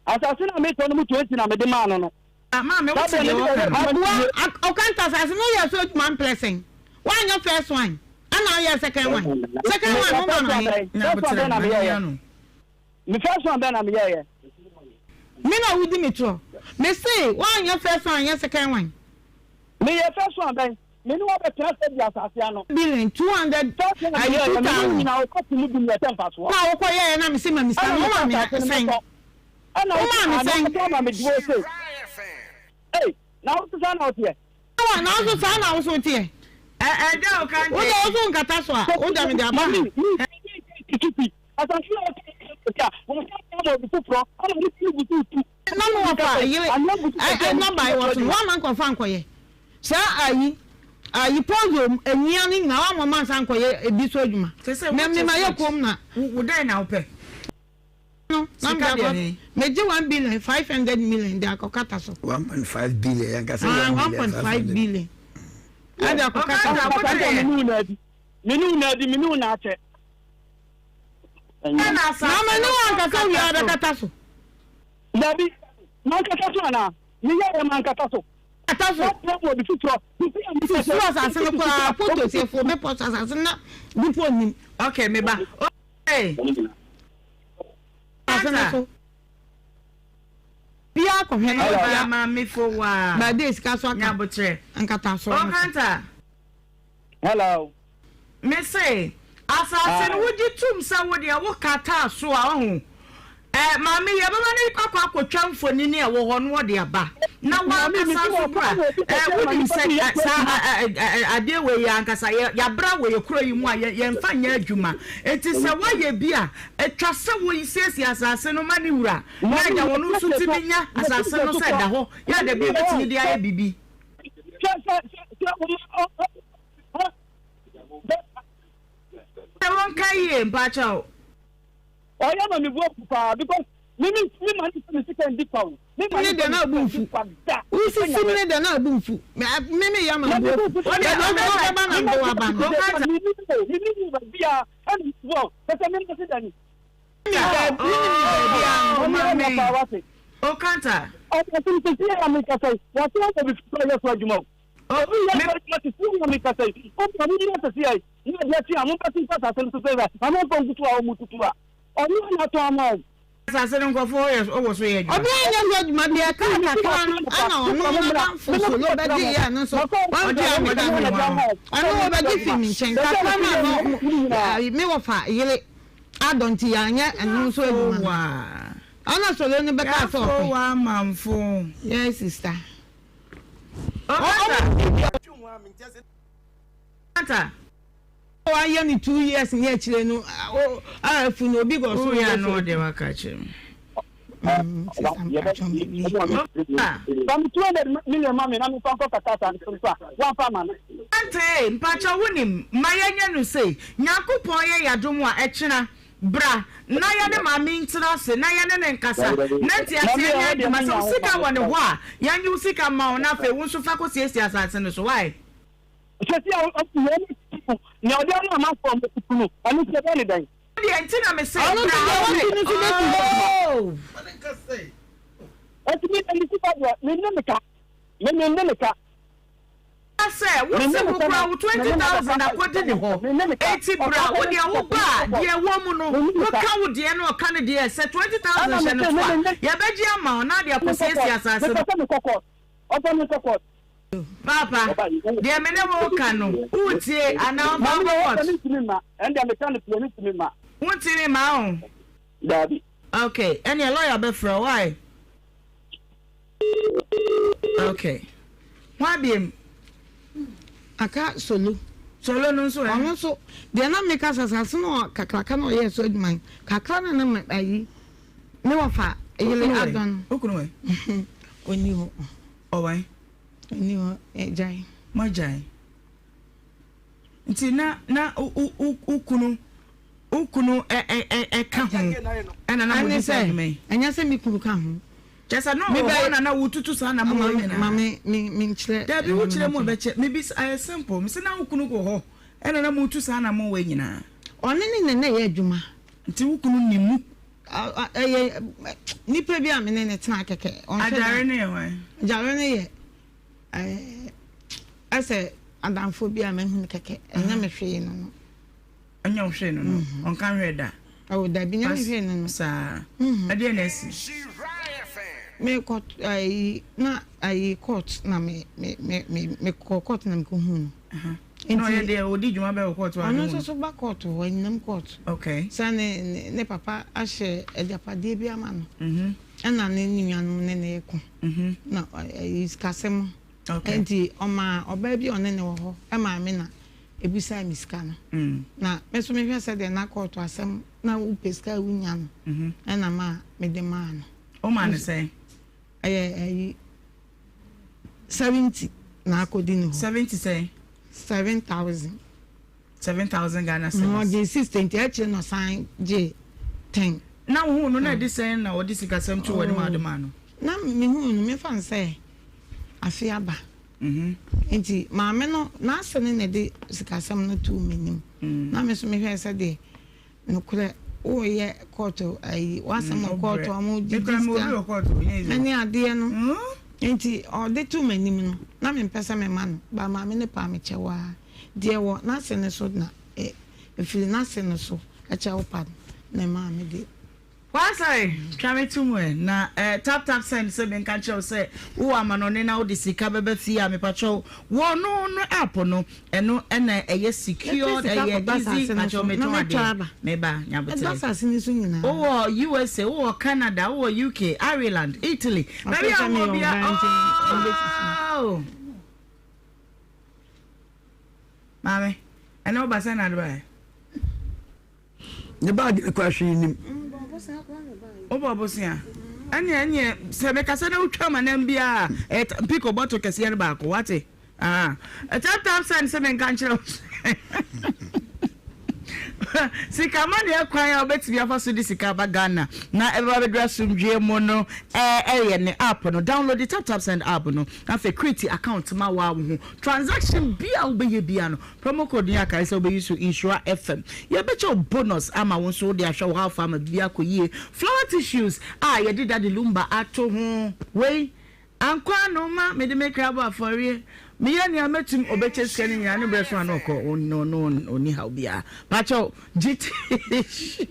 Asase no a metɔ no mu 20 na mede maa no no. Maame, wote Saa deɛ berɛ no, wɔka mede no? Ɔboa, ɔkanta asase no woyɛɛ so adwuma mprɛ sɛn? Woanyɛ first one, ɛna woyɛɛ second one. Second one no woma no he? First one bɛn na meyɛeɛ? Me first one bɛn na meyɛeɛ? Me na. wodi me torɔ. Me se woanyɛ first one anyɛ second one. Meyɛ first one bɛn? Me ne wo abɛtena ase adi asase ano. Billion, 200 First one ayi meyɛɛ two me ne wo thousand. nyinaa wo kɔte mu bi na ɛsɛ mfasoɔ. Wo a wokɔ yɛɛ na me se ma me sika Ɛna no mepɛ woma me asase no sɛn? mɛtɔ. Ɛna wo Womaa me se sɛn? ade ɔtɔ ama me divorce. Ei, na wo nso saa na woteɛ? Awa, nanso saa na wo nso woteɛ. Ɛ ɛda o kante. Wo deɛ wo so nkata so a, wo deɛ mede aba ha. Mami, mi tutupi. Asase a wɔtɔ no a, wɔsan ama obi foforɔ, ɛna ne ti gu so tu. Na mo wɔfa yere nnɔbae wɔ so no, woamma nkurɔfoɔ ankɔyɛ saa ayi ayi pozo nnua no nyinaa, woamma wɔn ansa ankɔyɛ ebi so adwuma. Na me mayɛ komm na. Wo dɛn na wopɛ? No, na Sika mede deɛ akɔ he? megye 1 billion 500 million de akɔkata so. 1.5 billion yɛn kasa Ah, 1 one billion point 5 five hundred. billion ɛde akɔkata so. Ɔkata, wote Me ne wo na adi. Me ne wo na adi, me ne wo na akyɛ. Ɛna asase Na me ne no wo ankasa wie a kata so. bɛkata so. Dabi, mankata so anaa? Meyɛ yɛ mankata so. Kata so. Wɔpɛ wɔ bi foforɔ. Sisi a mekasa Susu asase no koraa, fotos efo bepɔ so asase no na bepɔ nnim. Okay, me ba. Okay. Asase no so. Biara kɔhwɛ na Hello. ɔbia. Maame fo wa. Baade sika so aka. Nyabotrɛ. Nkata so. Okanta. Hello. Me se, asase no wogye tom sɛ wo deɛ wo kataa so a ɔho. Ɛ maame yɛbɛma no akɔ akɔtwa mfonini a ɛwɔ hɔ no ɔde aba na wankasa nso bra. Ɛ wonim sɛ ɛ saa ɛ ɛ adeɛ wei yɛ ankasa yɛ yɛabra wɔ yɛ kuro yi mu a yɛ yɛmfa nyɛ adwuma. Enti sɛ woayɛ bi a atwa sɛ wosiesie asase no ma ne wura na agya wɔn nso tumi nya asase no sɛ ɛda hɔ yɛ a dabi ebɛtumi de ayɛ biribi. Sɛ sɛ sɛ sɛ Sɛ wɔnka yie mpakyɛw. Ɔyɛ ma me bu afu paa because me me me ma ne me sika ndi kwa o. Me ma Ne ne deɛ na sika abu ndi mfu. kwa da. Wosisi me ne deɛ na abu mfu. Me me me yɛ ma Na bu me bu afu. mfu Baabi a wobɛba na mede wo aba no. Me ni o me ni ni baabi a ɛna wɔ sɛ me nase da ni. Me baabi me ni baabi a. Oh, Ɔmo yɛ maame. paa wase. Okanta. Ɔmo sɛ sisi yɛ mi kasa yi wɔte wɔn bi fura yɛ so adwuma o. Obi yɛ so adwuma sisi yɛ mi kasa yi obi a mo nyina sisi yɛ yi na adeɛ kye a mo bɛ ti nsa asase no so sɛ ama nfa nkutu a ɔmo tutu a ɔno na atɔn ama o. Asase no nkurɔfoɔ yɛ wɔ so yɛ adwuma. Obiara nyɛ so adwuma deɛ ɛka kakra no ɛna ɔno n'adamfo solo bɛgye yɛ no nso wɔntua me ka ɔno wɔbɛgye fi me nkyɛn kakra no a no me wɔfa yere adɔ nti yɛanyɛ ɛno nso adwuma no ɔna solo no bɛka sɛ ɔpɛ. Yɛafo wa amanfo. Yes sister. Okanta. Wayɛ no 2 years ne akyire no a afu no obi gɔ so Woyɛ yɛ ano so. ɔde waka kyerɛ me. Sister mpatwɔ me wie. Sami 200 million ma mi na mi fa nkɔ kata asase no so a wɔnfa ama no. Ante mpakyɛ wonim ma yɛnyɛ no sei Nyankopɔn yɛ yɛadom a ɛkyena bra na yɛne maame ntena ase na yɛne ne nkasa na nteaseɛ nyɛ adwuma sɛ wo sika wɔ ne hɔ a yɛnye wo sika ma wo na afei wo nso fa kɔsiesie asase no so wae. Sisi a wɔn nea ɔde ama amanfoɔ a wɔn tutu no ɛno nso ɛbɛyɛ ne dɛn. Deɛ nti na me se Ɔno nso deɛ wɔtu no nso bɛtu hɔ. Oh. Eti mi de mi sika deɛ mi ne mi ka mi mi ne mi ka. Sɛ wo se wo kura wo 20,000 akɔdi ne hɔ eti bra wo deɛ wo ba a deɛ ɛwɔ mu no woka wo deɛ no ɔka ne deɛ sɛ 20,000 hyɛ no so a yɛbɛgye ama wo na de akɔsiesie asase no. Mepɛ sɛ mekɔ court ɔfɔ mi kɔ court. Papa deɛ me ne wo ka no wotie anaa ɔmfa Maame nkɔ yɛ court. wɔsɛ mi ntumi ma ɛnna mi ka no pie mi ntumi ma. Wontumi ma o. Daabi. Okay, ɛnneɛ lawyer bɛfrɛ wo why? Okay. Ho abiem. Aka solo. Solo no nso ɛ. Ɔno nso deɛ na meka sɛ asase no kakraka na ɔyɛɛ so adwuma yi kakra na na ayi me wɔfa yere adɔ no. Okunu wɛ. Ɔni hɔ. Ɔwɛn. Ɔni hɔ ɛgyae. Mo agyae. Nti na na wo kunu wo kunu ɛ ɛ ɛka ho ɛna na mo di saa adwuma yi. Ɛnyɛ sɛ me kunu ka ho. Kyɛ sɛ na ɔwɔ hɔ na na wotutu saa na mo wɔ nyinaa. Ma me me me nkyerɛ. Dabi wo kyerɛ mu bɛkyɛ me bi ayɛ simple me sɛ na wo kunu wɔ hɔ ɛna na mo tu saa na mo wɔ nyinaa. Ɔne ne na na ɛyɛ adwuma. Nti wo kunu ni mu. Ɛyɛ nipa bi a me ne ne tena kɛkɛ. Agyare ne yɛ hwan? Agyare ne yɛ ɛɛ ɛsɛ adamfo bi a mahu no kɛkɛ ɛnyɛ me hwee no no. Ɛnyɛ wo hwee no no ɔnka hwee da. Ɔwɔ dabi nyɛ me hwee no no. Saa ɛdeɛ na ɛsi. Mekɔ ayi na ayi court na me me me me mekɔ court na mekɔ hu no. Nti ɔyɛ deɛ ɔdi dwuma bɛ wɔ court wa ɔno nso so ba court hɔ anyinam court. Okay. Sɛ ne ne ne papa ahyɛ agyapadeɛ bi ama no. Mhm. Ɛna ne nuanom ne ne ko. Mhm. Na ayi sikasɛm. Okay. Nti ɔmaa ɔbaa bi a ɔne ne wɔ hɔ ɛmaa me na ebisaa me sika no. Mm. Na me nso mehwɛ sɛ deɛ na court asɛm na wopɛ sika a wonya no. Mhm. Ɛna maa mede maa no. Wo maa no sɛn? Ɛyɛ ɛyi 70 na akɔdi ne hɔ. 70 sɛn? 7,000. 7,000 Ghana cedis. Na ɔgye 60 nti akyire na ɔsan gye 10. Na wohuu no na ɛde sɛn na ɔde sikasɛm too w'anim a wode maa no? Na mehuu no mefa no sɛ afe aba. Nti maame no n'ase no na ɛde sikasɛm no too m'anim. Na me nso mehwɛɛ sɛdeɛ Nokorɛ woreyɛ kɔɔto ayi w'asɛm wɔ kɔɔto a wɔgyegye sika ne adeɛ no nti ɔde too m'anim no na mempɛ sɛ mema no but maame no paa me kyɛw ara deɛ wɔ n'ase no so na ɛfiri n'ase no so kyɛw pa no na ɛmaa me de W'asɔre, twa me to mu ɛ. Na eh, tap tap send sɛ menka nkyerɛ wo sɛ wowɔ amanɔne na wode sika bɛba fie a mepakyɛw wɔ no no app no ɛno ɛna ɛyɛ secured ɛyɛ easy pakyɛw metɔn adeɛ meba nyabotere wowɔ USA wowɔ Canada wowɔ UK Ireland Italy baabi a wowɔ bia oh maame ɛnɛ woba sɛ na ade baɛ. Ne baage no koraa hwee nnim. Wobɔ bosea? Ɛneɛ ɛneɛ sɛ mekasa na wotwa m'anam biara a ɛyɛ piko bɔtol kɛseɛ no baako wate? Ah, tap tap send sɛ menka nkyerɛ wo sika ma neɛ kwan a wobɛtumi afa so de sika aba Ghana na ɛbɛba bɛduru asomdwoeɛ mu no ɛyɛ ne app no download the tap tap send app no na afei create account ma wo a wo ho transaction bi a wobɛyɛ bia no Promo code no yɛ akae sɛ wobɛyi so Nhyira FM. Yɛbɛkyɛ wo bonus ama wo nso wode ahwɛ wo how far ama biribi akɔ yie. Flower tissues a yɛde Daddy Lumba ato ho. Wei ankɔ ano ma mede me kra bɔ afɔreɛ. Meyɛ nea mɛtum ɔbɛkyɛ sika no nyinaa ne berɛ so a na ɔkɔ ɔno ɔnni haw biara. Pakyɛw gye tissue.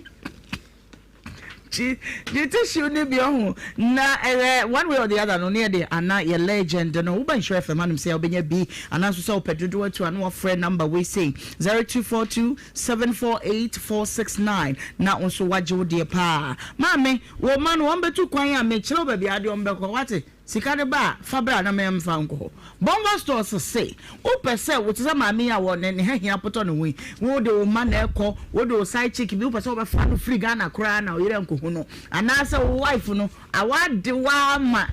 Gye gye tissue no bi ɔho na ɛyɛ one way or the other no ne yɛde ana yɛ legend no woba nhyira fm hanom sɛ wobɛnya bi anaa nso sɛ wopɛ dodoɔ atu a na wafrɛ number wei sei 0242 748 469 na wo nso wagye wo deɛ paa maame wo ma no wɔn bɛtu kwan a mekyerɛ wo baabi a adeɛ wɔn bɛkɔ wate Sika no ba a, fa bra na memfa nkɔ hɔ. Bonva Stores se, Wopɛ sɛ wo te sɛ maame yi a wɔ ne ne ha hia potɔ ne ho yi, wode wo mma na ɛkɔ, wode wo side chick bi, wopɛ sɛ wobɛfa no firi Ghana koraa na wo yere ankohu no, anaasɛ wo wife no, awade wo ara ma,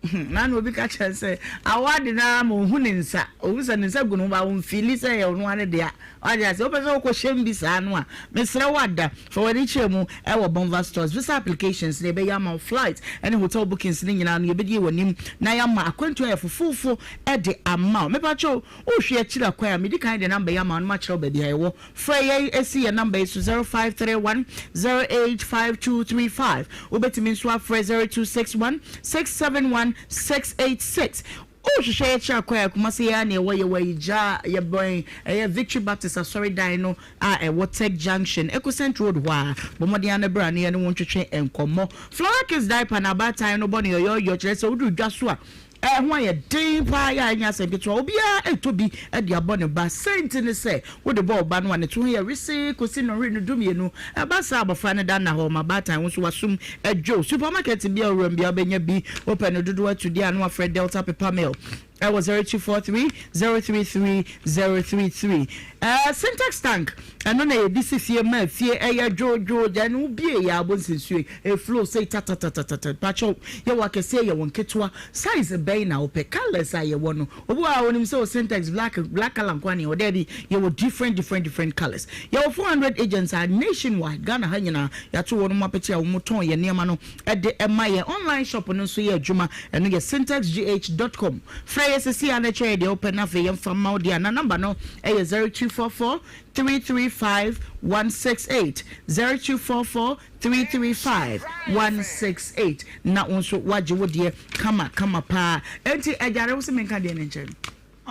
hmm, na na obi ka kyerɛ sɛ, awade no ara ma ohu ne nsa, ohu sɛ ne nsa gu ne ho ba, omfili sɛ ɛyɛ ɔno ara ne dea. Wate ase? Wopɛ sɛ wokɔhyɛm bi saa no a, mesrɛ wo ada, fa w'ani kyerɛ mu wɔ Bonva Stores. Visa applications no, yɛbɛyɛ ama wo. Flight ne hotel bookings no nyinaa no, yɛbɛdi w'anim na yɛama akwantuo ayɛ fofoofo de ama wo. Mepakyɛw, wohwɛ akyiri akwan a, medi kan de number yi ama wo na makyerɛ wo baabi a yɛwɔ. Frɛ yɛn si yɛn number yi so, 0531 085235. Wobɛtumi nso afrɛ 0261 671 686. Wohwehwɛ yɛ kyerɛ kwan a Kumasi yi ara na yɛwɔ, yɛwɔ Ayigya, yɛbɛn ɛyɛ Victory Baptist asɔredan no a ɛwɔ Tech Junction, Ecocent Road hɔ ara. Bɔ mmɔden ara na bra na yɛne wo ntwetwe nkɔmmɔ. Flora Kids Diaper na abaatan no bɔ no yɔyɔɔyɔ, kyerɛ sɛ woduru dwa so a, ɛho ayɛ den paa yɛ a ɛnyɛ asɛm ketewa. Obiara retɔ bi de abɔ ne ba. Sɛnti ne sɛ wode bɔ wo ba no a, ne to ho yɛ wesee kɔsi nnɔnhwere no dumienu. Ɛba saa a, abɔfra no da nna hɔ ma baatan wo nso w'asom dwo. Supermarket biara a wowura mu biara wobɛnya bi. Wopɛ no dodoɔ atu deɛ a na wafrɛ Delta Paper Mill ɛwɔ 0243 033 033. Ɛɛ Sintex tank, ɛno na yɛde si fie ma fie ɛyɛ dwoodwoo. Gya no wobie yɛ a wobɛhu sɛ nsuo yi ɛflow sei tatatatata. Pakyɛw, yɛwɔ akɛseɛ yɛwɔ nketewa. Size bɛn na wopɛ? Colours a yɛwɔ no, Obi wɔ hɔ a onim sɛ o syntax black black colour nko ara na yɛwɔ, daabi, yɛwɔ different different different colours. Yɛwɔ 400 agents a nationwide, Ghana ha nyinaa, yɛato wɔn apete a wɔtɔn yɛn nneɛma no de ma yɛn. Online shop no nso yɛ adwuma, ɛno yɛ syntaxgh dot com. Frɛ yɛn seesei ara na kyerɛ yɛn deɛ wopɛ na afei yɛmfa mma wo deɛ anaa number no yɛ 0244 335 168, 0244 335 168 na wo nso woagye wo deɛ kama kama paa. Enti agyare wo se menka deɛ no nkyerɛ no.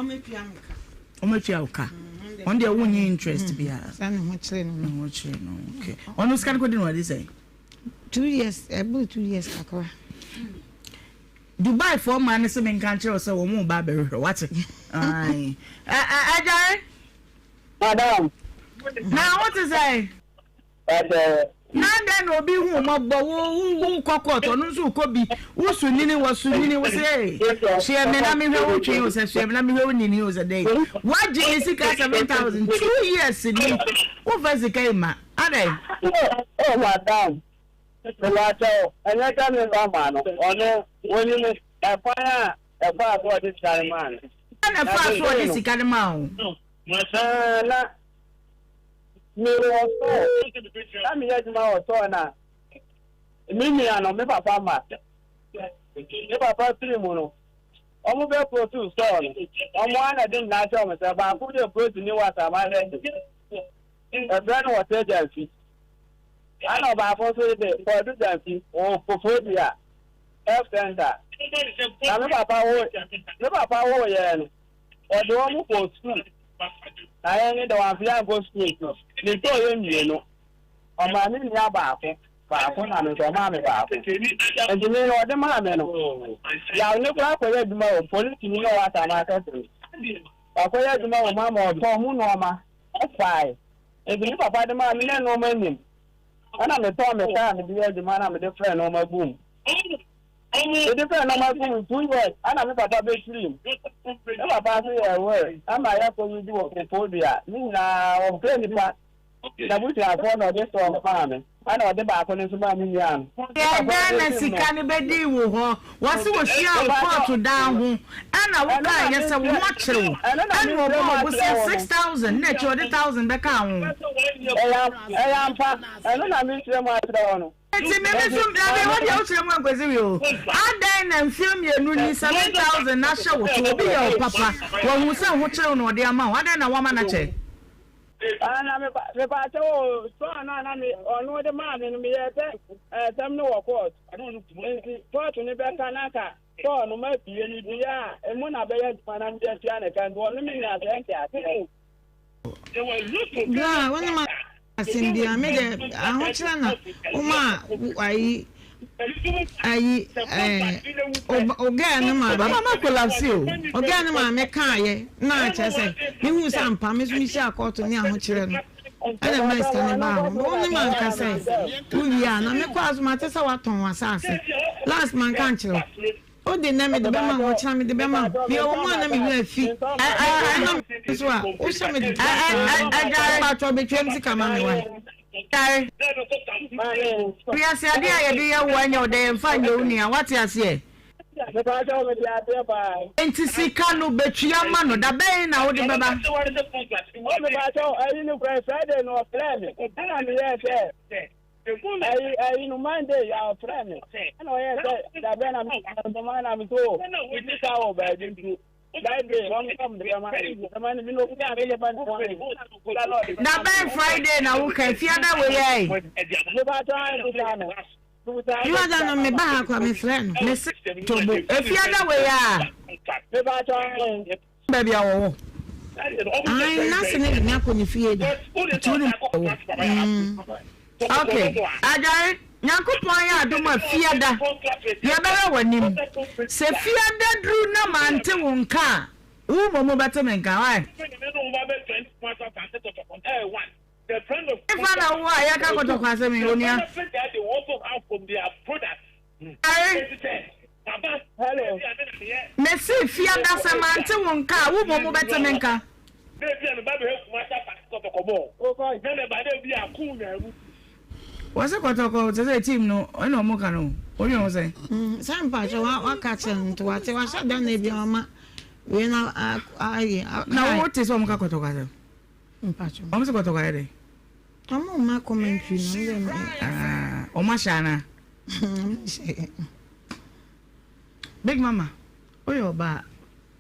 Ɔmɛtua me ka. Ɔmɛtua wo ka. Ɔno deɛ wonnye interest biara. Sɛ ne ho kyerɛ no. Ne ho kyerɛ no okay. Ɔno sika no kɔdi no ɔde sɛn? 2 years ɛboro 2 years kakra. Dubai foɔ mmaa no se menka nkyerɛ wo sɛ wɔn reba abɛhwehwɛ wo, wate? Ae. Ɛ, ɛ, Agyare. Madam. Na wo te sɛn? Ɛsɛ. Na adɛn na obi hu mmɔbɔ wo wo wo kɔ court ɔno nso kɔ bi wo so nini wɔ so nini wo sɛ soɛ me na mehwɛ wo twe o sɛ soɛ me na mehwɛ wo nini o sɛ dɛn wagye ne sika 7000 2 years ni wofa sika yi ma adɛn. Oh madam mepakyɛw ɛnyɛ sɛ me ba ma no ɔno onim ɛkwan a ɛfaa so ɔde sika no maa no. Ɛna ɛfaa so ɔde sika no maa wo. Na Mewɔ store, na meyɛ adwuma wɔ store na me nua no, me papa ma, me papa firi mu no, wɔn bɛ protu store no, wɔn ara na de nyinaa hyɛ wɔn nsa, baako yɛ protu ne wɔ Asamahɛ, ɛfrɛ no wɔ Sɛgyanfi, ɛna ɔbaako nso de Kɔdu Gyanfi, wɔ Koforidua health center, na me papa wo, me papa wo yɛ no. Ɔde wɔn kɔɔ sukuu, na yɛn ne de wɔamfa yɛn ankɔ sukuu nti, ne ntɔɔ yɛn mmienu. Ɔmaa me nua baako baako na me nso ɔmaa me baako. Nti me no ɔde maa me no, yaw ne koraa kɔyɛ adwuma wɔ mu, polisini na ɔwɔ Asaman akɛse no. Wakɔyɛ adwuma wɔ mu ama ɔtɔn mu nnoɔma fae. Nti me papa de maa me na nnoɔma nnim. Ɛna metɔn me kaa a mede yɛ adwuma na mede frɛ nnoɔma guu mu. Mede fɛɛ nɔɔma guu mu 2 years ɛna me papa bɛfirii mu. Me papa nso yɛɛ will ɛma yɛkɔ widi wɔ Koforidua. Ne nyinaa ɔfrɛɛ nnipa, n'abusuafoɔ na ɔde sɔɔ no maa me ɛna ɔde baako no nso maa me nua no. Me Yɛ papa dɛn na bɛfirii mu sika no. no bɛdii wo hɔ? Wɔse wɔhyiaa wo kɔɔto dan ho ɛna Ɛno na wokaeɛ sɛ wo mekyerɛ ho akyere wo ɛno na ɛna mekyerɛ mu ɔbɔɔ wo akyerɛ bosea wo no. 6000 na akyire ɔde 1000 bɛkaa ho. Ɛyɛ ɛyɛ ampa ɛno na mekyerɛ mu akyerɛ wo no. Enti me me so dabi wo deɛ wokyerɛ mu ankwasi wie o adɛn na mfeɛ mmienu ni 7000 na ahyɛ wo to obi yɛ wo papa wahu sɛ ho kyere wo na ɔde ama wo adɛn na woama no akyɛ. Ah na me me pa kyɛ o store no a na me ɔno de maa me no me yɛ sɛ ɛsɛm no wɔ court nti court no bɛka na ka store no ma bie me bie a emu na bɛyɛ adwuma na mede atua ne ka nti ɔno me nya sɛ nte aseɛ. Bra wo ne ma asɛm bia me dɛ ahokyerɛ na woma ayi ayi ɛɛ ɔgɛɛ no maame Baba ma collapse o. Ɔgɛɛ no maame kaayɛ na kyerɛ sɛ mehu sɛ ampa me so mehyia akɔɔto ne ahokyerɛ no ɛna ɛma sika no baa hɔ wo ne ma nka sɛ wowie a na mekɔ aso mate sɛ woatɔn w'asase last manka nkyerɛ wo Wo de nnɛ mede bɛma wo, ɔkyena mede bɛma wo. Meyɛ wo mu a na me werɛ afi. Ɛna me nso a, wohyɛ me de tua saa. Mpakyɛw betwam sika ma me wae. Wiase adeɛ a yɛde yɛ wo ɛnyɛ wo dɛ yɛmfa nyɛ wo nua wate aseɛ. Mepakyɛw mete aseɛ paa. Nti sika no betua ma no da bɛn na wode bɛba. Oh mepakyɛw ayi no koraa Friday no ɔfrɛɛ me ɛna meyɛɛ sɛ Ayi ayi no Monday ya ɔfrɛ me ɛna ɔyɛ sɛ dabɛ na me ntoma na me so me sika wɔ baabi nti Friday wɔn kɔm de bɛma bɛma no bi na obi a meyɛ ba ne wɔn. Da bɛn Friday na wo ka fiada wei ɛɛ. Mepa kyɛw ayi bisa no. Fiada no me ba ha kora me frɛ no. Me se tobo efiada wei a. Mepa kyɛw ayi. Baabi a wɔwɔ. Ae, n'ase no de me akɔ ne fie da. Nti wonim baabi a wɔwɔ. Mm. Ok, Agyare, Nyankopɔn ayɛ adom a Fiada, yɛbɛhwɛ w'anim. Sɛ Fiada duru na mante wo nka a, wo mmom wobɛte me nka, wai? Hefa na wowɔ a yɛka kɔtɔkɔ asɛm yi, onua? Hello. Mese fiada sɛ mante wo nka a, wo mmom wobɛte me nka. Wɔse kɔtɔkɔ te sɛ team no ɛna ɔmo ka no wodwen ho sɛn? Sɛ mpakyɛ waka kyerɛ no nti wate wahyɛ da na ebia wama wei na ayɛ. Na wo te sɛ ɔmo ka kɔtɔkɔ asɛm? Mpakyɛ. Ɔmo se kɔtɔkɔ ayɛ dɛn? Ɔmo mma commentary no ɔmo deɛ. Ah, ɔmo ahyɛ anaa? Ɔmo nhyɛ. Big mama, woyɛ ɔbaa,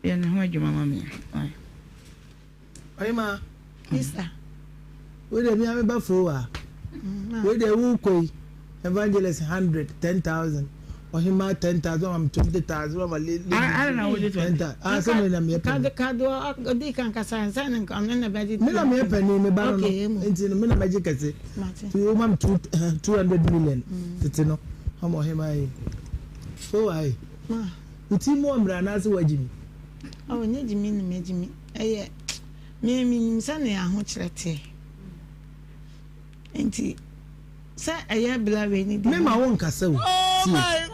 yɛ ne ho adwuma ma me a. Ɔyema. Mr. Wei deɛ mia me ba foo a. Wei deɛ wo kɔ yi evangelist 100, 10,000 ɔhemaa 10,000 wama me 20,000 wama lady 10,000 ah sɛ me na meyɛ panin. Kado ɔdi kan kasa nsa ne nka ɔno na bɛgye. Me na meyɛ panin me ba no no nti no me na mɛgye kɛse nti wo ma me 200 million tete no ama ɔhemaa yi foo ayi. Wo ti mu ɔmmerɛ anaasɛ woagye mi? Oh, nyɛ gyimi na magye mi. Ɛyɛ, me menim sɛnea ahokyerɛ teɛ. Nti, sɛ ɛyɛ bla wei ne deɛ. Mema wo nkasa o, tie.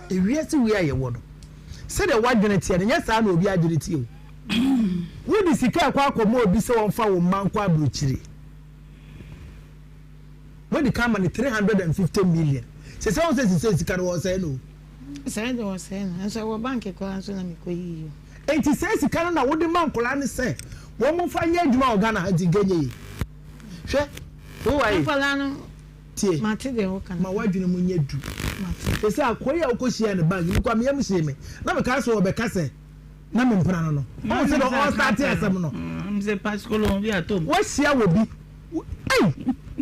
Ewiase wei a yɛwɔ no, sɛdeɛ w'adwene teɛ no, nyɛ saa na obi adwene teɛ o. Wode sika rekɔ akɔma obi sɛ ɔmfa wo mma nkɔ aburokyire. Wadi kan ama no 350 million. Sɛ sɛ wo sɛ sisɛ sika no wɔsɛe no o. Sɛe de wɔsɛe no. Nso ɛwɔ bank koraa nso na mekɔ yiyi o. Enti saa sika no na wode ma nkwadaa no sɛ wɔn mfa nyɛ adwuma wɔ Ghana ha nti nka ɛnyɛ yie. Hwɛ, wo wa yi. Nkwadaa no, Tie, mate deɛ woka no. Ma w'adwene mu nyɛ du. Mate. Sɛ sɛ akoa yi a wokɔhyiaa no bank, mekɔ a me yam hyee me. Na mekaa sɛ ɔbɛka sɛ na me mpena no no. Ɔhu sɛ deɛ ɔrestate asɛm no. Woahyia wɔ bi. Ei!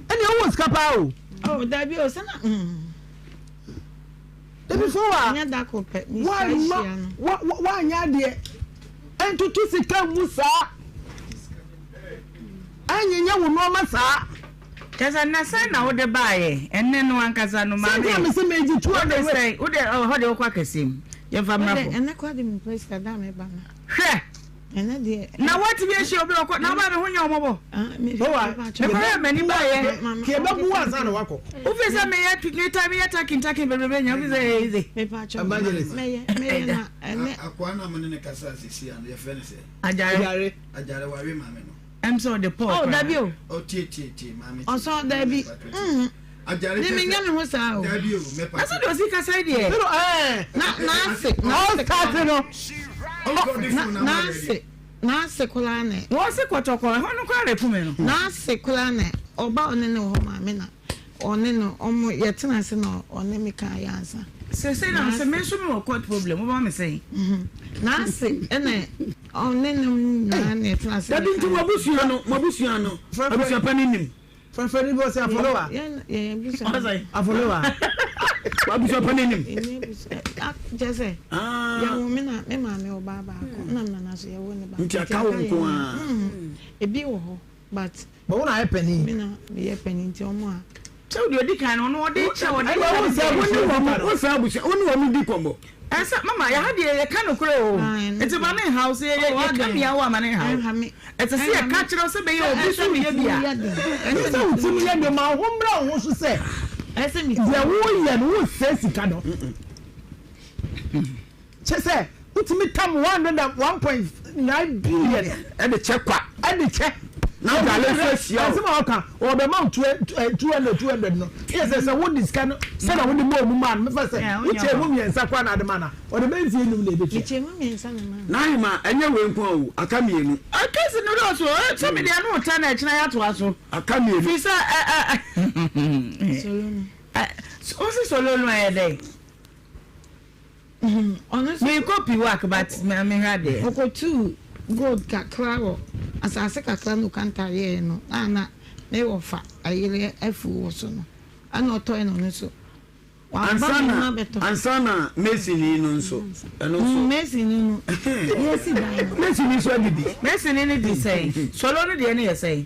Ɛnneɛ wowɔ sika paa o. Oh, dabi o, sɛ na mm. Dabi fo wa. Ɛnyɛ da koro pɛ, mehyia hyia no. Woanyɛ adeɛ. Ntoto sika ngu saa. Ɛnyenyɛ wo nneɛma saa. Kyɛ sɛ nnɛ sɛn na wode baeɛ? Ɛnnɛ no ankasa no maame. Sɛnti a mese megye 200 Wode sɛn? Wode ɛhɔ deɛ wokɔ akɛseɛ mu. Yɛmfa mmra fam. Ɛnɛ koraa de mepɛ sika da a meba no. Hwɛ! Ɛnɛ deɛ. Na woatumi ahyia obi ɔkɔ na wobaa me ho nyɛ ɔmɔbɔ. Mekɔhwɛ m'anim baeɛ. Kɛbɛbu wo ansa na wakɔ. Wofi sɛ meyɛ meta meyɛ takin takin bebrebe nya wofi sɛ ɛyɛ easy. Evangelist. Mɛyɛ mɛyɛ na ɛnɛ. Akoa na mo ne ne kasa sisi ano yɛfrɛ ne sɛ. Agyare. Agyare wawe maame no. Ɛm sɛ ɔde Paul Oh, dabi o. Oh, tie tie tie maame. Ɔsɔ dabi. Mhm. Agyare Ne menya me ho saa o. Dabi o, mɛpa. Na sɛ deɛ ɔsi kasa yi deɛ. Pero ɛɛ. Na n'ase n'ase Ɔstarte no. Na n'ase n'ase koraa na. Wɔsi kɔtɔkɔ ɛhɔ no koraa na eku me no. N'ase koraa na ɔba ɔne ne wɔ hɔ maame na ɔne no ɔmo yɛtena ase na ɔne me kan yɛ ansa. Sese na sɛ me nso me wɔ court problem wobɛma me sɛn. N'ase ɛna ɔne no nyinaa na ɛtena ase. Dabi nti mo abusua no mo abusua no abusua pa no nim. Fɛfɛ ni bi ɔsɛ afɔlewa. Yɛn yɛn abusua. Ɔsɛ. Afɔlewa. Abusua pa no nim. Ɛni abusua kyɛ sɛ. Yɛwɔ me na me maame ɔbaa baako na me nana so yɛwɔ ne baako. Nti aka wo nko ara. Ebi wɔ hɔ but. But wo na ayɛ panin. Me na meyɛ panin nti ɔmo a. Sɛ wode odi kan no ɔno ɔde kyɛ ɔde kyɛ. Wo sɛ wo ne wɔn wo sɛ abusua wo ne wɔn di kɔmmɔ. Ɛsɛ mama yɛ ha deɛ yɛka nokorɛ o nti ma ne nhaw sɛ yɛ yɛka mia wo a ma ne nhaw ɛsɛ sɛ yɛka kyerɛ sɛ bɛyɛ obi so yɛ bi a. Ɛsɛ sɛ wo ti mu yɛ den ma wo ho mmra wo ho so sɛ deɛ woyɛ no wosɛe sika no. Kyɛ sɛ wotumi tam 101.9 billion ɛde kyɛ kwa. Ɛde kyɛ. Na wode nso ahyia o. Asɛm a ɔka ɔbɛma wo 200 200 no yɛ sɛ sɛ wode sika no sɛ na wode bɔɔ mu maa no mefa sɛ wokyɛ mu mmiɛnsa koraa na ade ma no a ɔde bɛyɛ mfie num na ɛbɛtua. Mekyɛ mu mmiɛnsa na maa no. N'ahema ɛnyɛ wei nko a o aka mmienu. Case no dɔɔso o sɛ mede ano reta na ɛkyena yɛatoa so. Aka mmienu. Firi sɛ ɛ ɛ. Solo no. Wosi solo no ɛyɛ dɛn? Menkɔ piwak but mehwɛ adeɛ. Ɔkɔtuu gold kakra wɔ asase kakra na Okanta yɛɛ no a na ne wɔfa ayere afuo wɔ so no ɛna ɔtɔɛ na ɔno nso waba me ho abɛtɔ. Ansa na masonni no nso ɛno nso. Masonni no yɛsi dan no. Masonni nso adidi. Masonni no di sɛn? Solo no deɛ no yɛ sɛn?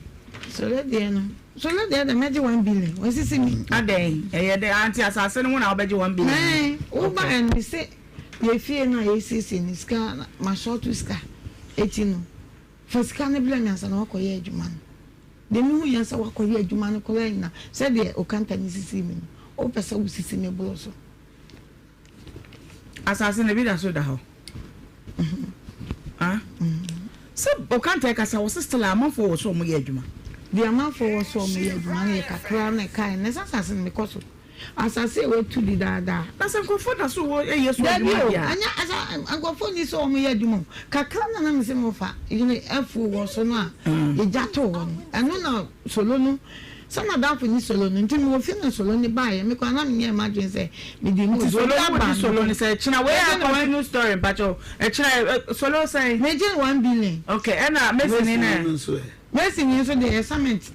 Solo deɛ no. Solo deɛ dɛ mɛgye one billion wasisi mi. Adɛn ɛyɛ dɛ ante asase no ho na wobɛgye one billion. Ɛɛ wo ba yɛ no se yɛ fie no a yɛsiesie no sika ma short sika eti no fa sika no brɛ me ansa na wakɔ yɛ adwuma no deɛ me hu yɛ sɛ wakɔ yɛ adwuma no koraa nyina sɛdeɛ okanta no sisi mi no wopɛ sɛ wo sisi me boro so. Asase no ebi da so da hɔ. Ah. Sɛ ɔkanta kasa wɔ sɛ still amanfoɔ wɔ so ɔmo yɛ adwuma. Deɛ amanfoɔ wɔ so ɔmo yɛ adwuma no yɛ kakra na ɛkae na ɛsɛ asase no mekɔ so. Asase a wɔatu di daadaa. Na sɛ nkurɔfoɔ da so wɔ ɛyɛ so adwuma deɛ a. Dabi o, ɛnyɛ asa nkurɔfoɔ nni so ɔmo yɛ adwuma o. Kakra na na mese mo fa yere afuo wɔ so no a yɛgya too hɔ no ɛno na solo no Sɛ m'adamfo ne Solo no nti mewɔ fie na Solo no baeɛ me koraa na menyɛɛ m'adwene sɛ mede mu Nti obi Solo aba wogye me Solo no hɔ. sɛ kyena wei Megye a no one continue story mpakyɛw ɛkyena Solo sɛn? Megye no 1 billion. Okay ɛna Mason no Mason ɛ? no nso ɛ? Mason nso deɛ yɛ cement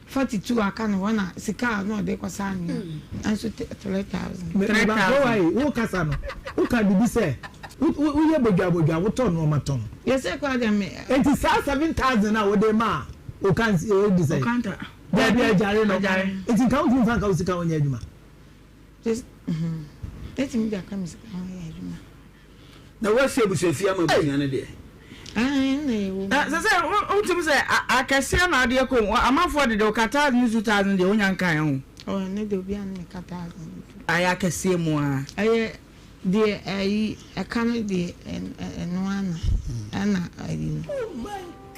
42 aka no hɔ na sika a na ɔde kɔsa anwea nso 3000. Me 3000. ba why wo kasa no wo ka bibi sɛ wo wo yɛ bodwa bodwa wo tɔ nnoɔma tɔn. Yɛsɛ koraa deɛ me. Enti saa 7000 a wode maa Okansi eh di sɛn? Okanta. Dabi agyare no. Agyare. Nti nka wontumi nfa nka wo sika ho nyɛ adwuma. Just mhm. Etimi de aka me sika ho yɛ adwuma. Na woasi abusuafie ama abusua no deɛ. Na sɛ sɛ wotumi sɛ akɛseɛ na adeɛ kɔ mu amanfoɔ dede wo ka thousand ne 2000 deɛ wonya nkaeɛ ho. Ɔ ne deɛ obi ano meka thousand. Ayɛ akɛseɛ mu a. Ɛyɛ deɛ ɛyi ɛka no deɛ ɛno ana ɛna ɛyi no.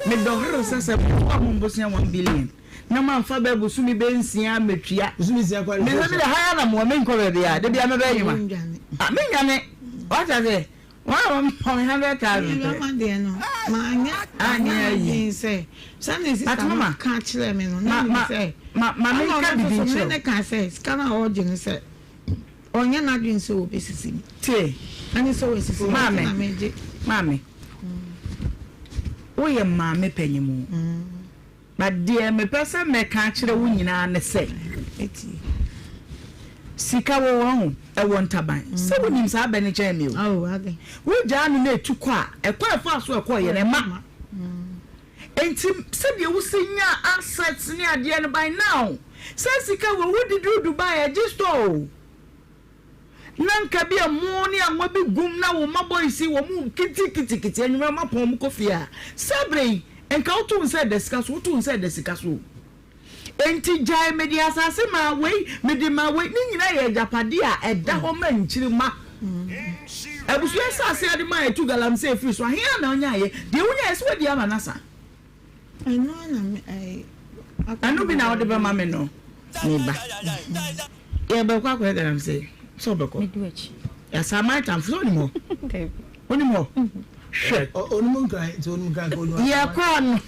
Medɔ horo sɛ sɛ meboa mo mbosea 1 billion na mamfa bɛɛ bosome bɛɛ 6 mɛtua. Bosome 6 kɔ Mesɛ mede ha ya na mowɔ menkɔ baabi a da bia mɛbɛyɛ adwuma. Ah, menwane. Wate aseɛ? Wɔn a wɔma me 100,000 pɛ. Mama deɛ no maanyɛ Anyɛ maanyɛ ayi. adwene sɛ sɛdeɛ But sista no mama, ka kyerɛ me no ma na menim ma sɛ ma ma ɛna menka ɔno nso biribi so me nkyerɛ ne wo. ne ka sɛ sika no a ɔregye no sɛ ɔnyɛ n'adwene sɛ ɔbɛsisi me. Tie. Ɛne sɛ wasisi me nti Maame, na megye. maame, woyɛ maame panyimu. But deɛ mepɛ sɛ mɛka akyerɛ wo nyinaa ne sɛ, sika wɔ wɔn ho, ɛwɔ ntaban. Sɛ wonim saa bɛ no kyɛn me o. Wogyaa no na ɛtu kɔ a, ɛkɔ ɛfa so ɛkɔ yɛ no ɛma. Enti sɛdeɛ wosi nya assets ne adeɛ no by now, sɛ sika wɔ wode duru Dubai ɛgye store o. Na nka bi a mo ne anwa bi gum na wo mma boys yi wɔn mu kitikiti anwummerɛ wɔn apɔn wɔn kɔ fie a, saa berɛ yi nka woto wo nsa ɛda sika so, woto wo nsa ɛda sika so o. Enti gyae mede asase maa wei, mede maa wei, ne nyinaa yɛ agyapadeɛ a ɛda hɔ ma nkyirimma. Abusua asase a de maa ɛtu galamsey firi so, ahe ara na wonyaeɛ? Deɛ wonyaeɛ sɛ woadi ama no asa. Ɛno bi na wode bɛma me no, me ba. Yɛbɛkɔ akɔyɛ galamsey sɛ wobɛkɔ. Yɛasaman tamfo sɛ wonim hɔ. Wonim hɔ. Hwɛ. Yɛkɔ ano.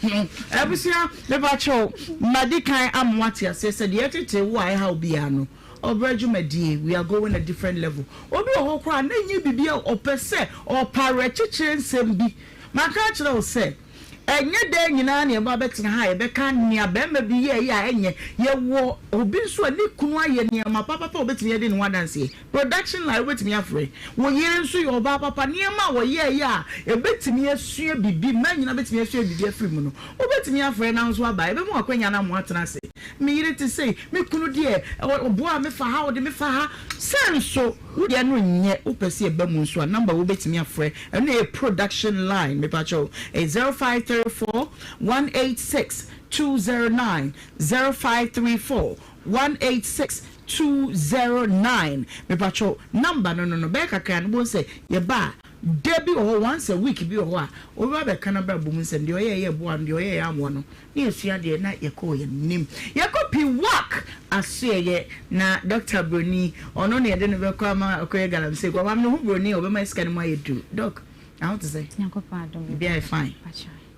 Abusua, mepa kyɛw, madi kan ama woate aseɛ sɛ deɛ ɛtete wo a ɛha obiara no, ɔbrɛ dwumadie, we are going a different level. Obi wɔ hɔ koraa na ɛnyɛ biribi a ɔpɛ sɛ ɔpɛ awerɛkyekyerɛ nsɛm bi. Maka akyerɛ wo sɛ, ɛnyɛ daa nyinaa na yɛba abɛtena ha a yɛbɛka nea barima bi yɛeɛ a ɛnyɛ. Yɛwɔ obi nso a ne kunu ayɛ nneɛma papapa a obetumi adi ne ho adanseɛ. Production line wobetumi afrɛ. Wo yere nso yɛ ɔbaa papa. Nneɛma a ɔyɛeɛ a ebetumi asua biribi, mmaa nyinaa betumi asua biribi afiri mu no, wobetumi afrɛ na wo nso aba. Yɛbɛma wo akwanya na moatena ase. Me yere te sei, me kunu deɛ, ɔboaa me fa ha, ɔde me fa ha. Sɛ nso wo deɛ no nyɛ, wopɛ sɛ yɛba mu nso a, number a wobetumi afrɛ, ɛno yɛ production line, mepakyɛw, ɛyɛ 0534 186 209, 0534 186 209. Mepakyɛw, number no no no, bɛyɛ kakra no, wobɛhu sɛ yɛba a, da bi wɔ hɔ, once a week bi wɔ hɔ a, obi ba bɛka n'abrabɔ mu nsɛm, deɛ ɔyɛeɛ ɛboa no, deɛ ɔyɛeɛ ammoa no, na yɛsua adeɛ na yɛkɔ yɛn anim. Yɛkɔ Piwak asoɛeɛ na Dɔkta Broni, ɔno na yɛde no bɛkɔ ama akɔyɛ galamsey. Kwabena me ho Broni a ɔbɛma sika no mu ayɛ duru. Dɔk, na ho te sɛn? Nyankopɔn adom. Biribiara yɛ fine.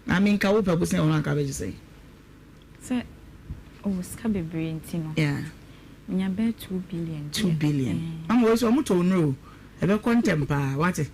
Maame nka wo pɛ bosea wɔ hɔ anka bɛgye sɛn? Sɛ ɔwɔ sika bebree nti no. Yeah. Menya bɛyɛ 2 billion. 2 billion. Mama wei sɛ ɔmo tɔ nnuro o, ɛbɛkɔ ntɛm paa wate.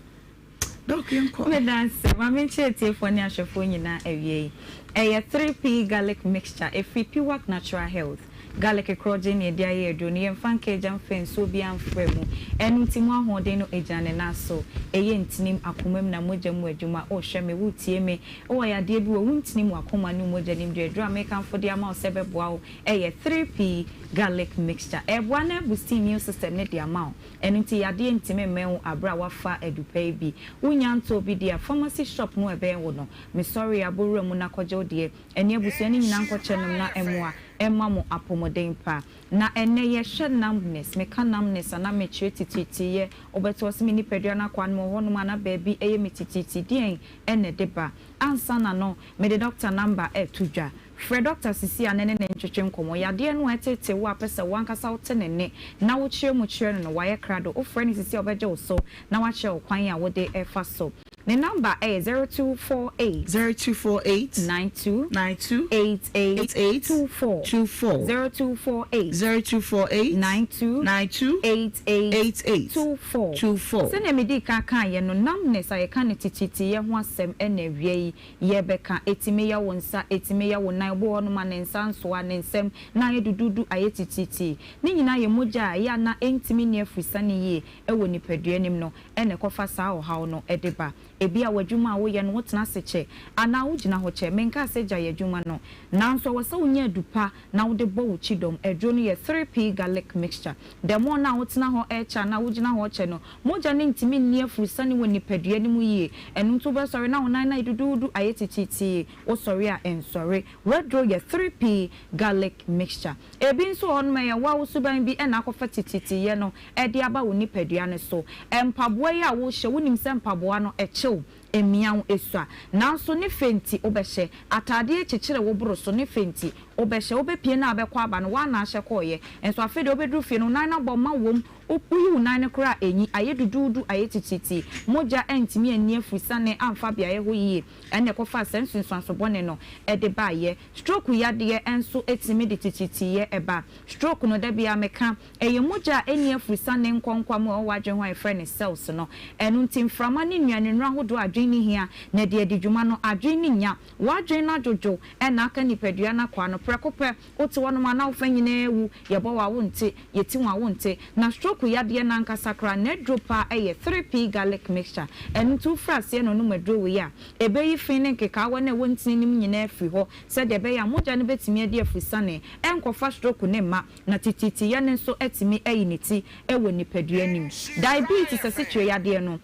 Dɔk yɛnkɔ. Meda ase. Ma menkyerɛ atiefoɔ ne ahwɛfoɔ nyinaa awia yi. Ɛyɛ 3P Garlic Mixture. Ɛfiri Piwak Natural Health. Garlic korɔgyenn na yɛde ayɛ aduro no. Yɛmfa nka agya mfa nsuo biara mfra mu. Ɛno nti mu ahoɔden no gyina ne nan so. Ɛyɛ ntinim, akoma mu na mogya mu adwuma. Wohwɛ me, woretie me. Wowɔ yadeɛ bi wɔ wo ntinim, w'akoma ne wo mogya nim deɛ aduro a mekamfo de ama wo sɛ ɛbɛboa wo yɛ 3P Garlic Mixture. Ɛreboa na abusti immune system no de ama wo. Ɛno nti yadeɛ ntumi mmɛn wo aberɛ a woafa adupa yi bi. Wonya ntɔɔ bi deɛ a, pharmacy shop no a ɛbɛn wo no, mesɔre abɔ wura mu na kɔgye wo deɛ. Ɛne abusua no nyinaa nkɔkyɛ nom na ɛmmoa mma mo apɔmuden pa. Na ɛnnɛ yɛhwɛ numbness. Meka numbness a na mekyerɛ titiritiriyɛ. Wobɛte ɔse me nipadua no akwaa no mu wɔ hɔnom a na baabi yɛ me titiritii. Deɛn na ɛde ba? Ansa na no, mede doctor number reto dwa. Frɛ doctor sisi a na ne ne ntwetwe nkɔmmɔ. Yadeɛ no a ɛtetee wo a pɛ sɛ wo ankasa wote ne nne na wokyerɛ mu kyerɛ no no, wayɛ krado. Wofrɛ no sisi a ɔbɛgye wo so na wakyerɛ wo kwan a wode refa so. Ne number yɛ 0248. 0248. 92. 92. 88. 88. 24. 24. 0248. 0248. 92. 92. 88. 88. 24. 24. Sɛnea medii kan kaeɛ no, numbness a yɛka no tititiyɛ ho asɛm na awia yi yɛrebɛka. Ɛtumi yɛ wo nsa, ɛtumi yɛ wo nan, obi wɔ hɔnom a ne nsa nsoa, ne nsam na ayɛ duduudu, ayɛ titiritii. Ne nyinaa yɛ mogya a ɛyɛ a na ɛntumi nni afiri sane yie wɔ nipadua no mu no na ɛkɔfa saa ɔhaw no de ba. Ebia w'adwuma a woyɛ no wotena ase kyɛ anaa wugyina hɔ kyɛ. Menkaa sɛ gyae adwuma no. Nanso ɛwɔ sɛ wunya adu pa na wode bɔ wo kyidɔm. Aduro no yɛ 3P Garlic Mixture. The more no a wotena hɔ rekyɛ anaa wugyina hɔ rekyɛ no, mogya no ntumi nni afurusiane wɔ nipadua no mu yie. Ɛno nti wobɛsɔre na wo nan no ayɛ duduudu, ayɛ titiritii. Wosɔre a ɛnsɔre. W'aduro yɛ 3P Garlic Mixture. Ebi nso wɔ hɔnom a ɛyɛ wo a wo suban bi na akɔfa titiritii no de aba wo nipadua no so. Mpaboa yi a wohyɛ, wonim sɛ mpaboa no, ɛkye wo, ɛmia wo, ɛsua. Nanso ne fɛ nti, wobɛhyɛ. Ataadeɛ kyekyere wo boro so, ne fɛ nti, wobɛhyɛ. Wobɛpue no a bɛkɔ aba no, woa na ahyɛ kɔeɛ. Nso afei deɛ wobɛduru fie no, wo nan no abɔ ma wom. Woyi wo nan no koraa a, ɛnyi. Ayɛ duduudu, ayɛ titiritii. Mogya antumi anni afurusane amfa beaeɛ hɔ yie. Ɛnna ɛkɔfaa saa nsunsuanso bɔne no de baeɛ. Stroke yadeɛ nso tumi de titiritii ba. Stroke no, da biara meka, Ɛyɛ mogya a enni afurusane nkɔnkɔa mu a ɛwɔ w'adwene ho a yɛfrɛ no cells no. Ɛno nti, mframa ne nnuanennuru ahodoɔ a adwene no hia na ɛde adi dwuma no, adwene no nnya. W'adwene no adwodwo na aka nipadua no akwaa no. Prɛko pɛ, wote hɔnom a na wo fa nyinaa awu, yɛbɔ wo a wonte, yɛti wo a wonte. Na stroke yadeɛ no ankasa koraa, n'aduro paa yɛ 3P garlic mixture. Ɛno nti wofiri aseɛ na wonom aduro wei a, ɛbɛyi fi ne nkekaawa no a ɛwɔ ntini no mu nyinaa afiri hɔ sɛdeɛ ɛbɛyɛ a mogya no bɛtumi adi afurusane, ɛnkɔfa stroke no mma. Na tititiyɛ no nso atumi ayi ne ti wɔ nipadua no mu. Diabetes, asikyire yadeɛ no,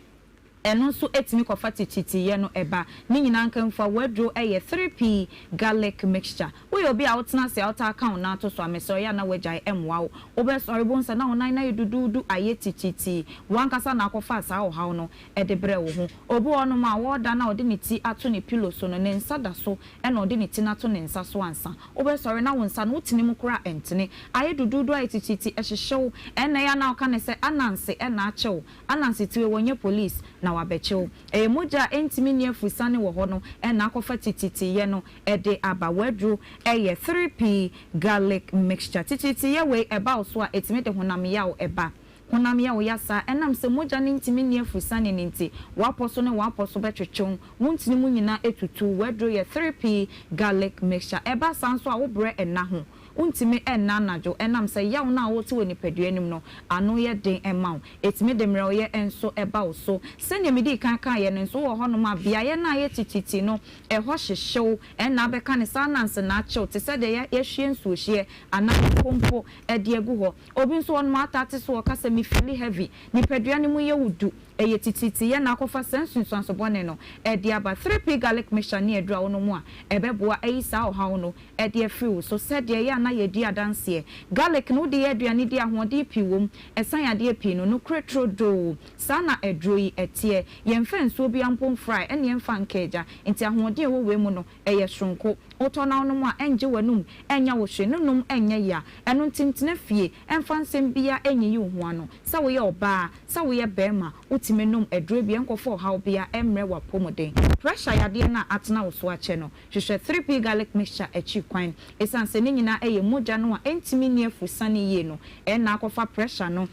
ɛno nso tumi kɔfa tititiyɛ no ba. Ne nyinaa nkamfua w'aduro yɛ 3P garlic mixture. Woyɛ obi a wotena ase a wotaa ka wo nan to so a, mesrɛ wo yɛ a na w'agyae mmoa wo. Wobɛsɔre bohu sɛ na wo nan no ayɛ duduudu, ayɛ tititi. W'ankasa na akɔfaa saa ɔhaw no de brɛɛ wo ho. Obi wɔ hɔnom a, ɔreda no a ɔde ne ti ato ne pillow so no, ne nsa da so na ɔde ne ti no ato ne nsa so ansa. Wobɛsɔre na wo nsa no, wotene mu koraa a ɛntene. Ayɛ duduudu, ayɛ tititi, ɛhyehye wo. Ɛnna ɛyɛ a na woka no sɛ, Ananse na akye wo. Ananse tiwe, wɔnyɛ police na wɔabɛkye wo. Ɛyɛ mogya a ɛntumi nni afurusane wɔ hɔ no na akɔfa tititiyɛ no de aba. W'aduro yɛ 3P garlic mixture. Tititiyɛ wei, ɛba wo so a, ɛtumi de honam yaw ba. Honam yɛ wo ya saa ɛnam sɛ mogya no ntumi nni afurusane no nti, w'apɔ so ne w'apɔ so bɛtwetwe wo, wo ntini mu nyinaa atutu, w'aduro yɛ 3P garlic mixture. Ɛba saa nso a wo brɛ nna ho, wontumi nna anadwo ɛnam sɛ yaw no a wote wɔ nipadua no mu no ano yɛ den ma wo. Ɛtumi de mmerɛwyɛ nso ba wo so. Sɛdeɛ medii kan kaeɛ no nso wowɔ hɔnom a beaeɛ no a ayɛ tititi no ɛhɔ hyehye wo, ɛnna abɛka no saa nanse na akye wo te sɛ deɛ yɛahwie nsuohyeɛ anaa nkonko de agu hɔ. Obi nso ɔnom atate so ɔka sɛ me feeli heavy, nipadua no mu yɛ wo du, ɛyɛ tititi yɛ na akɔfa saa nsunsuanso bɔne no de aba. 3P garlic mixture ne aduru a wonom a ɛbɛboa ayi saa ɔhaw no de afiri wo so. Sɛdeɛ ɛyɛ a na yɛdi adanseɛ, garlic no wode yɛ aduane di a ahoɔden pii wɔ mu, ɛsan yadeɛ pii no, nokorɛ turodoo saa na aduro yi teɛ. Yɛmfa nsuo biara mpo mfrae ɛne yɛmfa nka agya, nti ahoɔden a ɛwɔ wei mu no Ɛyɛ soronko. Wotɔ na wonom a, ɛngye w'anom, ɛnyɛ wo hwee, ne nom nyɛ ya. Ɛno nti ntena fie, ɛmfa nsɛm biara nyiyi wo ho ano. Sɛ woyɛ ɔbaa, sɛ woyɛ barima, wotumi nom aduro bi a ɛnkɔfa ɔhaw biara ɛmmrɛ w'apɔmuden. Pressure yadeɛ no a atena wo so akyɛ no, hwehwɛ 3P Garlic Mixture akyi kwan. Ɛsiane sɛ ne nyinaa yɛ mogya no a ɛntumi nni afurusane yie no, ɛna akɔfa pressure no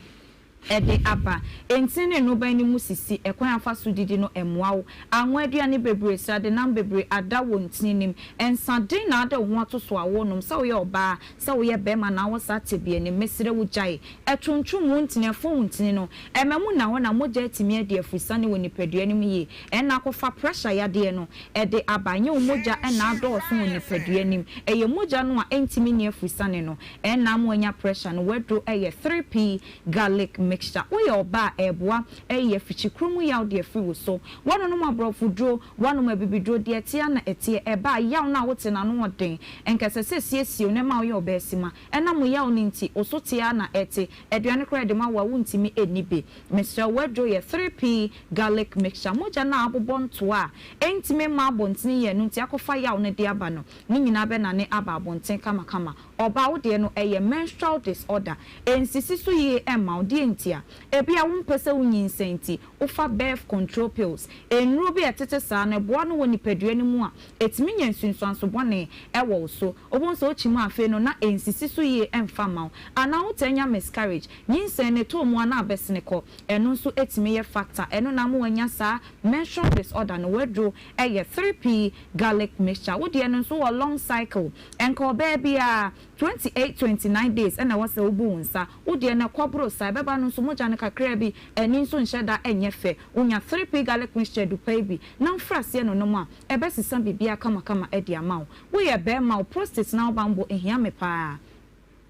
de aba. Ntini ne nnoban no mu sisi, ɛkwan a fa so didi no mmoa wo. Anwa aduane bebree, sradenam bebree ada wɔ ntini no mu. Nsa den na ade wo ho ato so a worenom, sɛ woyɛ ɔbaa, sɛ woyɛ barima na wowɔ saa tebea no mu, mesrɛ wo gyae. Ɛtontrom wo ntini, ɛfɔn wo ntini no. Ɛma mu nna hɔ na mogya atumi adi afurusane wɔ nipadua no mu yie. Ɛna akɔfa pressure yadeɛ no de aba. Ɛnyɛ wo mogya na adɔɔso wɔ nipadua no mu, ɛyɛ mogya no a ɛntumi nni afurusane no. Ɛna ama woanya pressure no. W'aduro yɛ 3P Garlic mixture. Woyɛ ɔbaa a, ɛɛboa ayi afikyikuro mu yaw de afiri wo so. Woanonom aborɔfo duro, woanom abibiduro, deɛ ɛteɛ ara na ɛteɛ. Ɛba a, yaw no a wote no ano ɔden. Ɛnka ɛsɛ sɛ ɛsiesie wo na ɛma woyɛ ɔbaasima. Ɛnam wo yaw no nti, wo so te ara na ɛte. Aduane koraa a yɛde ma wo a, wontumi nni bi. Mesrɛ wo, w'aduro yɛ 3P Garlic mixture. Mogya no a abobɔ ntoa a ɛntumi mma abɔntene yie, ɛno nti akɔfa yaw no de aba no, ne nyinaa bɛnane aba abɔnten kamakama. Ɔbaa wo deɛ no ɛyɛ menstrual disorder, ɛnsisi so yie ɛmma wo, deɛ ntia? Ebia wompɛ sɛ wo nyinsɛn nti wofa birth control pills, nnuro bi a ɛtete saa no ɛboa no wɔ nipadua no mu a ɛtumi nya nsunsuanso bɔne ɛwɔ wo so, wobɛhu sɛ wokyi mu a afei no na ɛnsisi so yie ɛmfa mma wo, anaa wotaa nya miscarriage, nyinsɛn no ɛtɔ mu a na abɛsene kɔ, ɛno nso ɛtumi yɛ factor, ɛno na ama wanya saa menstrual disorder no, w'aduro ɛyɛ 3P garlic mixture, wo deɛ no nso wowɔ long cycle, Nka ɔbaa biara, 28, 29 days na ɛwɔ sɛ wobu wo nsa. Wo deɛ no ɛkɔ boro saa, ɛbɛba no. no nso mogya no kakraa bi, ani nso nhyɛ da nyɛ fɛ. Wonya 3P Garlic Mixture dupaa yi bi na wofiri aseɛ nonom a, ɛbɛsesa biribiara kamakama de ama wo. Woyɛ barima, wo prostate no ahobammɔ hia me paa.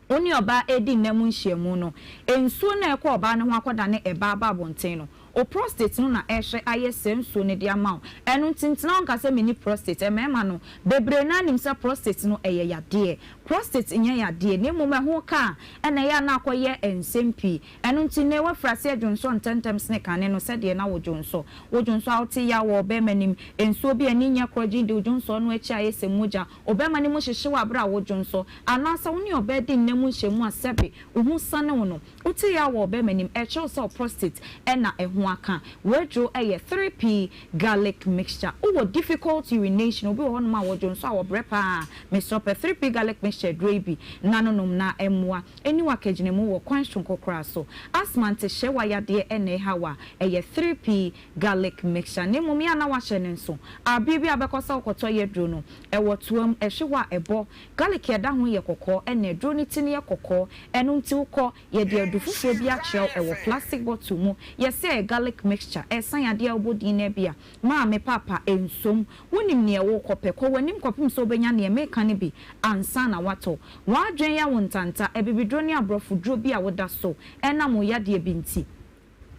Wo ne ɔbaa redi nna mu nhyiamu no, nsuo no a ɛkɔ ɔbaa no ho akɔdane ɛba aba abɔnten no, wo prostate no na ɛrehwɛ ayɛ saa nsuo no de ama wo. Ɛno nti ntena hɔ nka sɛ menni prostate. Mmarima no, bebree no ara nim sɛ prostate no ɛyɛ yadeɛ. Prostate nyɛ yadeɛ, na mmom ɛho ka a ɛna ɛyɛ a na akɔyɛ nsɛm pii. Ɛno nti nnɛ woafiri aseɛ dwonsɔ ntɛmntɛm sene kane no sɛdeɛ na wodwonsɔ. Wodwonsɔ a wote yaw wɔ ɔbarima nim, nsuo bi a ani nyɛ korɔgyenn di wo dwonsɔ no akyi a ayɛ sɛ mogya, Ɔbarima no mu hyehye wo bere a wodwonsɔ, anaasɛ wo ne ɔbaa di nna mu nhyiamu a sɛbe wo ho siane wo no, wote yaw wɔ ɔbarima nim, ɛkyerɛ wo sɛ wo prostate na ɛho aka. W'aduro yɛ 3P Garlic Mixture. Wowɔ difficult urination, obi wɔ hɔnom a wɔdwonsɔ a wɔbrɛ paa, mesrɛ wo pɛ 3P Garlic Mixture aduro yi bi na no nom na ɛmmoa ɛnni wo akagyinamu wɔ kwan soronko koraa so. Asthma ntehyɛ w'ayadeɛ na ɛha wo a, ɛyɛ 3P Garlic mixture na mmom yɛ a na wahyɛ no nso. Abere bi a wobɛkɔ sɛ wokɔtɔ yɛ aduro no, ɛwɔ toa mu, ɛhwe hɔ a ɛbɔ. Garlic a ɛda ho yɛ kɔkɔɔ ɛna aduro no ti no yɛ kɔkɔɔ. Ɛno nti wokɔ, yɛde adu foforɔ bi akyerɛ wo, ɛwɔ plastic bottle mu. Yɛse ɛyɛ garlic mixture, ɛsan adeɛ a wobɔ din no bi a, maame, paapa, ɛnsom. Wonim neɛ worekɔpɛ, kɔ w'anim kɔpem sɛ wobɛnya neɛ meka no bi ansa na woatɔ. W'adwene yɛ wo ntanta, abibiduro ne aborɔfoduro bi a woda so ɛnam wo yadeɛ bi nti.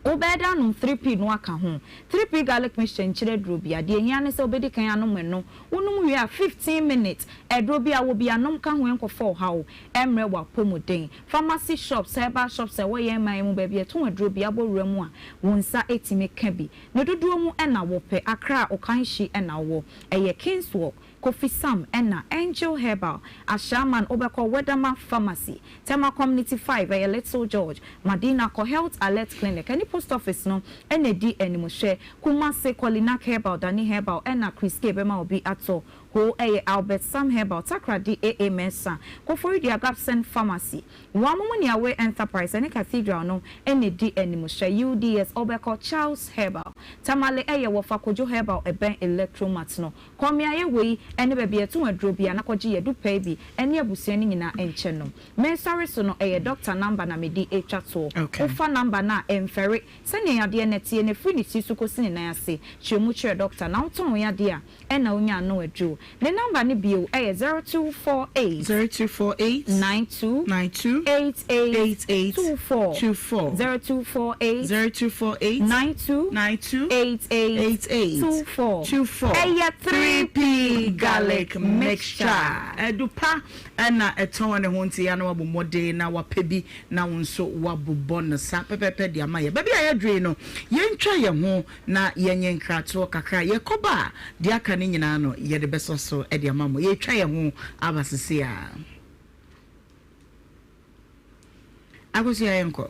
Wobɛyɛ dɛ anom 3P no aka ho. 3P garlic mixture nkyerɛ aduro bia. Deɛ ehia ne sɛ wobɛdi kan anom ɛno. Wonom wie a, 15 minutes, aduro bi a wɔ bi anom ka ho ɛnkɔfa ɔhaw ɛmmrɛ w'apɔmuden. Pharmacy shops, herbal shops a ɛwɔ yɛn man yi mu baabi a yɛtɔn aduro bi abɔ wura mu a, wo nsa tumi ka bi. Ne dodoɔ mu na wopɛ. Accra, Okaishie na wowɔ. Ɛyɛ Kingswalk. Kofi Sam ɛna Angel Herbal, Ashaiman wobɛkɔ Wedama Pharmacy, Tema Community 5 ɛyɛ Little George, Madina kɔ Health Alert Clinic ɛne Post Office no ɛna ɛdi animhwɛ, Kumasi kɔ Linak Herbal, Dani Herbal ɛna Chris K bɛma obi atɔ, Ho ɛyɛ Albert Sam Herbal, Takoradi AA Mensah, Koforidua Gabson Pharmacy, Wɔamomo Niawe Enterprise ɛne Cathedral no ɛna ɛdi animhwɛ, UDS wobɛkɔ Charles Herbal, Tamale ɛyɛ Wɔfa Kojo Herbal ɛbɛn Electromat no. Kɔ mmeaeɛ wei ne baabi a yɛtɔn aduro biara na kɔgye yɛn dupɛɛ bi ne abusua no nyinaa nkyɛ nom. Me nsɔre so no ɛyɛ doctor number na mede retwa toɔ. Wofa number no a ɛmfɛre. Sɛdeɛ yadeɛ no teɛ no ɛfiri ne tiri so kɔsi ne nan ase. Kyerɛ mu kyerɛ doctor na wotɔn wo yadeɛ a ɛna wonya ano aduro. Ne number no bio ɛyɛ 0248 0248 92 92 88 88 24 24 0248 0248 92 92 88 88 24 24 Ɛyɛ 3P Garlic Mixture. Adu pa na ɛtɔn ne ho nti ya na wabɔ mmɔden na wapɛ bi na wo nso wabobɔ no saa pɛpɛpɛ de ama yɛ. Baabi a yɛaduru yi no, yɛntwa yɛn ho na yɛnyɛ nkratoɔ kakra. Yɛkɔba a, deɛ aka no nyinaa no yɛde bɛsɔ so de ama mo. Yɛretwa yɛn ho aba sese a. Akosua yɛnkɔ.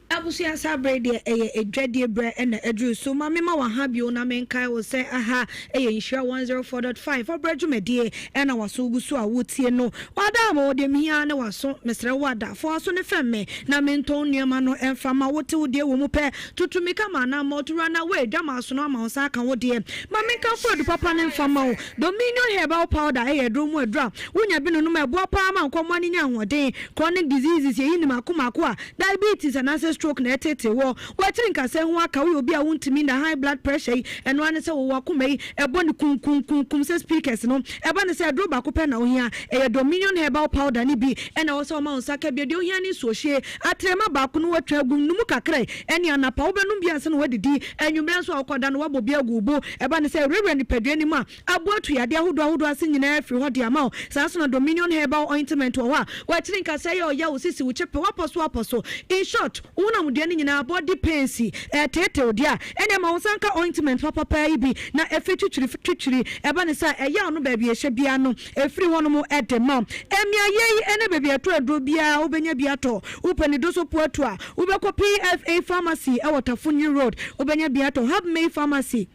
Abusua saa berɛ yi deɛ ɛyɛ adwadie berɛ na aduru so. Ma mema w'aha bio na menkae wo sɛ aha yɛ Nhyira 104.5 ɔberɛ dwumadie ɛna w'aso gu so a wotie no. W'ada ama wo deɛ mehia ara ne w'aso. Mesrɛ wo ada, fa w'aso no fɛm me na mentɔn nneɛma no mfa ma wo. Te wo deɛ wɔ mu pɛ, tutu mmirika ma anammɔn, to run away, dwa m'asono ama wo nsa aka wo deɛ. Ma menkamfo adu papa no mfa ma wo. Dominion Herbal Powder yɛ aduro mu aduro a wonya bi nonom a ɛboa paa ma nkɔmmoa no nya ahoɔden. Chronic diseases, yɛyi no mmaako mmaako a, diabetes anaasɛ stroke na ɛtetee woɔ. W'akyiri nkasɛɛ ho aka, woyɛ obi a wontumi nna, high blood pressure yi, ɛno ara ne sɛ wowɔ akoma yi, ɛbɔ no kunkunkunkum sɛ speakers no. Ɛba no sɛ aduro baako pɛ na wohia, ɛyɛ Dominion Herbal Powder no bi na ɛwɔ sɛ woma wo nsa ka bi. Deɛ wohia ne nsuohyeɛ, atrɛma baako no woatwa agu mu, no mu kakra yi, ɛne anapa wobɛnom bi ansa na woadidi, anwummerɛ nso a wokɔda no woabɔ bi agu wo bo. Ɛba no sɛ ɛwurawura nipadua no mu a, Aboa tu yadeɛ ahodoɔ ahodoɔ ase nyinaa firi hɔ de ama wo. Saa nso na Dominion Herbal Ointment wɔ hɔ a, w'akyiri nkasɛɛ yɛ ɔya, wo sisi, wo kyepe, w'apɔ so apɔ so. In short, wo honamdua no nyinaa, body pains, ɛreteetee wo deɛ a, ɛnneɛ ma wo nsa nka ointment papa paa yi bi na ɛfiri twitwiri twitwiri. Ɛba no saa a, ɛyaw no baabi a ɛhyɛ biara no, ɛfiri hɔnom de ma wo. Mmeaeɛ yi ne baabi a ɛtɔ aduro biara wobɛnya bi atɔ. Wopɛ ne dosopo atu a, wobɛkɔ PFA Pharmacy wɔ Tafo New Road, wobɛnya bi atɔ. Hubmay Pharmacy.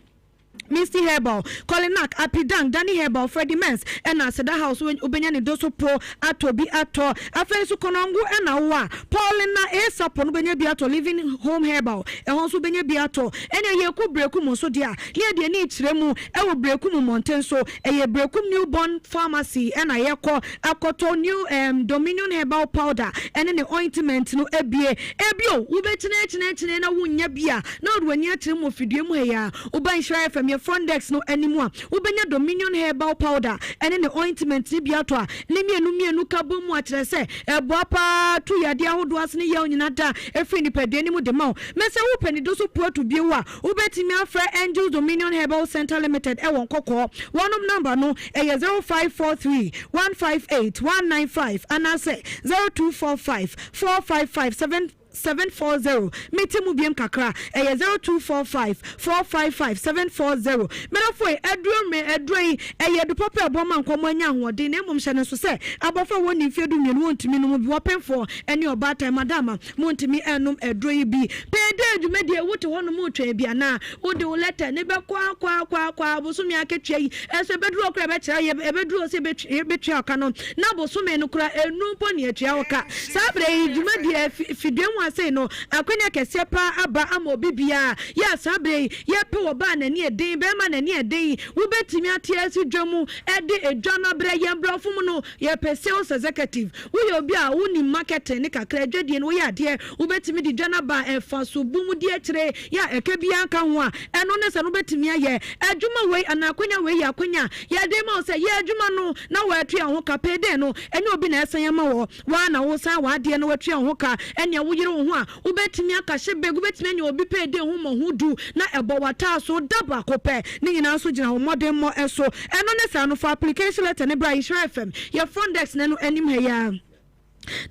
Misty Herbal, Kolinak, Apidang, Danny Herbal, Freddie Mens ɛna Aseda House wobɛnya ne doso po atɔ bi atɔ. Afei nso Konongo ɛna wowɔ a, Paulina A. Sapon wobɛnya bi atɔ, Living Home Herbal ɛhɔ nso wobɛnya bi atɔ. Ɛnea yɛkɔ Berekum nso deɛ a, ne yɛde ani rekyerɛ mu ɛwɔ Berekum mmɔnten so, ɛyɛ Berekum New Born Pharmacy ɛna yɛkɔ akɔtɔ New um, Dominion Herbal Powder ɛne ne ointment no abie. Ebio, wobɛkyinɛkyinɛkyinɛ na wonnya bi a, na wode w'ani akyerɛ mu wɔ fidua mu ha yi ara. Woba Nhyira FM yɛ front desk no anim a, wobɛnya Dominion Herbal Powder ne ne ointment no bi atɔ a ne mmienu mmienu ka bɔ mu a kyerɛ sɛ ɛboa pa ara tu yadeɛ ahodoɔ ase ne yaw nyinaa da firi nipadua no mu de ma wo. Mɛ sɛ wopɛ ne do so puatu bio a, wobɛtumi afrɛ Angels Dominion Herbal Centre Limited wɔ Nkɔkɔɔ. Wɔnom number no yɛ 0543 158 195 anaasɛ 0245 455 7. 740 Mete mu biom kakra ɛyɛ 0245 455 740 Medɔfo ei, aduro mmɛ, aduro yi, ɛyɛ adu papa a ɛboa ma nkɔmmɔ anya ahoɔden na mmom hyɛ no nso sɛ abɔfra a wɔnni mfeɛ dumienu wɔntumi nnom bi, wɔpemfoɔ ne ɔbaatan, madama, montumi nnom aduro yi bi. Payday dwumadie, wote hɔnom retwɛn bi anaa? Wode wo lɛtɛ no bɛkɔ akɔ akɔ akɔ a bosome akatua yi nso ɛbɛduru hɔ koraa ɛbɛkyerɛ yɛ ɛbɛduru hɔ sɛ yɛbɛtua wo ka no na bosome no koraa ɛnnu mpo na yɛatua wo ka. Saa berɛ yi dwumadie fidua mu ha sei no akwanya kɛseɛ paa aba ama obi biara yɛ a saa berɛ yi yɛpɛ wɔ baa n'ani ɛden bɛrima n'ani ɛden wobɛtumi ate asi dwa mu de edwa no abrɛ yɛn borɔfo mu no yɛpɛ sales executive woyɛ obi a wonim marketing ne kakra adwadie no woyɛ adeɛ Wobɛtumi de dwa no aba a ɛfa so bu mu di akyire yɛ a ɛka biara nka ho a, ɛno ne sɛ no wobɛtumi ayɛ adwuma wei anaa akwanya wei yɛ akwanya a yɛde rema wo sɛ yɛ adwuma no na woatua wo ho ka. Pay day no, ɛnyɛ obi na ɛresan ama wɔ, wo ara na woresan w'adeɛ na woatua wo ho ka. Ɛnea woyere wo ho a, wobɛtumi akahye bag, wobɛtumi anya obi pay day ho mmɔho du na ɛbɔ w'ataaso da baako pɛ. Ne nyinaa nso gyina wo mmɔdemmɔ so. Ɛno ne saa no, fa application letter no bra Nhyira FM, yɛ front desk no anim ha yi ara.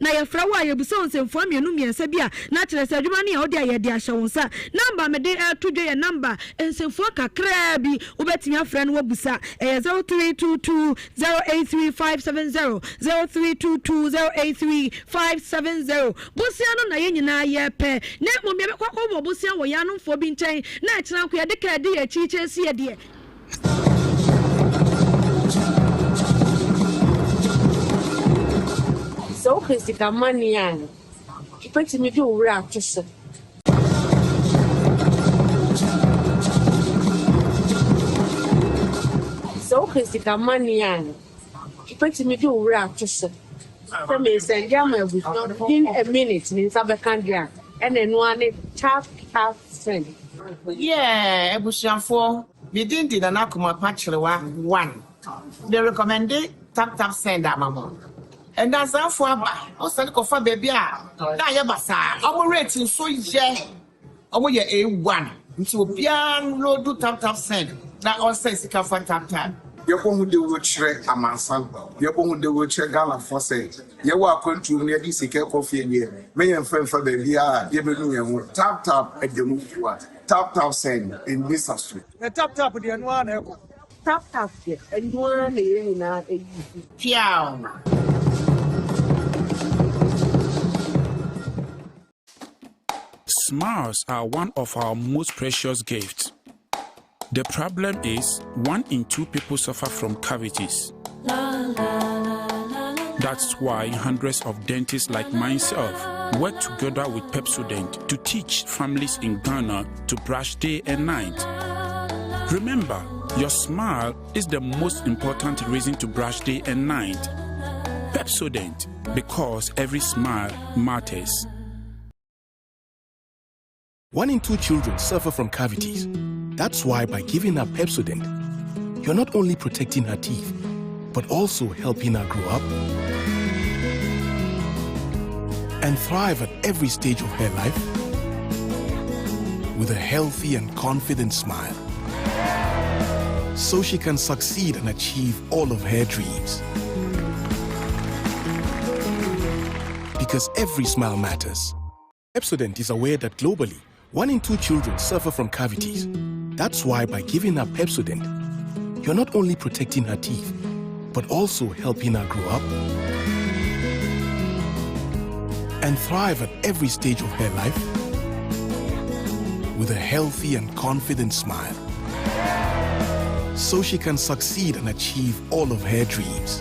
Na yɛfrɛ wo a, yɛbisa wo nsɛmfua mmienu mmiɛnsa bi a, na kyerɛ sɛ adwuma no yɛ wo dea, yɛde ahyɛ wo nsa. Nɔmba a mede reto dwa yɛ nɔmba nsɛmfua kakraa bi. Wobɛtumi afrɛ na woabisa. Ɛyɛ 0322 083 570, 0322 083 570. Bosea no na yɛn nyinaa yɛpɛ, na mmom yɛbɛkɔ akɔbɔ bosea wɔ yɛn anomfoɔ bi nkyɛn, na ɛkyena nko yɛde kaa di yɛn akyi kyɛn sɛ yɛdeɛ. Sɛ wopɛ sika money a, wobɛtumi de wo werɛ ato so. Sɛ wopɛ sika money a, wobɛtumi de wo werɛ ato so. Sɛ mesɛnde ama abusua within a minute me nsa bɛka deɛ a, ɛna ɛno ara ne tap tap send. Yeah abusuafoɔ me din de Nana Kumapa Kyerewa one me recommende tap tap send ama mo Ndansafoɔ aba wo sane kɔfa baabi a na ayɛ basaa ɔmo rate nso yɛ Ɔmo yɛ A one nti obiara nloadu tap tap send na ɔnsɛn sika fa tap tap. Yɛbɔ ho dawuro kyerɛ amansan, yɛbɔ ho dawuro kyerɛ Ghanafoɔ sɛ yɛwɔ akwantuo mu na yɛde sika rekɔ fie deɛ, mɛ yɛmfa mfa baabiara a yɛbɛnu yɛn ho. Tap tap ɛda mu fua, tap tap send, ɛnni sa so. Na tap tap deɛ ɛno ara na ɛkɔ. Tap tap deɛ ɛno ara na yɛn nyinaa use. Piaw! Smiles are one of our most precious gifts. The problem is, one in two people suffer from cavities. That's why hundreds of dentists like myself work together with Pepsodent to teach families in Ghana to brush day and night. Remember, your smile is the most important reason to brush day and night. Pepsodent, because every smile matters. One in two children suffer from cavities. That's why by giving her Pepsodent, you're not only protecting her teeth, but also helping her grow up and thrive at every stage of her life with a healthy and confident smile. So she can succeed and achieve all of her dreams. Because every smile matters. Pepsodent is aware that globally, one in two children suffer from cavities. That's why by giving her Pepsodent, you're not only protecting her teeth, but also helping her grow up and thrive at every stage of her life with a healthy and confident smile. So she can succeed and achieve all of her dreams.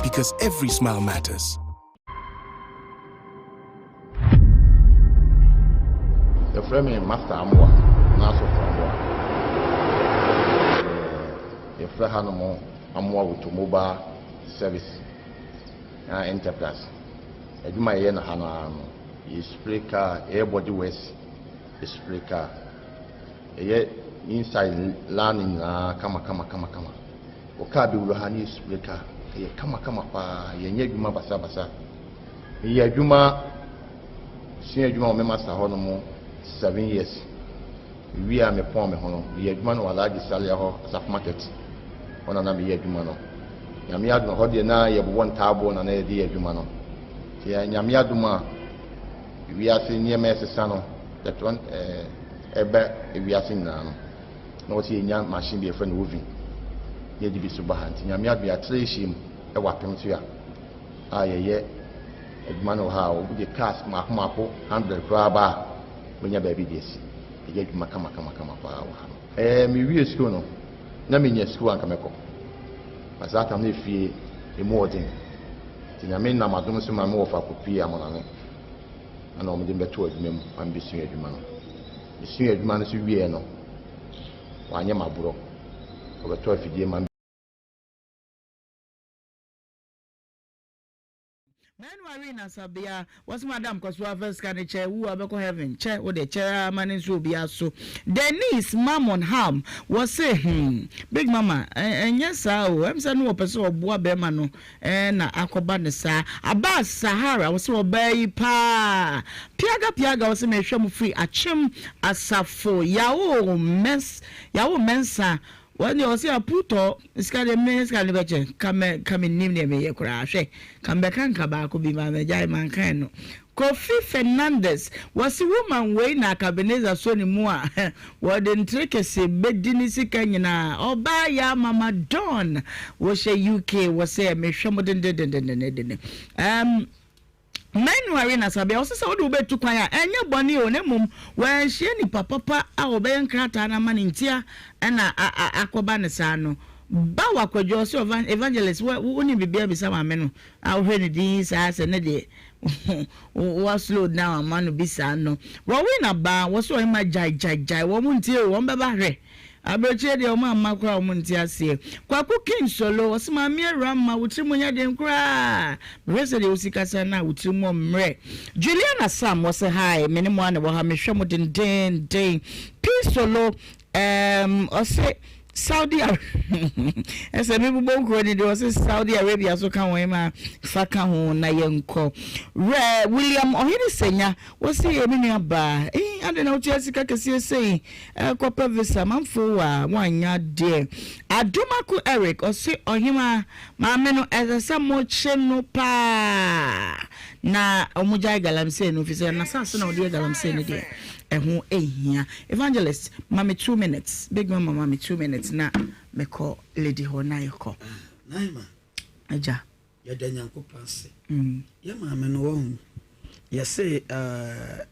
Because every smile matters. Yɛfrɛ me Master Amoah anaa Asɔfo Amoah. Yɛfrɛ hanom Amoah Automobile Service anaa Enterprise. Adwuma a yɛyɛ no ha no ara no, yɛ spray car, yɛyɛ body works, yɛ spray car. Yɛyɛ inside line nyinaa kama kama kama kama. Wo car bɛwura ha na yɛ spray car. Ɛyɛ kama kama paa, yɛnyɛ adwuma basabasa. Meyɛ adwuma Mesua adwuma wɔ me masta hɔ nom seven years. Mewie a mepɔn me ho no, meyɛ adwuma no wɔ Alhaji Salia hɔ, Asafo Market hɔ na na meyɛ adwuma no. Nyame adom, ɛhɔ deɛ na yɛbobɔ ntaaboɔ na na yɛde yɛ adwuma no. Nti Nyame adom a wiase nneɛma ɛsesa no, yɛtɔ ɛba wiase nyinaa no, na wɔsɛ yɛnya machine bi yɛfrɛ no oven, na yɛde bi so ba ha. Nti Nyame adom yɛatra yɛhyia mu ɛwɔ apem so a. a yɛyɛ adwuma no wɔ ha a, wɔde cars mmaako mmaako hundred koraa ba a, wobɛnya baabi de asi. Yɛyɛ adwuma kama kama kama paa wɔ ha no. Ɛɛ, mewie sukuu no, na menya sukuu a anka mɛkɔ. Na saa tam no efie emu wɔ den. Nti Nyame nam adom so ma me wɔfa kɔpie Amonane. Ɛna wɔde me bɛtoo adwuma mu ma mebɛsua adwuma no. Mesua adwuma no nso wieɛ no, wɔanyɛ me aborɔ. Wɔbɛtɔ afidie ma me. Manu Arena Sabea, wɔse madam kɔso ara fa sika no kyɛ, wu a wobɛkɔ heaven, kyɛ wo deɛ kyɛ ara ma no nso obiara so. Denise Mammon Ham, wɔse hmm Big Mama ɛnyɛ saa o, ɛm sɛ no wɔpɛ sɛ ɔboa bɛrima no na akɔba no saa. Abbas Sahara, wɔse ɔbaa yi paa. Piaga Piaga, wɔse mehwɛ mo firi Akyem Asafo. Yao Mens, Yao Mensah, Wɔn deɛ ɔse apu tɔ sika deɛ me sika no bɛkyɛ ka mɛ ka me nim deɛ meyɛ koraa hwɛ ka mbɛka nka baako bi ma mɛgyae mankan no Kofi Fernandez wɔse woman wei na Akabenezer sɔ ne mu a wɔde ntere kɛse bɛdi ne sika nyinaa ɔbaa yaa mama Don wɔhyɛ UK wɔse mehwɛ mo dendendendendenden um, Manu Arena Sabea, ɔse sɛ wode wo bɛtu kwan a, ɛnyɛ bɔne o, na mmom wanhyia nipa papa a ɔbɛyɛ nkrataa no ama no ntia na akɔba no saa no. Bawa Kwadwo, ɔse Evangelist, wo wonim biribiara bisa maame no a wohwɛ ne din saa sɛ ne deɛ wa slow down ama no bi saa no. Rowena Baa, wɔse ɔhema gyae gyae gyae, wɔn ntie o, wɔn bɛba hwɛ. Aburokyire deɛ ɔmo amma koraa ɔmo nte aseɛ. Kwaku King Solo ɔse maame awura mma wo tiri mu nyɛ den koraa mehwɛ sɛdeɛ wosi kasa no a wo tiri mu ɔmmerɛ. Juliana Sam ɔse hi me ne mo ara na ɛwɔ ha mehwɛ mo dendeenden. P Solo ɛɛm ɔse Saudi ɛsɛ me bobɔ nkuro no deɛ ɔse Saudi Arabia so ka ho ma fa ka ho na yɛnkɔ. Rɛ William Ɔhene Senya ɔse ee me nua baa ei adɛn na wotua sika kɛseɛ sei Ɛkɔpɛ visa manfo wa wanyɛ adeɛ. Adomako Eric ɔse ɔhemaa maame no ɛsɛ sɛ mo kye no paa na ɔmo gyae galamsey no fisɛ nasase na ɔde yɛ galamsey no deɛ ɛho nhia. Evangelist ma me 2 minutes big mama ma me 2 minutes na mekɔ lady hɔ na yɛkɔ. Naima. Agya. Yɛda Nyankopɔn ase. Yɛ maame no wahu. Yɛse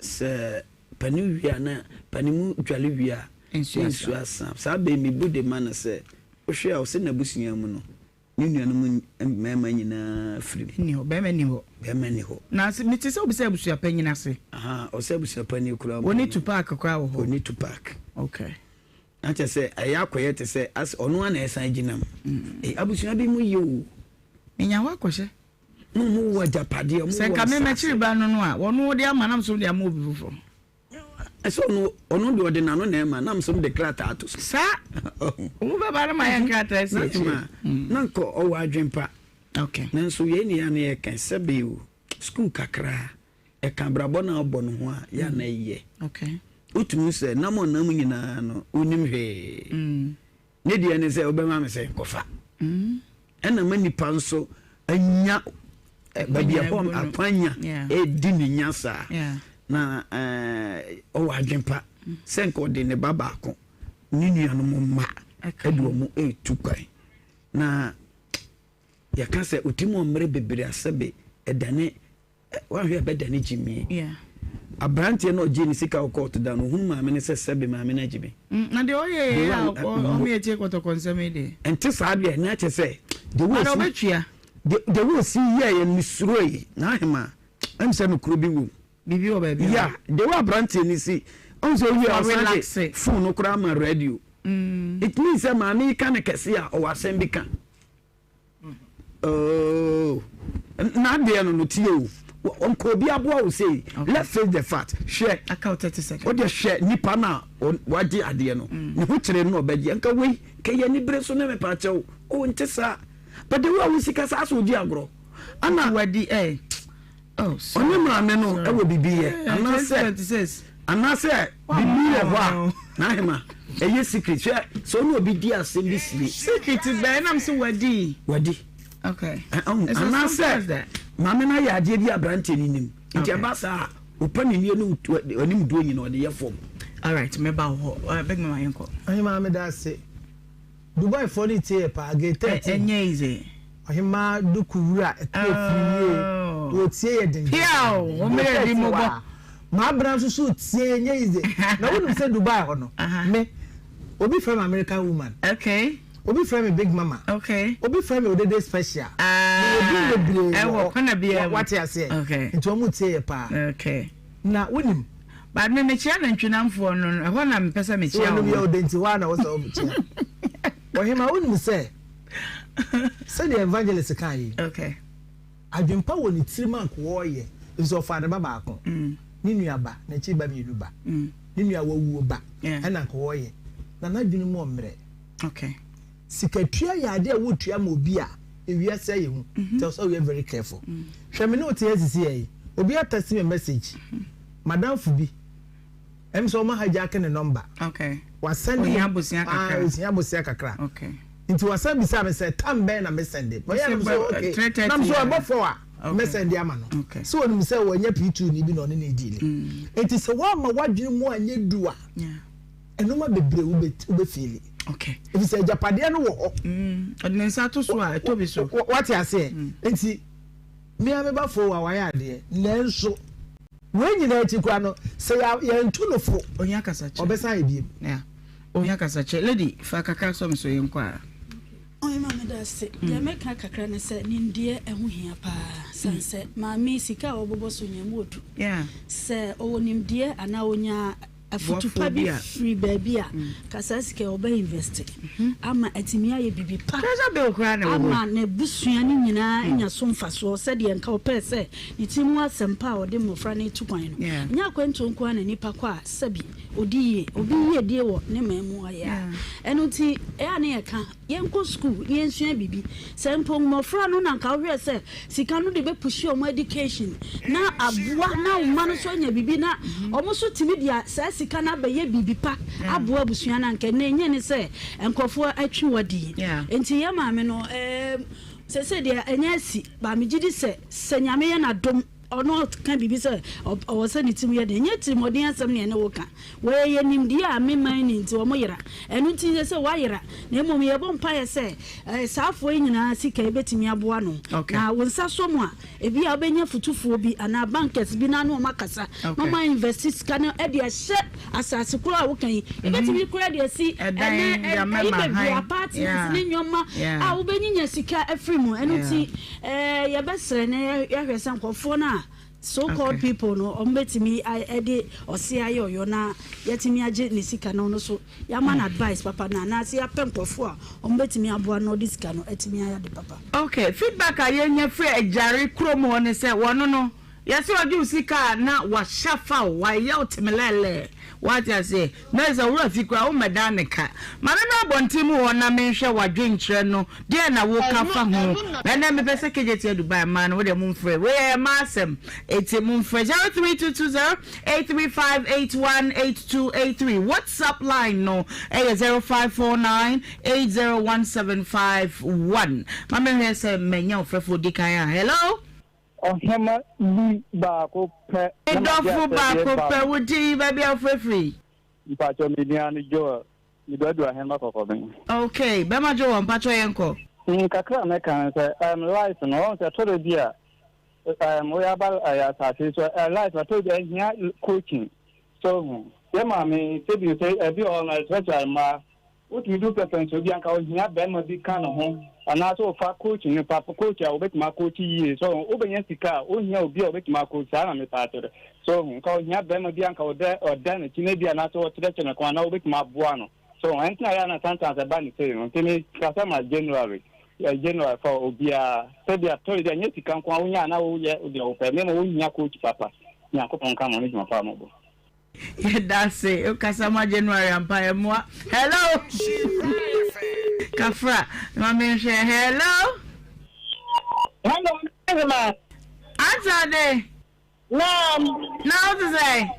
sɛ pane wie a na pane mu dwale wie a na nsuo asa. Saa bɛ yi mebu de ma no sɛ wohwɛ a ɔse n'abusua mu no ne nuanom mmarima nyinaa firi mu. Nni hɔ. Barima nni hɔ. Barima nni hɔ. Na mete sɛ obi sɛ abusua panyin ase. Ahaa ɔsɛ abusua panyin koraa mpo. Ɔni Tupac koraa wɔ hɔ. Ɔni Tupac. Okay. Na kyerɛ sɛ ɛyɛ akɔyɛ te sɛ asɛ ɔno ara na ɛsan gyina mu. Ei abusua bi mu yɛ o. Menya hɔ akɔhyɛ. Na ɔmo wɔ agyapadeɛ, ɔmo wɔ Sɛ nka me m'akyiri ba no no a, wɔno de ama nam so de ama obi foforɔ. Ɛsɛ ɔno ɔno deɛ ɔde n'ano na ɛma nam so de krataa ato so. Saa wo bɛba no ma yɛ nkrataa si akyire. Na nka ɔwɔ adwene pa. Okay. Nanso yei ne yɛ a na yɛka sɛbe o sukuu kakra. Ɛka abrabɔ no a ɔbɔ no ho a, yɛ a na ɛyɛ. Wotumi hu sɛ nam ɔnam nyinaa no, wonim hwee. Mm. Ne deɛ ne sɛ wobɛma me sɛ nkɔfa. Mm. Ɛna ma nipa nso anya eh, baabi ɛhɔ akwanya ɛdi ne nya saa. Na eh, ɔwɔ adwempa mm. sɛ nka ɔde ne ba baako ne nuanom mma ɛde wɔn ɛretu kwan. Na yɛka sɛ ɔtim ɔmmerɛ bebree asɛbe ɛdane Woanhwɛ a ɛbɛdane gyimie. Aberanteɛ no a ɔgyee ne sika wɔ kɔɔto da no, ɔhunu maame no sɛ sɛbe maame no agye me. Na deɛ ɔyɛ The yɛ way a a ɔmo yɛ tie kɔtɔkɔ nsɛm yi deɛ. Ɛnte saa deɛ, na kyerɛ sɛ the way Ada ɔsi ɔbɛtua. the the way ɔsi yɛɛyɛ no mesuroe. N'ahema, ɛm sɛ nokorɛ bi wom. Biribi wɔ baabi a. Yeah, the way aberanteɛ no si, ɔhu sɛ ɔwie a Ɔ ɔsan de relaxe. phone no koraa ma radio. It means sɛ maame yi ka no kɛse a, ɔwɔ asɛm bi ka. Oh, n'adeɛ no no tie o. Nka obi aboa wo sei. Let's face the fact. Hwɛ. Aka wo 30 seconds. Wode hwɛ nipa no a wagye adeɛ no. Mm. Ne ho kyerɛ no na ɔbɛgye. Nka wei, nka yɛ anibere so ne mepa kyɛw. Oh, nte saa. But the way a wosi kasa asɛ odi agorɔ. Ana wadi eh. Oh, sorry. Ɔne maame no ɛwɔ bibi yɛ. Eh, Anaasɛ anaasɛ bibi wɔ hɔ a n'ahema ɛyɛ secret hwɛ sɛ ɔne obi di asɛm bi sie. Secret bɛn nam sɛ wadi. Wadi. Okay. Anaasɛ maame no ayɛ adeɛ bi aberanteɛ no nim nti ɛba saa a ɔpɛ ne nie ne anim duo nyina ɔde yɛ fam. Alright, mɛba wɔ hɔ. Uh, big mama yɛnkɔ. Ɔhema meda ase. Dubai foɔ no tie yɛ paa gate 13. Ɛnyɛ easy. Ɔhemaa duku wura ɛkɔ efiri yie wɔtie yɛ denden. Piaw wɔn mmerɛ bi mo bɔ. Maa bena nso so tie yɛ nyɛ easy na wonim sɛ Dubai hɔ no me obi frɛ me American woman. Okay. Obi frɛ me big mama. Okay. Obi frɛ me odede special. Ah. Mewɔ din bebree wɔ hɔ. Wate aseɛ. Okay. Nti wɔn tie yɛ paa. Okay. Na wonim. But me mekyia nantwinamfoɔ no ɛhɔ na mepɛ sɛ mekyia wɔn. Wɔn yɛ ɔdɛ nti hɔ a na wɔsɛ wɔn kyia. Ɔhema wonim sɛ sɛdeɛ evangelist kaa yi. Okay. Adwempa wɔ ne tirim anka ɔreyɛ efisɛ ɔfaa ne ba baako, mm. ne nua ba, n'akyi ba mmienu ba, mm. ne nua wawuo ba, ɛna anka ɔreyɛ na n'adwene mu ɔmmerɛ. Okay. Sikatua yɛ adeɛ a wotua ma obi a ewiase ayɛ hu. Mm-hmm. Nti ɛwɔ sɛ woyɛ very careful. Mm. Hwɛ me ne wo te asisi yɛ yi. Obi atɛsi me message. Mm-hmm. Madamfo bi. Ɛm sɛ ɔma hijack ne number. Okay. Wasɛn Ohia abosia kakra. Ah, ohia abosia kakra. Okay. Nti wasan bisa me sɛ tam bɛn na me sɛnde. Ɔyɛ na me sɛ okay. Na me sɛ ɛbɔ fɔ a me sɛnde ama no. Okay. So onim sɛ wɔnyɛ P2 ni bi na ɔne ne di. Mm. Nti sɛ wɔama wadwene mu anyɛ du a. Yeah. Nneɛma bebree wobɛ feeli. Okay. Efisɛ agyapadeɛ no wɔ hɔ. Mm. Ɔde ne nsa to so a ɛtɔ bi so. Wate aseɛ. Mm. Nti mmea me ba fo wa wayɛ adeɛ nanso wei nyinaa akyi koraa no sɛ yɛntu no fo. Ohia kasakyerɛ. Ɔbɛsan ayɛ biem. Yeah. Ohia kasakyerɛ. Lady fa kakra sɔ me so yɛn kɔ a. Ɔhema meda ase. Deɛ mɛka kakra ne sɛ nimdeɛ ɛho hia paa sane sɛ maame sika a ɔbobɔ so nyɛ mu odu. Sɛ ɔwɔ nimdeɛ anaa ɔnya Afutu pa bi firi baabi a, ka saa sika yi ɔbɛ invest ama atumi ayɛ biribi pa ama n'abusua no nyinaa anya so mfasoɔ sɛdeɛ nka ɔpɛɛ sɛ ne tiri mu asɛm pa a ɔde mmɔfra no retu kwan no. Ɛnyɛ akwantuo nko ara na nipa kɔ a sɛbi ɔdi yie, obi yiedie wɔ ne man mu ayɛ a. Ɛno nti ɛyɛ a na yɛka Yɛnkɔ sukuu na yɛnsua biribi. Sɛ mpo mmɔfra no na anka wohwɛɛ sɛ sika no de bɛpushi wɔn education na aboa na wo mma no nso anya biribi na wɔn nso tumi de saa sika no abɛyɛ biribi pa aboa abusua no anka ɛnnɛ ɛnyɛ ne sɛ nkurɔfoɔ atwi wo adi. Nti yɛn maame no ɛɛm seesei deɛ ɛnyɛ asi but megye di sɛ sɛ Nyame yɛ n'adom Ɔno ɔka biribi sɛ ɔwɔ sɛ ne tirim yɛ den. Ɛnyɛ atirimuɔden asɛm na yɛne wo ka. Wei yɛ nimdeɛ a me man nni nti wɔyera. Ɛno nti ɛsɛ sɛ woayera. Na mmom yɛbɔ mpaeɛ sɛ saa afoɔ yi nyinaa sika yi bɛtumi aboa no. Na wo nsa sɔ mu a, ebia wobɛnya futufoɔ bi anaa bankers bi na ne wɔn akasa na wɔn a invest sika no de ahyɛ asase korɔ a woka yi. Yɛbɛtumi koraa de asi ɛnɛ ayi bebree, apartments ne nneɛma a wobɛnyinya sika afiri mu. Ɛno nti Ɛɛ yɛbɛsrɛ na yɛahwɛ sɛ nkurɔfoɔ no a so called people no wɔn bɛtumi de ɔse ayɛ ɔyɔ na yɛatumi agye ne sika no ɔno so yɛama no advice papa no anaasɛ yɛapɛ nkurɔfoɔ a wɔn bɛtumi aboa no na ɔde sika no atumi ayɛ ade papa. Ok, feedback a yɛnya firi Agyare kurom hɔ ne sɛ wɔno no yɛse ɔgye wo sika a na wahyɛ fa wo, wayɛ wo temelɛɛlɛɛ, wate aseɛ, na sɛ wo werɛ fi koraa a wommɛdan ne ka. Ma me mmra abɔnten mu hɔ na menhwɛ w'adwenkyerɛ no, deɛn na woka fa ho? Ɛnnɛ mepɛ sɛ KJT Dubai mmaa no, wo deɛ momfrɛ, wei ɛyɛ mmaa asɛm, enti momfrɛ 03220 835 818283, WhatsApp line no ɛyɛ 0549 801751. Ma menhwɛ sɛ manya ɔfrɛfoɔ di kan a, hello? Ɔhema bi baako pɛ Me na magye dɔfo asɛdeɛ baako ba pɛ, no. wo din, baabi a wofrɛ firi? Mpakyɛw me din ane Joel, me duadua Ahemma Kɔkɔben. Ok, bɛma Joel, mpakyɛw yɛnkɔ. Mm, kakra a mɛka ne sɛ, um, life no, ɔhu sɛ ɛtɔ da bi a, ɛɛm woyɛ aba ɛyɛ asase so ɛ life ɛtɔ bi ɛhia coaching so ho yɛ maame sɛbi sɛ ɛbi wɔ hɔ no especially mmaa wotumi du pɛpɛnso bi anka ohia bɛrima bi ka ne ho anaasɛ wofa coach no papa coach a wobɛtumi akɔkyi yie so wobɛnya sika a wohia obi a wobɛtumi akɔkyi saa na mepa akyerɛ so ho nka ohia bɛrima bi anka ɔdɛ ɔda n'akyi na bi anaasɛ ɔkyerɛkyerɛ no kwan na wobɛtumi aboa no so ɛnti na yɛ ana sometimes ɛba ne sei no nti me kasa ma January yɛ January fa obiara sɛbi atɔ bi anyɛ sika nko a wonya na woyɛ deɛ wopɛ na mmom wohia coach papa. Nyankopɔn nka mo ne dwuma pa a mobɔ. Yɛda ase wokasa ma January ampa ɛmmoa. Hello Kafra ma menhwɛ hello. Hello Mehema. Auntie Ade. Naam. Na wo te sɛn?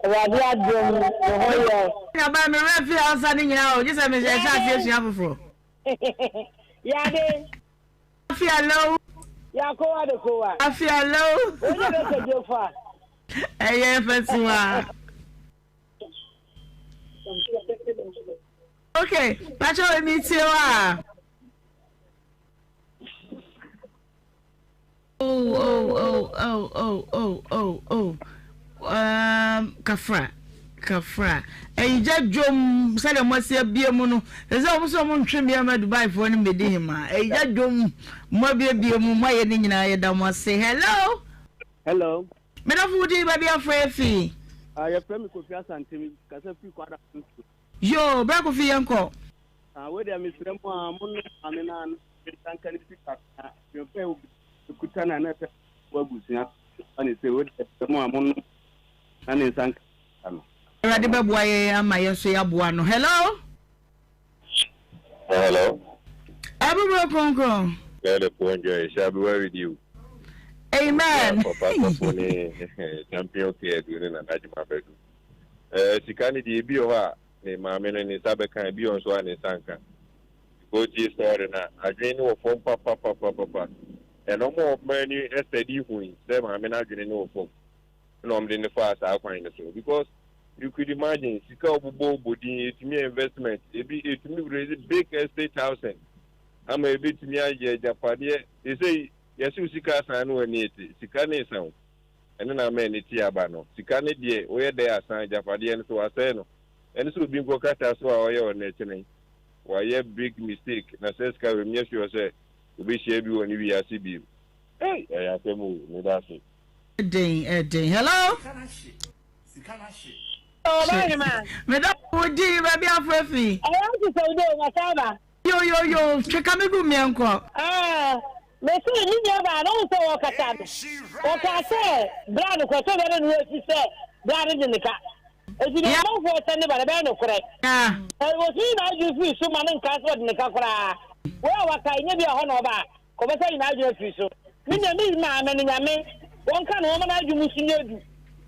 Awurade adom, me ho yɛ. Aba me werɛ fi Hausa no nyinaa o, gye sɛ mehyɛ hyɛ aseɛ sua foforɔ. Yade. Afia low. Yakowa de kowa. Afia low. Onye bɛ sɛ dwofa. Ɛyɛ fɛ tiwa. Okay, pakyɛ wɔ mi tie wa. Oh, oh, oh, oh, oh, oh, oh, oh. Um, kafra, kafra. Ɛyigya dwom sɛdeɛ mo asi abie mu no. Ɛsɛ sɛ wɔn sɛ wɔn ntwe mmea ma Dubaifoɔ no mmɛdi hema. Ɛyigya dwom mo abiebie mu mo ayɛ ne nyinaa yɛda mo ase. Hello. Hello. Medafo wo din baabi afrɛ afi. Ah, yɛfrɛ me Kofi Asante, me kasa firi Kwada Nsuo. Yoo, bra Kofi yɛnkɔ. Ah, wei deɛ mesrɛ mo a, mo no maame no a na nsa nka ne sika na mfɛ obi kuta na na ɛsɛ wɔ abusua fa ne sɛ wei deɛ mesrɛ mo a mo no na ne nsa nka no. Awurade bɛboa yɛn ama yɛn nso yɛaboa no. Hello. Hello. Abuburo kronkron. Let the poor enjoy. Shall be well with you. Amen. Papa sɔfo ne champion care du ne nana adwuma bɛdu. Eh, sika ne deɛ ebi wɔ hɔ a ne maame no ne nsa bɛka ebi wɔ nso a ne nsa nka. Because tie story na adwene ne wɔ fam papapapapa. Ɛna ɔmo a ɔmo ani ɛsɛdi hui sɛ maame no adwene ne wɔ fam. na wɔn de no faa saa kwan no so because you could imagine sika ɔbobɔ bɔ din etumi yɛ investment ebi etumi raise big estate housing ama ebetumi ayɛ agyapadeɛ esei yɛsi sika asan no ani ete sika ne esan ɛno na ama ɛne ti aba no sika ne deɛ woyɛ dɛ asan agyapadeɛ no so wasɛe no ɛne sɛ obi nkɔ kata so a ɔyɛ ɔno akyi no wayɛ big mistake na sɛ sika wɔ mu nyɛ sure sɛ obehyia bi wɔ ne wiase bi Ei ɛyɛ asɛm o meda ase. Ɛden ɛden hello. Meda wo din baabi afrɛ fi. Ɛyɛ nti sɛ wode o masaba. Yo yo yo tweka me gu meɛ nkɔ. Ah mese me nua baa no wohu sɛ wɔkasa no wɔkaa sɛ bra no kɔ sɛ bɛne no afi sɛ bra no de ne ka ɛti deɛ ɔmanfoɔ sɛ ne ba no bɛyɛ nokorɛ wɔtumi yi n'adwene firi so ma no nkaa sɛ ɔde ne ka koraa wei a waka ɛnyɛ bi a hɔ na ɔbaa Kɔbɛsa yi n'adwene afiri so. Me nua, me maame no Nyame, wɔnka ne ho ma n'adwene mu nso nyɛ du.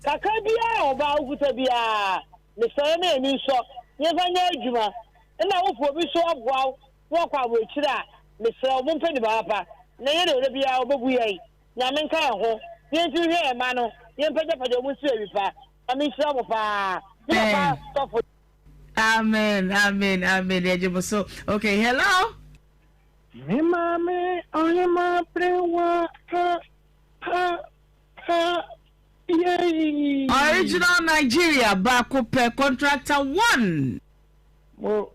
Kakra biara a ɔbaa wokuta biara, mesrɛ yɛma yɛn ani nsɔ na yɛmfa nyɛ adwuma. Nna wopɛ obi so aboa wo na wakɔ aborɔkyiri a, mesrɛ wo mompɛ nipa papa na ɛnyɛ deɛ da biara ɔbɛbu yɛn. Nyame nka yɛn ho na yɛntumi nhwɛ yɛn mma no, yɛmpagyapagya wɔn nsi baabi pa. Nyame nhyira mo paa. Me papa sɔfo. Amen amen amen yɛgye mo so okay hello. Me maame ɔhema berewa pa pa pa yei. Original Nigeria baako pɛ contractor one. Mo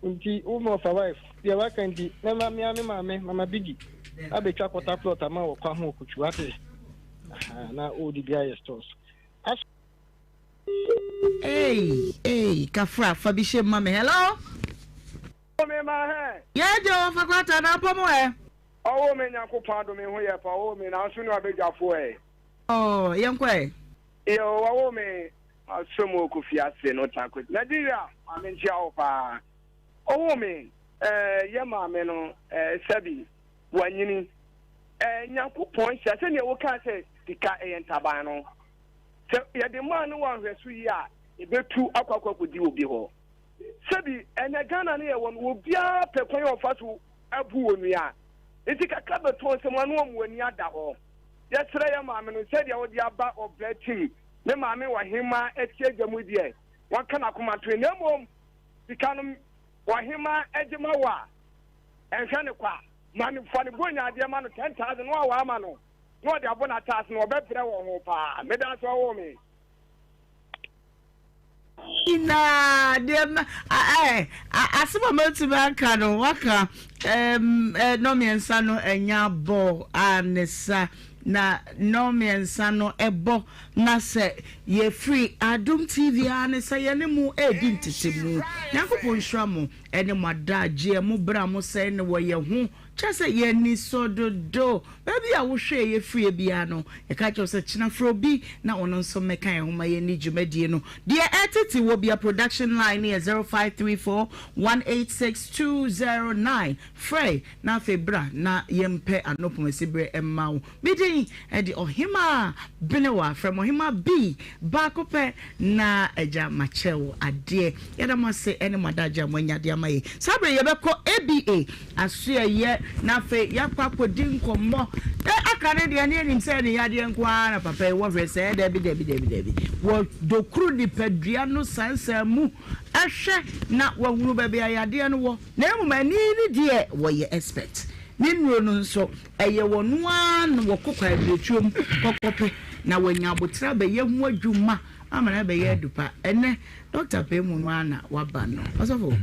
nti wo ma ɔfa wife deɛ waka nti mɛma mea me maame mama bigi abɛtwa quarter plot ama wɔ kwa ho okutu ate na wodi bi ayɛ stores. Hey, hey, kafra, fa bi hyɛ mu ma me. Hello? Ɔwoo me ma hɛn. Yɛn Jehovah kwata na mpɔ mo ɛ. Ɔwoo me Nyankopɔn adom me ho yɛ fɛ ɔwoo me nanso no abadwafo ɛ. Oh, yɛnkɔ ɛ. Yo, ɔwoo me asom wɔ Kofi ase no tako Nigeria maame nkyia wo paa ɔwoo me eh, yɛ maame no eh, sɛbi wanyini eh, Nyankopɔn nhyira sɛdeɛ wokaa sɛ sika ɛyɛ ntaban no sɛ yɛde maa no wɔ ahwɛso yi a ɛbɛtu akɔ akɔ akɔdi obi hɔ. Sɛbi ɛnɛ Ghana no yɛwɔ no obiara pɛ kwan a ɔfa so abu onua nti kakra bɛtɔ nsam ano ɔmo ani ada hɔ. Yɛsrɛ yɛ maame no sɛdeɛ ɔde aba ɔbra tim ne maame ɔhemaa ɛte agya mu deɛ wanka n'akoma nto na mmom sika no ɔhemaa ɛgye ma wo a ɛnhwɛ ne kwa ma no fa ne bonya adeɛ ma no 10,000 no a wama no. na ɔde abɔ n'ataase no, ɔbɛbrɛ wɔ ho paa. Meda ase ɔwoo me. Nyinaa deɛ ma ɛɛ asɛm a mɛtumi aka no waka ɛɛm nnɔmmiɛnsa no ɛnya bɔ a ne sa na nnɔmmiɛnsa no ɛbɔ na sɛ yɛfiri Adom TV a ne sɛ yɛne mo ɛredi ntetemu. Nyankopɔn nhyira mo ɛne mo adagyeɛ mo berɛ a mo sɛe no wɔ yɛn ho. Kyerɛ sɛ, yɛn ani sɔ dodo. Baabi a wohwɛɛ yɛ firiɛ biara no, yɛka kyerɛ wo sɛ kyena frɛ obi na ɔno nso mmɛka yɛn ho ma yɛnni dwumadie no. Deɛ ɛtete wɔ bia production line no yɛ 0534 186 209. Frɛ na afei bra na yɛmpɛ anopomasi berɛ mma wo. Me din de Ɔhemaa Benewa, frɛ me Ɔhemaa B baako pɛ na agya makyɛ wo adeɛ. Yɛda mo ase ne mo adagye a moanya de ama yɛn. Saa berɛ yi yɛbɛkɔ ABA asoɛeɛ na afei yɛakɔ akɔdi nkɔmmɔ. Ɛ aka no deɛ ne yɛnim sɛ ne yadeɛ nko ara na papa yi wɔ hwɛ sɛɛ dabi dabi dabi dabi. Wɔ dokoro nipadua no sansan mu hwɛ na wahunu baabi a yadeɛ no wɔ. Na mmom ani no deɛ wɔyɛ expert. Ne nnuro no nso Ɛyɛ wɔn ara na wɔkɔ kwaebiretuo mu kɔkɔpɛ na wɔanya aboterɛ abɛyɛ ho adwuma ama no abɛyɛ adu pa. Ɛnnɛ, Dɔkta Pɛɛmu no ara na waba no. Ɔsɔfo,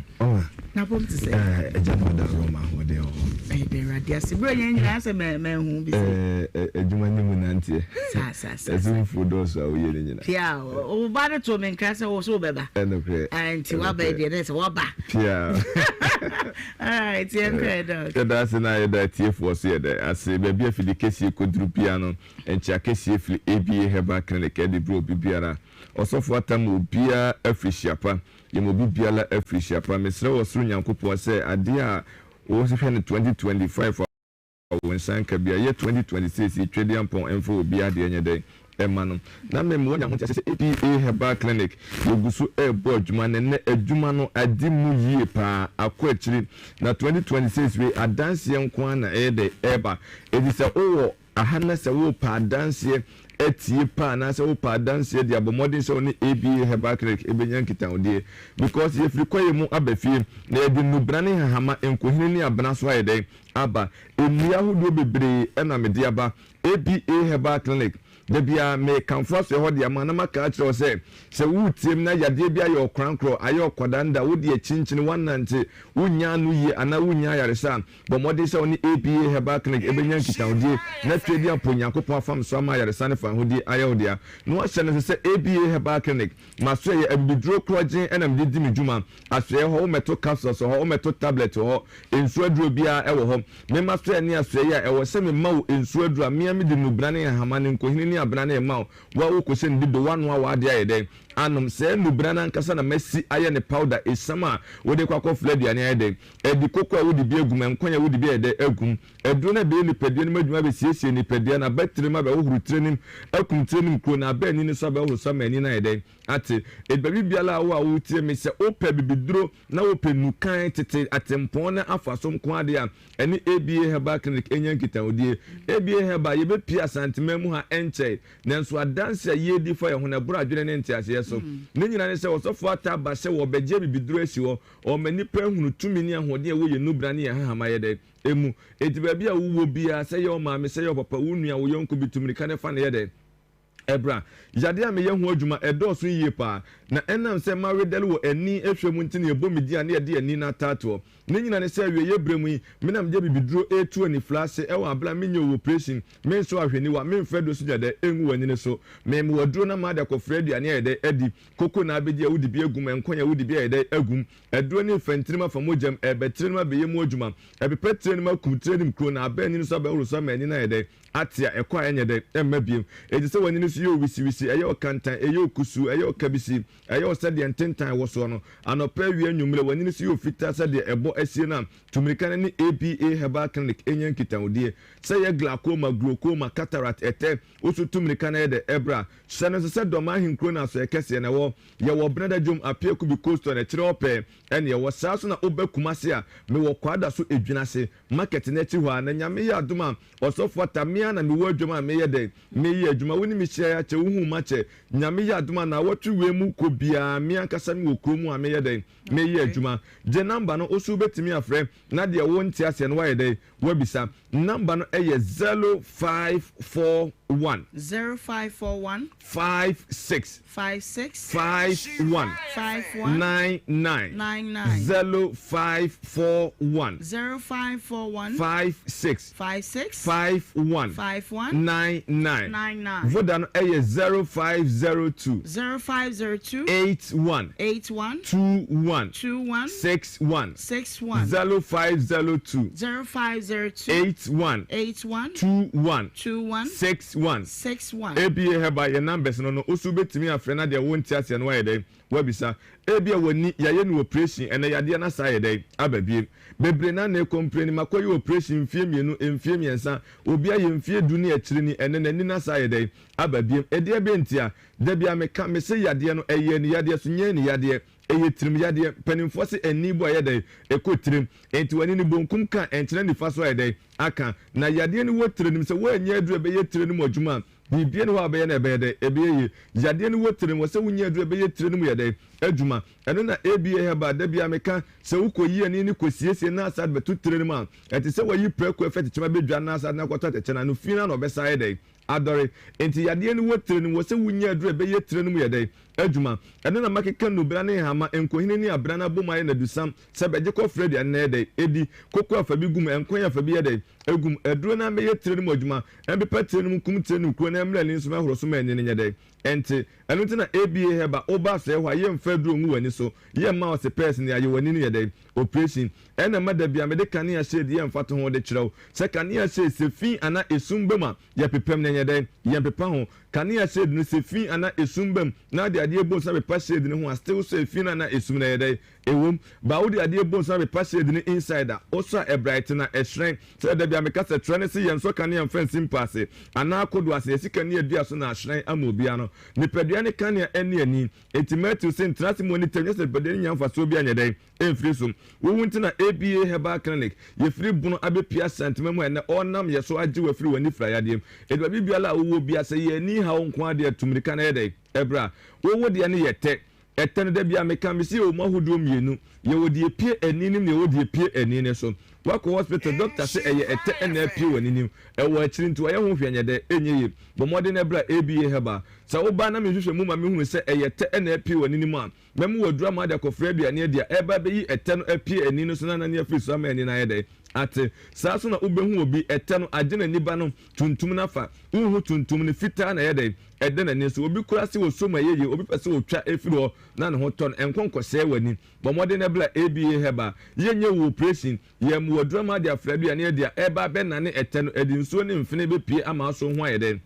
n'apɔm te sɛn? Agya no da Roma ahoɔden wɔ hɔ. Yɛda Awurade ase. Berɛ yɛn nyinaa sɛ manhu bi sɛ. Adwuma no mu nanteɛ. Saa saa saa. Ɛso mfuo dɔɔso a woyɛ no nyinaa. Pia, wo ba no too me nkra sɛ wo so wobɛba. Ɛnokorɛ. Nti waba yi deɛ na ɛsɛ waba. Pia. Alright, yɛnkɔ ɛ Doc. Yɛda ase na yɛda atiefoɔ so yɛda ase. Baabi a afidie kɛseɛ kɔduru biara no, nkyea kɛseɛ firi ABA Herbal Clinic de brɛ obi biara. Ɔsɔfo Atta ma obiara afirihyia pa. Yɛma obi biara afirihyia pa. Mesrɛ wɔ soro Nyankopɔn sɛ adeɛ a wohwehwɛ no 2025 a wo nsa nka bi a, yɛ 2026 yi Twedeampɔn mfa obiara deɛ nyɛ dɛn mma no. Na me mmoa nya ho nteaseɛ sɛ APA Herbal Clinic yɛgu so rebɔ adwuma na ɛnnɛ adwuma no adi mu yie paa akɔ akyiri na 2026 wei adanseɛ nko ara na ɛyɛ dɛn ɛreba. Enti sɛ wowɔ aha na sɛ worepɛ adanseɛ atie paa anaasɛ wopɛ adanseɛ deɛ a bɔ mmɔden sɛ wo ne ABA Herbal Clinic bɛnya nkitahodie because yɛfiri kwaeɛ mu aba fie na yɛde nnubena ne nhahama, nkohini ne abena so ayɛ dɛn aba. Nnua ahodoɔ bebree na mede aba ABA Herbal Clinic. Da biara mekamfo asoɛ hɔ de ama na maka akyerɛ wo sɛ, sɛ woretie me na yadeɛ bi ayɛ wo korankorɔ, ayɛ wo kwadanda, wode akyinkyini, woanante, wonnya ano yie anaa wonnya ayaresa a, bɔ mmɔden sɛ wo ne ABA Herbal Clinic bɛnya nkitahodie na Tweaduampɔ Onyankopɔn afam so ama ayaresa ne fahodie ayɛ wo dea. Na woahyɛ no nso sɛ ABA Herbal Clinic, m'asoɛeɛ, abibiduro korɔgyenn na mede di me dwuma. Asoɛeɛ hɔ, wommɛto capsules wɔ hɔ, wommɛto tablet wɔ hɔ, nsuo aduro biara wɔ hɔ. Me m'asoɛeɛ ne asoɛeɛ a ɛwɔ sɛ mema wo nsuo aduro a, me ara mede nnubena ne nhahama ne nkohini ne abena na ɛma wo, wo a wokɔhyɛ no dido, woanoa w'adeɛ ayɛ dɛn anom. Saa nnubena no ankasa na masi ayɛ ne powder, esiam a wode kɔ akɔfra aduane ayɛ dɛn adi, koko a wode bi agu mu, nkwan a wode bi ayɛ dɛn agu mu. Aduro no abɛyɛ nipadua no mu adwuma abɛsiesie nipadua no, aba tirim abɛhohoro tiri anim, akum tiri anim kuro no, aba ani no so abɛhohoro so ama ani no ayɛ dɛn Ate? Enti baabi biara a wo a woretie me, sɛ wopɛ bibiduro na wopɛ nnukan, tete atempɔn ne afaso nko ara deɛ a, ɛne ABA Herbal Clinic nya nkitahodie. ABA Herbal, yɛbɛpue Asanteman mu ha ɛnkyɛe, nanso adanse a yɛredi fa yɛn ho no, ɛboro adwene ne nteaseɛ so. Ne nyinaa ne sɛ, Ɔsɔfoɔ Atta aba sɛ wɔrebɛgye abibiduro asi hɔ, ɔrema nnipa ahunu tumi ne ahoɔden a ɛwɔ yɛn nnubena ne yɛn nhahamma yɛ dɛn? mu. Enti baabi a wowɔ biara, sɛ ɛyɛ wo maame, sɛ ɛyɛ wo papa, wo nua, wo yɔnko bi, tu mmirika na fa no yɛ dɛn? Ɛbra, yadeɛ a meyɛ ho adwuma ɛdɔɔso yie paa, na ɛnam sɛ mawedɛre wɔ ani hwɛ mu nti na yɛbɔ me din a na yɛde ani no ataatoɔ. Ne nyina ne sɛ awieeɛ berɛ mu yi, me na mede abibiduro retu anifira ase wɔ aberɛ a menyɛ wo oprehyɛn, mensɔ ahweniwa, memfa aduro so gyadɛ ngu w'ani no so. Mema wo aduro na made akɔfra aduane ayɛ dɛ adi, koko na abɛdi a wode bi agu mu, nkwan a wode bi ayɛ dɛ agu mu, aduro ne mfɛntirim afa mogya mu, ɛrebɛtrɛ no mu abɛyɛ mu adwuma, ɛpepa tire no mu akum tire anim kuro na aba ani no so abɛhoro so ama ani no ayɛ dɛ. Ate a, ɛkɔ a ɛnyɛ dɛ, ɛmma bio. Enti sɛ w'ani no so yɛ wo wisiwisi, ɛyɛ wo kantan, ɛyɛ wo kusuu, ɛyɛ wo kabisi, ɛyɛ wo sɛdeɛ ntentan wɔ soɔ no, anɔpa, awia, anwummerɛ, w'ani no so yɛ wo fitaa sɛdeɛ ɛbɔ asie no a, tu mmirika no ne ABA Herbal Clinic nyɛ nkitahodie. Sɛ ɛyɛ glaucoma, glaucoma, cataract, ɛtɛ, wo nso tu mmirika na yɛ dɛ, ɛbra. Hyɛ no nso sɛ Dɔmaa Ahenkuro no asoɛeɛ kɛseɛ na ɛwɔ. Yɛwɔ Benada Dwom, Apiakubi Coastal no akyire hɔ pɛɛ ɛne ɛwɔ. Saa nso na woba Kumasi a, mewɔ Kwadaso Edwinase Market no akyi hɔ ara. Na Nyame yɛ adom a, Ɔsɔfo Atta, me ara. Me ara na mewɔ adwam a meyɛ dɛn? Meyɛ adwuma. Wo ne me hyiae akyɛ, wohuu m'akyɛ. Nyame yɛ adom a, naawɔtwe wei mu kɔ biara, me ankasa mewɔ kurom a meyɛ dɛn? Meyɛ adwuma. Gye number no, wo nso wobɛtumi afrɛ na deɛ wonte aseɛ no woayɛ dɛn? Woabisa. Number no yɛ 0541. 0541. 56. 56. 51. 51. 99. 99. 0541. 0541. 56. 56. 51. 51. 99. 99. Voda no yɛ 0502. 0502. 81. 81. 21. 21. 61. 61. 0502. 0502. 81. 81. 21. 21. 61. 61. ABA Herbal yɛ numbers no no wo so wobɛtumi afrɛ na deɛ wonte aseɛ no woayɛ dɛn woabisa. Ebia w'ani yɛayɛ no operation ɛnɛ yadeɛ no asa ayɛ dɛn aba biem. Bebree no ara na ɛcomplaini makɔyɛ operation mfie mmienu mfie mmiɛnsa obi ayɛ mfie du ne akyire ni ɛnɛ n'ani no asa ayɛ dɛn aba biem. Ɛdeɛ bɛn ntia? Da biara meka mese yadeɛ no ɛyɛ ani yadeɛ so nyɛ ani yadeɛ. Ɛyɛ tirim yadeɛ. Mpanimfoɔ se ani bo ayɛ dɛn? Ɛkɔ tirim. Enti w'ani no bonkum ka a, ɛnkyerɛ nifa so ayɛ dɛn? Aka. Na yadeɛ no wɔ tire no mu. Sɛ woannya aduro a ɛbɛyɛ tire no mu adwuma a, biribiara nni hɔ a wobɛyɛ na ɛbɛyɛ dɛn? Ɛbɛyɛ yie. Yadeɛ no wɔ tire no mu. Wɔ sɛ wonya aduro a ɛbɛyɛ tire no mu yɛ dɛn? Adwuma. Ɛno na ABA Herbal, da biara meka, sɛ wokɔyi ani no kɔsiesie na asa de bɛto tire no mu a, ɛte sɛ wayi prako afi atɛkyɛ mu abɛdwa na asa de no akɔto atɛkyɛ no ano. Fi no ara na ɔbɛsan ayɛ dɛn? Adɔre. Enti yadeɛ no wɔ tire no mu. Wɔ sɛ wonya aduro a ɛbɛyɛ tire no mu yɛ dɛn? Adwuma. Ɛno na makeka nnubena ne nhama, nkohini ne abena no abom ayɛ no adusam sɛ bɛgye kɔ frɛ aduane na ɛyɛ dɛn? Ɛdi. Koko afa bi gu mu, nkwan afa bi yɛ dɛn? Ɛgu mu. Aduro no ara mmɛyɛ tire no mu adwuma, ɛmpepa tire no mu, nkum tire no mu kuro na ɛmmrɛ ani nso mɛhoro so ma ani no nyɛ dɛn? Ɛnte. Ɛno nti na ABA Herbal, woba asɔeɛ hɔ a, yɛmfa aduro ngu w'ani so, yɛmma wo sepɛɛse na yɛayɛ w'ani no yɛ dɛn? Operation. Ɛna ɛma da biara mede kanea shade yɛ mfatoho de kyerɛ wo. Sɛ kanea shade, sɛ fi anaa esum ba mu a, yɛpepam na ɛnyɛ dɛn? Yɛmpepa ho. Kanea shade no, sɛ fi anaa esum ba mu na wode adeɛ bɔ nsa pepa shade no ho a, still sɛ fi no anaa esum no ɛyɛ dɛn? Ɛwom. But wode adeɛ bɔ nsa pepa shade no inside a, wosɔ a ɛbrighten na ɛhyerɛn. Sɛdeɛ da biara meka sɛ, twerɛ ne se yɛnsɔ kanea mfa nsi mpa ase anaa kodoɔ ase, yɛsi kanea dua so na ahyerɛn ama obiara no. Nipadua ne kanea ɛne ani. Enti Matthew se, Ntena ase ma w'ani tɛm, nyɛ sɛ nipadua no nya mfasoɔ biara nyɛ dɛn? Ɛmfiri so. Wowu nti na ABA Herbal Clinic, yɛfiri Bono abɛpue Asantema mu a ɛnnɛ ɔrenam yɛ so agye wo afiri w'anifira yadeɛ mu. Enti baabi biara a wowɔ biara, sɛ yɛn ani haw nko ara deɛ, tu mmirika na yɛ dɛn? Ɛbra. Wowo deɛ no yɛ tɛ. Ɛtɛ no, da biara meka, mese yɛwɔ mu ahodoɔ mmienu. Yɛwɔ deɛ ɛpue ani no mu na yɛwɔ deɛ ɛpue ani no so. Woakɔ hospital, doctor se ɛyɛ ɛtɛ na apue w'ani no mu. Ɛwɔ akyiri nti wɔyɛ ho hwɛ nyɛ dɛ, ɛnyɛ yie. Bɔ mmɔden na bra ABA Herbal. Sɛ woba na menhwehwɛ mu ma mehunu sɛ ɛyɛ tɛ na apue w'ani no mu a, Mɛma wɔaduru ama ade akɔfra aduane adi a ɛreba abɛyi ɛtɛ no apue ani no so na anane afiri so ama ani no ayɛ dɛn? Ate. Saa nso na wobɛhu obi, ɛtɛ no agye n'ani ba no tuntum no afa. Wonhu tuntum no, fitaa na ɛyɛ dɛn? Ɛda n'ani so. Obi kora se ɔsɔ mu a ɛyɛ yie, obi pɛ sɛ ɔtwa firi hɔ na ne ho tɔ no. Ɛnkɔ nkɔsɛe w'ani. Bɔ mmɔden na bra ABA Herbal. Yɛnyɛ wo oprehyɛn. Yɛma wɔaduru ama ade afra aduane adi a ɛreba abɛnane ɛtɛ no, ɛde nsuo ne mfene bɛpue ama aso ho ayɛ dɛn?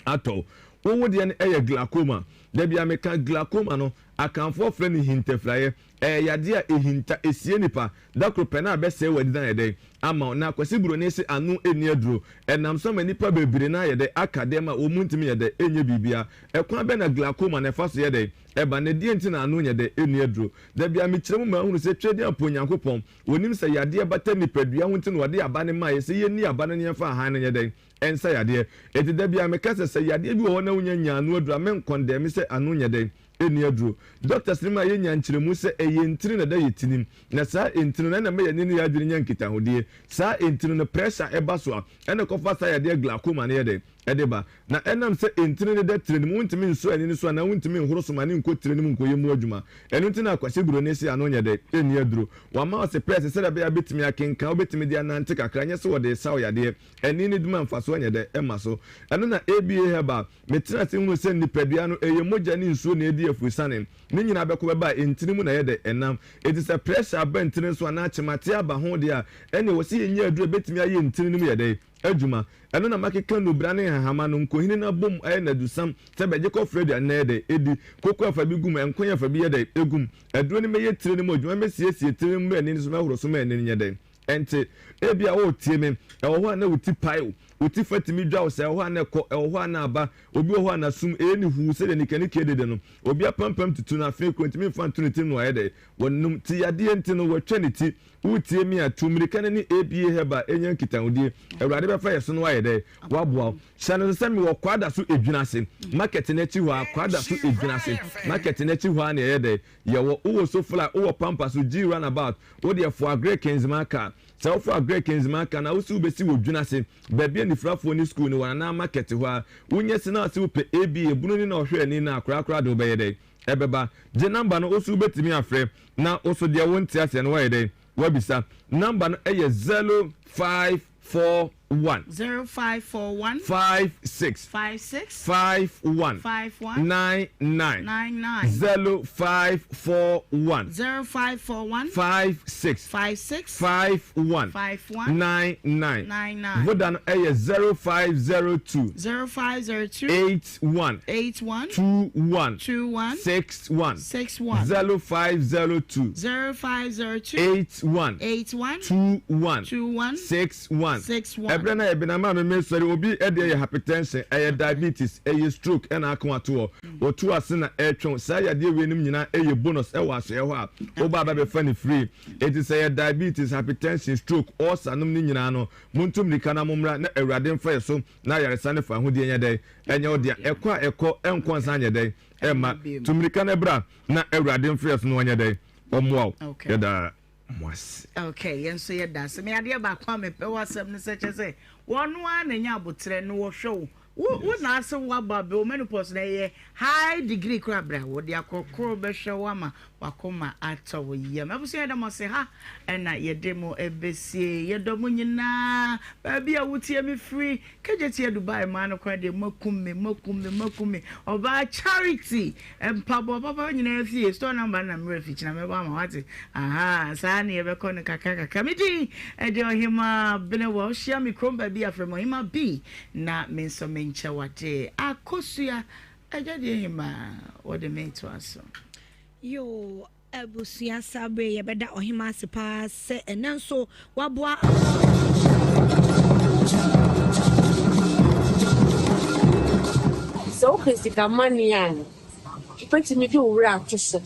Atɔ. Wo wo deɛ no ɛyɛ glaucoma. Da biara meka glaucoma no, Akanfoɔ frɛ no hintafiraeɛ. Ɛyɛ yadeɛ a ɛhinta, ɛsie nipa. Da koro pɛ na abɛsɛe w'ani no ayɛ dɛn? Ama wo. Na Kwasi Buroni se ano nni aduro. Ɛnam so ama nnipa bebree no ayɛ dɛn? Aka dɛm a wɔn ntumi nyɛ dɛn? Ɛnyɛ biribiara. Ɛkwan bɛn na glaucoma no ɛfa so yɛ dɛn? Ɛba. Na ɛdeɛn nti na ano nyɛ dɛn? Ɛnni aduro. Da biara mekyerɛ mu ma ahunu sɛ Twedeampo Onyankopɔn, ɔnim sɛ yadeɛ bata nipadua ho nti na ɔde aba no maeɛ sɛ yɛnni aba no na yɛmfa ahan no nyɛ dɛn? Ɛnsa yadeɛ. Enti da biara meka sɛ, sɛ yadeɛ bi wɔ hɔ na wonya nyaa ano aduro a, menkɔndɛme sɛ ano nyɛ dɛn? Ɛnni aduro. Doctors no maa yɛnyaa nkyerɛmu sɛ ɛyɛ ntini na ɛda yɛ tinim. Na saa ntini no, ɛna ɛma yɛn ani ne yɛn adwene nya nkitahodie. Saa ntini no, pressure ɛba so a, ɛna ɛkɔfa saa yadeɛ glaucoma no yɛ dɛn? Ɛde ba. Na ɛnam sɛ ntini no da tire no mu, wontumi nsɔ ani no so anaa wontumi nhoro so ma no nkɔ tire no mu nkɔyɛ mu adwuma. Ɛno nti na Kwasi Buroni se ano nyɛ dɛn? Ɛnni aduro. Wɔama wo sepɛɛse sɛdeɛ ɛbɛyɛ a wobɛtumi akenkan, wobɛtumi de anante kakra, nyɛ sɛ wɔde resa wo yadeɛ. Ɛnne no dwuma mfasoɔ nyɛ dɛ mma so. Ɛno na ABA Herbal, metenaa ase hunuu sɛ nipadua no, ɛyɛ mogya ne nsuo na ɛdi afurusiane. Ne nyinaa bɛkɔ bɛba a, ntini mu na ɛyɛ dɛ ɛnam. Enti sɛ pressure aba ntini so anaa kyemateɛ aba ho deɛ a, ɛnneɛ wɔ sɛ yɛnya aduro a ɛbɛtumi ayɛ ntini no mu yɛ dɛ adwuma. Ɛno na makeka nnubra ne nhahama no, nkohini no abom ayɛ no adusam sɛ bɛgye kɔfrɛ aduane na ɛyɛ dɛ ɛdi. Koko afa bi gu mu, nkwan afa bi yɛ dɛ ɛgu mu. Aduro no mɛyɛ tire no mu adwuma, mɛsiesie tire no mu ma ani no so, mɛhoro so ma ani no nyɛ dɛ. Ɛnte. Ebia woretie me. Ɛwɔ hɔ a na wo ti pae wo. Wo ti fa tumi dwa wo sɛ ɛwɔ hɔ a na ɛkɔ, ɛwɔ hɔ a na aba. Obi wɔ hɔ a n'asom ɛyɛ no huu sɛdeɛ nikanika dede no. Obi apampam tutu no afei koro ntumi mfa nto ne tirim na wayɛ dɛn? Wanum. Ti yadeɛ nti no watwa ne ti. Woretie me a, tu mmirika na ne ABA Herbal nya nkitahodie. Awurade bɛfa yɛ so na wayɛ dɛn? Waboa wo. Hyɛ no nso sɛ mewɔ Kwadaso Edwinase market no akyi hɔ ara, Kwadaso Edwinase market no akyi hɔ ara na yɛyɛ dɛn? Yɛwɔ. Wowɔ Sofla, wowɔ Pampa so, G runabout, wo deɛ foa Agric Nzema car. Sɛ wofa Agric Nzema car no a, wose wobɛsi wɔ Dwinase, baabi a anifirafoɔ ne sukuu no wɔ anaa market hɔ ara. Wonya si na wose wopɛ ABA, bunu ni na ɔhwɛ ani no a, korakora de wobɛyɛ dɛn? Ɛbɛba. Gye number no, wo nso wobɛtumi afrɛ na wo nso deɛ wonte aseɛ no woayɛ dɛn? Woabisa. Number no yɛ 0541. 0541. 56. 56. 51. 51. 99. 99. 0541. 0541. 56. 56. 51. 51. 99. 99. Voda no yɛ 0502. 0502. 81. 81. 21. 21. 61. 61. 0502. 0502. 81. 81. 21. 21. 61. 61. Ɛberɛ no a yɛbena maa me mesɔre obi deɛ yɛ hypertension, ɛyɛ diabetes, ɛyɛ stroke ɛna aka ato hɔ. Wɔtu ase na ɛretwɛn. Saa yadeɛ wei nom nyinaa ɛyɛ bonus ɛwɔ asoɛeɛ hɔ a woba aba bɛfa no free. Enti sɛ ɛyɛ diabetes, hypertension, stroke, ulcer nom ne nyinaa no, montu mmirika na mommra na Awurade mfa yɛ so na ayaresa ne fahodie nyɛ dɛn? Ɛnyɛ wo dea. Ɛkɔ a ɛkɔ, ɛnkɔ nsan nyɛ dɛn? Ɛmma. Tu mmirika na bra na Awurade mfa yɛ so na ɔnyɛ dɛn? Ɔmmoa wo. Yɛda mo ase. Okay, yɛn nso yɛda ase. Me adeɛ baako a mepɛ wɔ asɛm no sɛ kyɛ sɛ wɔn ara na nya abotrɛ no wɔhwɛ wo. Wo wo na ase wo aba bɛ wo menopause na ɛyɛ high degree koraa bra wɔde akorɔkorɔ bɛhwɛ wo ama wakoma atɔ wo yam. Abusua yɛda mo ase ha ɛna yɛde mo ɛbɛsie. Yɛdɔ mo nyinaa baabi a wotie me firi Kegyetia Dubai maa no koraa deɛ moakum me moakum me moakum me ɔbaa Charity mpaboa papa nyinaa fie store number na mmerɛ fi kyina mɛbɔ ama wate ahaa saa ne yɛbɛkɔ no kakra kakra me din ɛde ɔhemaa Benewa wohyia me kurom baabi afrɛ me ɔhemaa B na me nso menkyɛ wade akosua agyadeɛ hemaa wɔde me toa so. Yoo Abusua saa bere yi yɛbɛda ɔhemmaa ase paa sɛ ɛnnɛ nso waboa. Sɛ wopɛ sika money a, wobɛtumi de wo werɛ ato so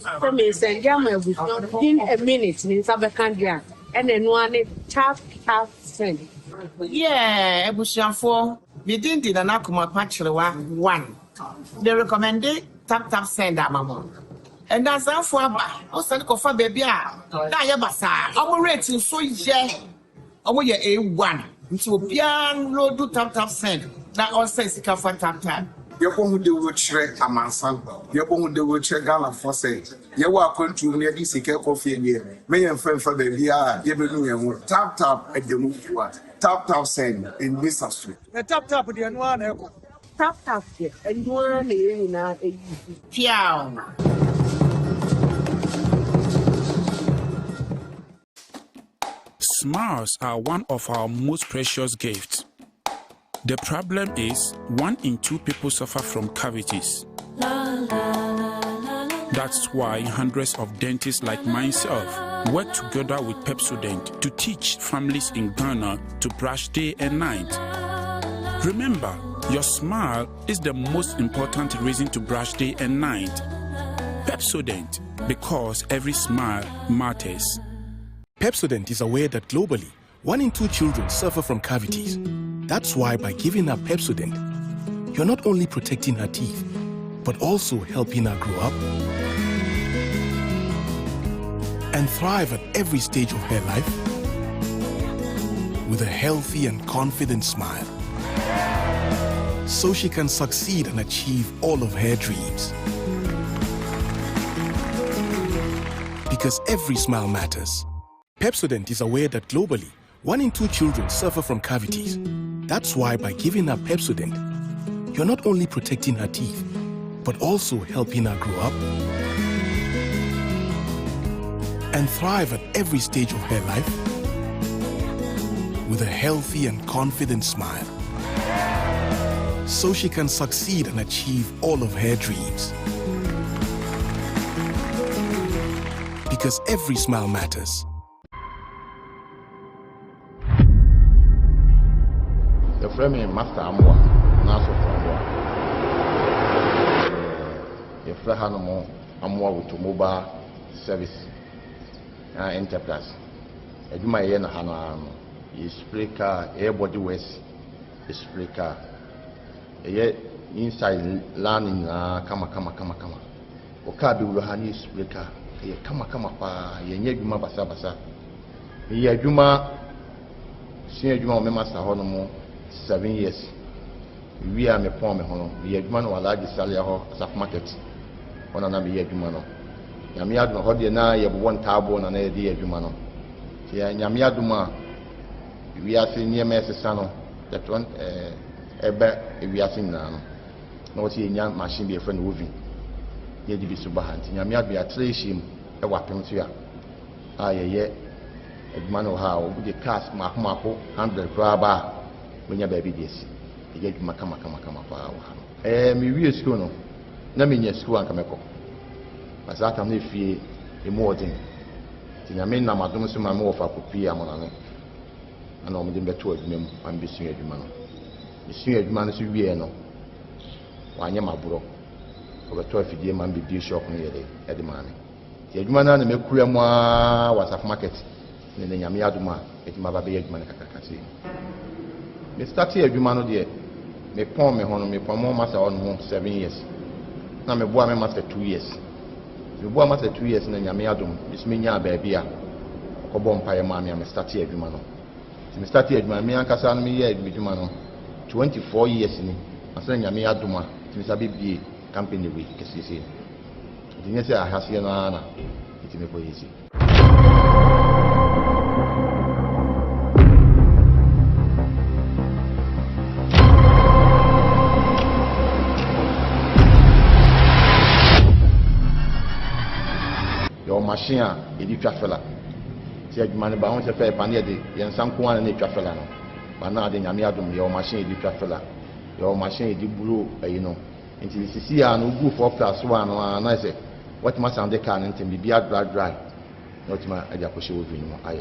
sɛ meresɛnde ama abusua within a minute me nsa bɛka deɛ a, ɛna ɛno ara ne tap tap send. Yeah abusuafoɔ, me din de Nana Kumapa Kyerewa one. Me recommende tap tap send ama mo. Ndansaafo aba, wɔsan kɔfa baabi a na ayɛ basaa. Wɔn rate nso yɛ, wɔn yɛ A1. Nti obiara nloadu tap tap send na ɔnsɛn sika fa tap tap. Yɛbɔ ho dawuro kyerɛ amansan, yɛbɔ ho dawuro kyerɛ Ghanafoɔ sɛ yɛwɔ akwantuo mu na yɛde sika kɔ fie deɛ, mɛ yɛmfa mfa baabiara a yɛbɛnu yɛn ho. Tap tap ɛda mu fua, tap tap send, ɛnni sa so. Na tap tap deɛ ɛno ara na ɛkɔ. Tap tap deɛ ɛno ara na yɛn nyinaa use. Piaw! Smiles are one of our most precious gifts. The problem is, one in two people suffer from cavities. That's why hundreds of dentists like myself work together with Pepsodent to teach families in Ghana to brush day and night. Remember, your smile is the most important reason to brush day and night. Pepsodent, because every smile matters. Pepsodent is aware that globally, one in two children suffer from cavities. That's why by giving her Pepsodent, you're not only protecting her teeth, but also helping her grow up and thrive at every stage of her life with a healthy and confident smile. So she can succeed and achieve all of her dreams. Because every smile matters. Pepsodent is aware that globally, one in two children suffer from cavities. That's why by giving her Pepsodent, you're not only protecting her teeth, but also helping her grow up and thrive at every stage of her life with a healthy and confident smile. So she can succeed and achieve all of her dreams. Because every smile matters. Yɛfrɛ me Master Amoah anaa Sɔfo Amoah. Yɛfrɛ hanom Amoah Automobile Service anaa Enterprise. Adwuma a yɛyɛ no ha no ara no, yɛ spray car, yɛyɛ body works, yɛ spray car. Yɛyɛ inside line nyinaa kama kama kama kama. Wo car bɛwura ha na yɛ spray car, ɛyɛ kama kama paa, yɛnyɛ adwuma basabasa. Meyɛ adwuma, sua adwuma wɔ me master hɔ nom 7 years. Mewie a mepɔn me ho no, meyɛ adwuma no wɔ Alhaji Salia hɔ, Asafo Market hɔ na na meyɛ adwuma no. Nyame adom, ɛhɔ deɛ na yɛbobɔ ntaaboo na na yɛde yɛ adwuma no. Nti Nyame adom a wiase nneɛma ɛsesa no, yɛtɔ ɛba wiase nyinaa no, na wɔsɛ yɛnya machine bi yɛfrɛ no oven na yɛde bi so ba ha. Nti Nyame adom yɛatra ahyia mu wɔ apem so a a yɛyɛ adwuma no wɔ ha a, wɔde cars mmaako mmaako 100 koraa ba a, wobɛnya baabi de asi. Yɛyɛ adwuma kama kama kama paa wɔ ha no. Ɛɛ, mewie sukuu no, na menya sukuu a anka mɛkɔ. Na saa tam no efie emu wɔ den. Nti Nyame nam adom so ma me wɔfa kɔpuee Amonane. Ɛna wɔde me bɛtoo adwuma mu ma mebɛsua adwuma no. Mesuaa adwuma no nso wieɛ no, wɔanyɛ me aborɔ. Wɔbɛtɔɔ afidie ma me bɛbue shop no yɛ dɛ de maa me. Nti adwuma no ara na makura mu ara wɔ Asafo Market ne nnɛ Nyame adom a matumi aba abɛyɛ adwuma no kakraka sei. Me startee adwuma no deɛ me pɔn me ho no me pɔn mo master hɔ nom 7 years na me boa me master 2 years. Me boa master 2 years na Nyame adom me so me nyaa baabi a ɔkɔ bɔ mpaeɛ maa me a me startee adwuma no. Nti me startee adwuma no me ankasa no me yɛɛ medwuma no 24 years ni ansa na Nyame adom a metumi sa bɛ bie company wei kɛseɛ sei no. Nti nyɛ sɛ ahaseɛ no ara na ɛtumi kɔ yɛ sei. Yɛwɔ machine a yɛde twa fela. Sɛ adwuma no ba ho sɛ fɛ pa ne yɛde yɛn nsa nko ara na ɛtwa fela no. Ba na ade Nyame adom yɛwɔ machine yɛde twa fela. Yɛwɔ machine yɛde buro ayi no. Nti sisi a no wogu four plus one no ara na ayɛ sɛ watumi asan de car no ntɛm biribi adry dry na watumi de akɔhyɛ oven no mu ayɛ.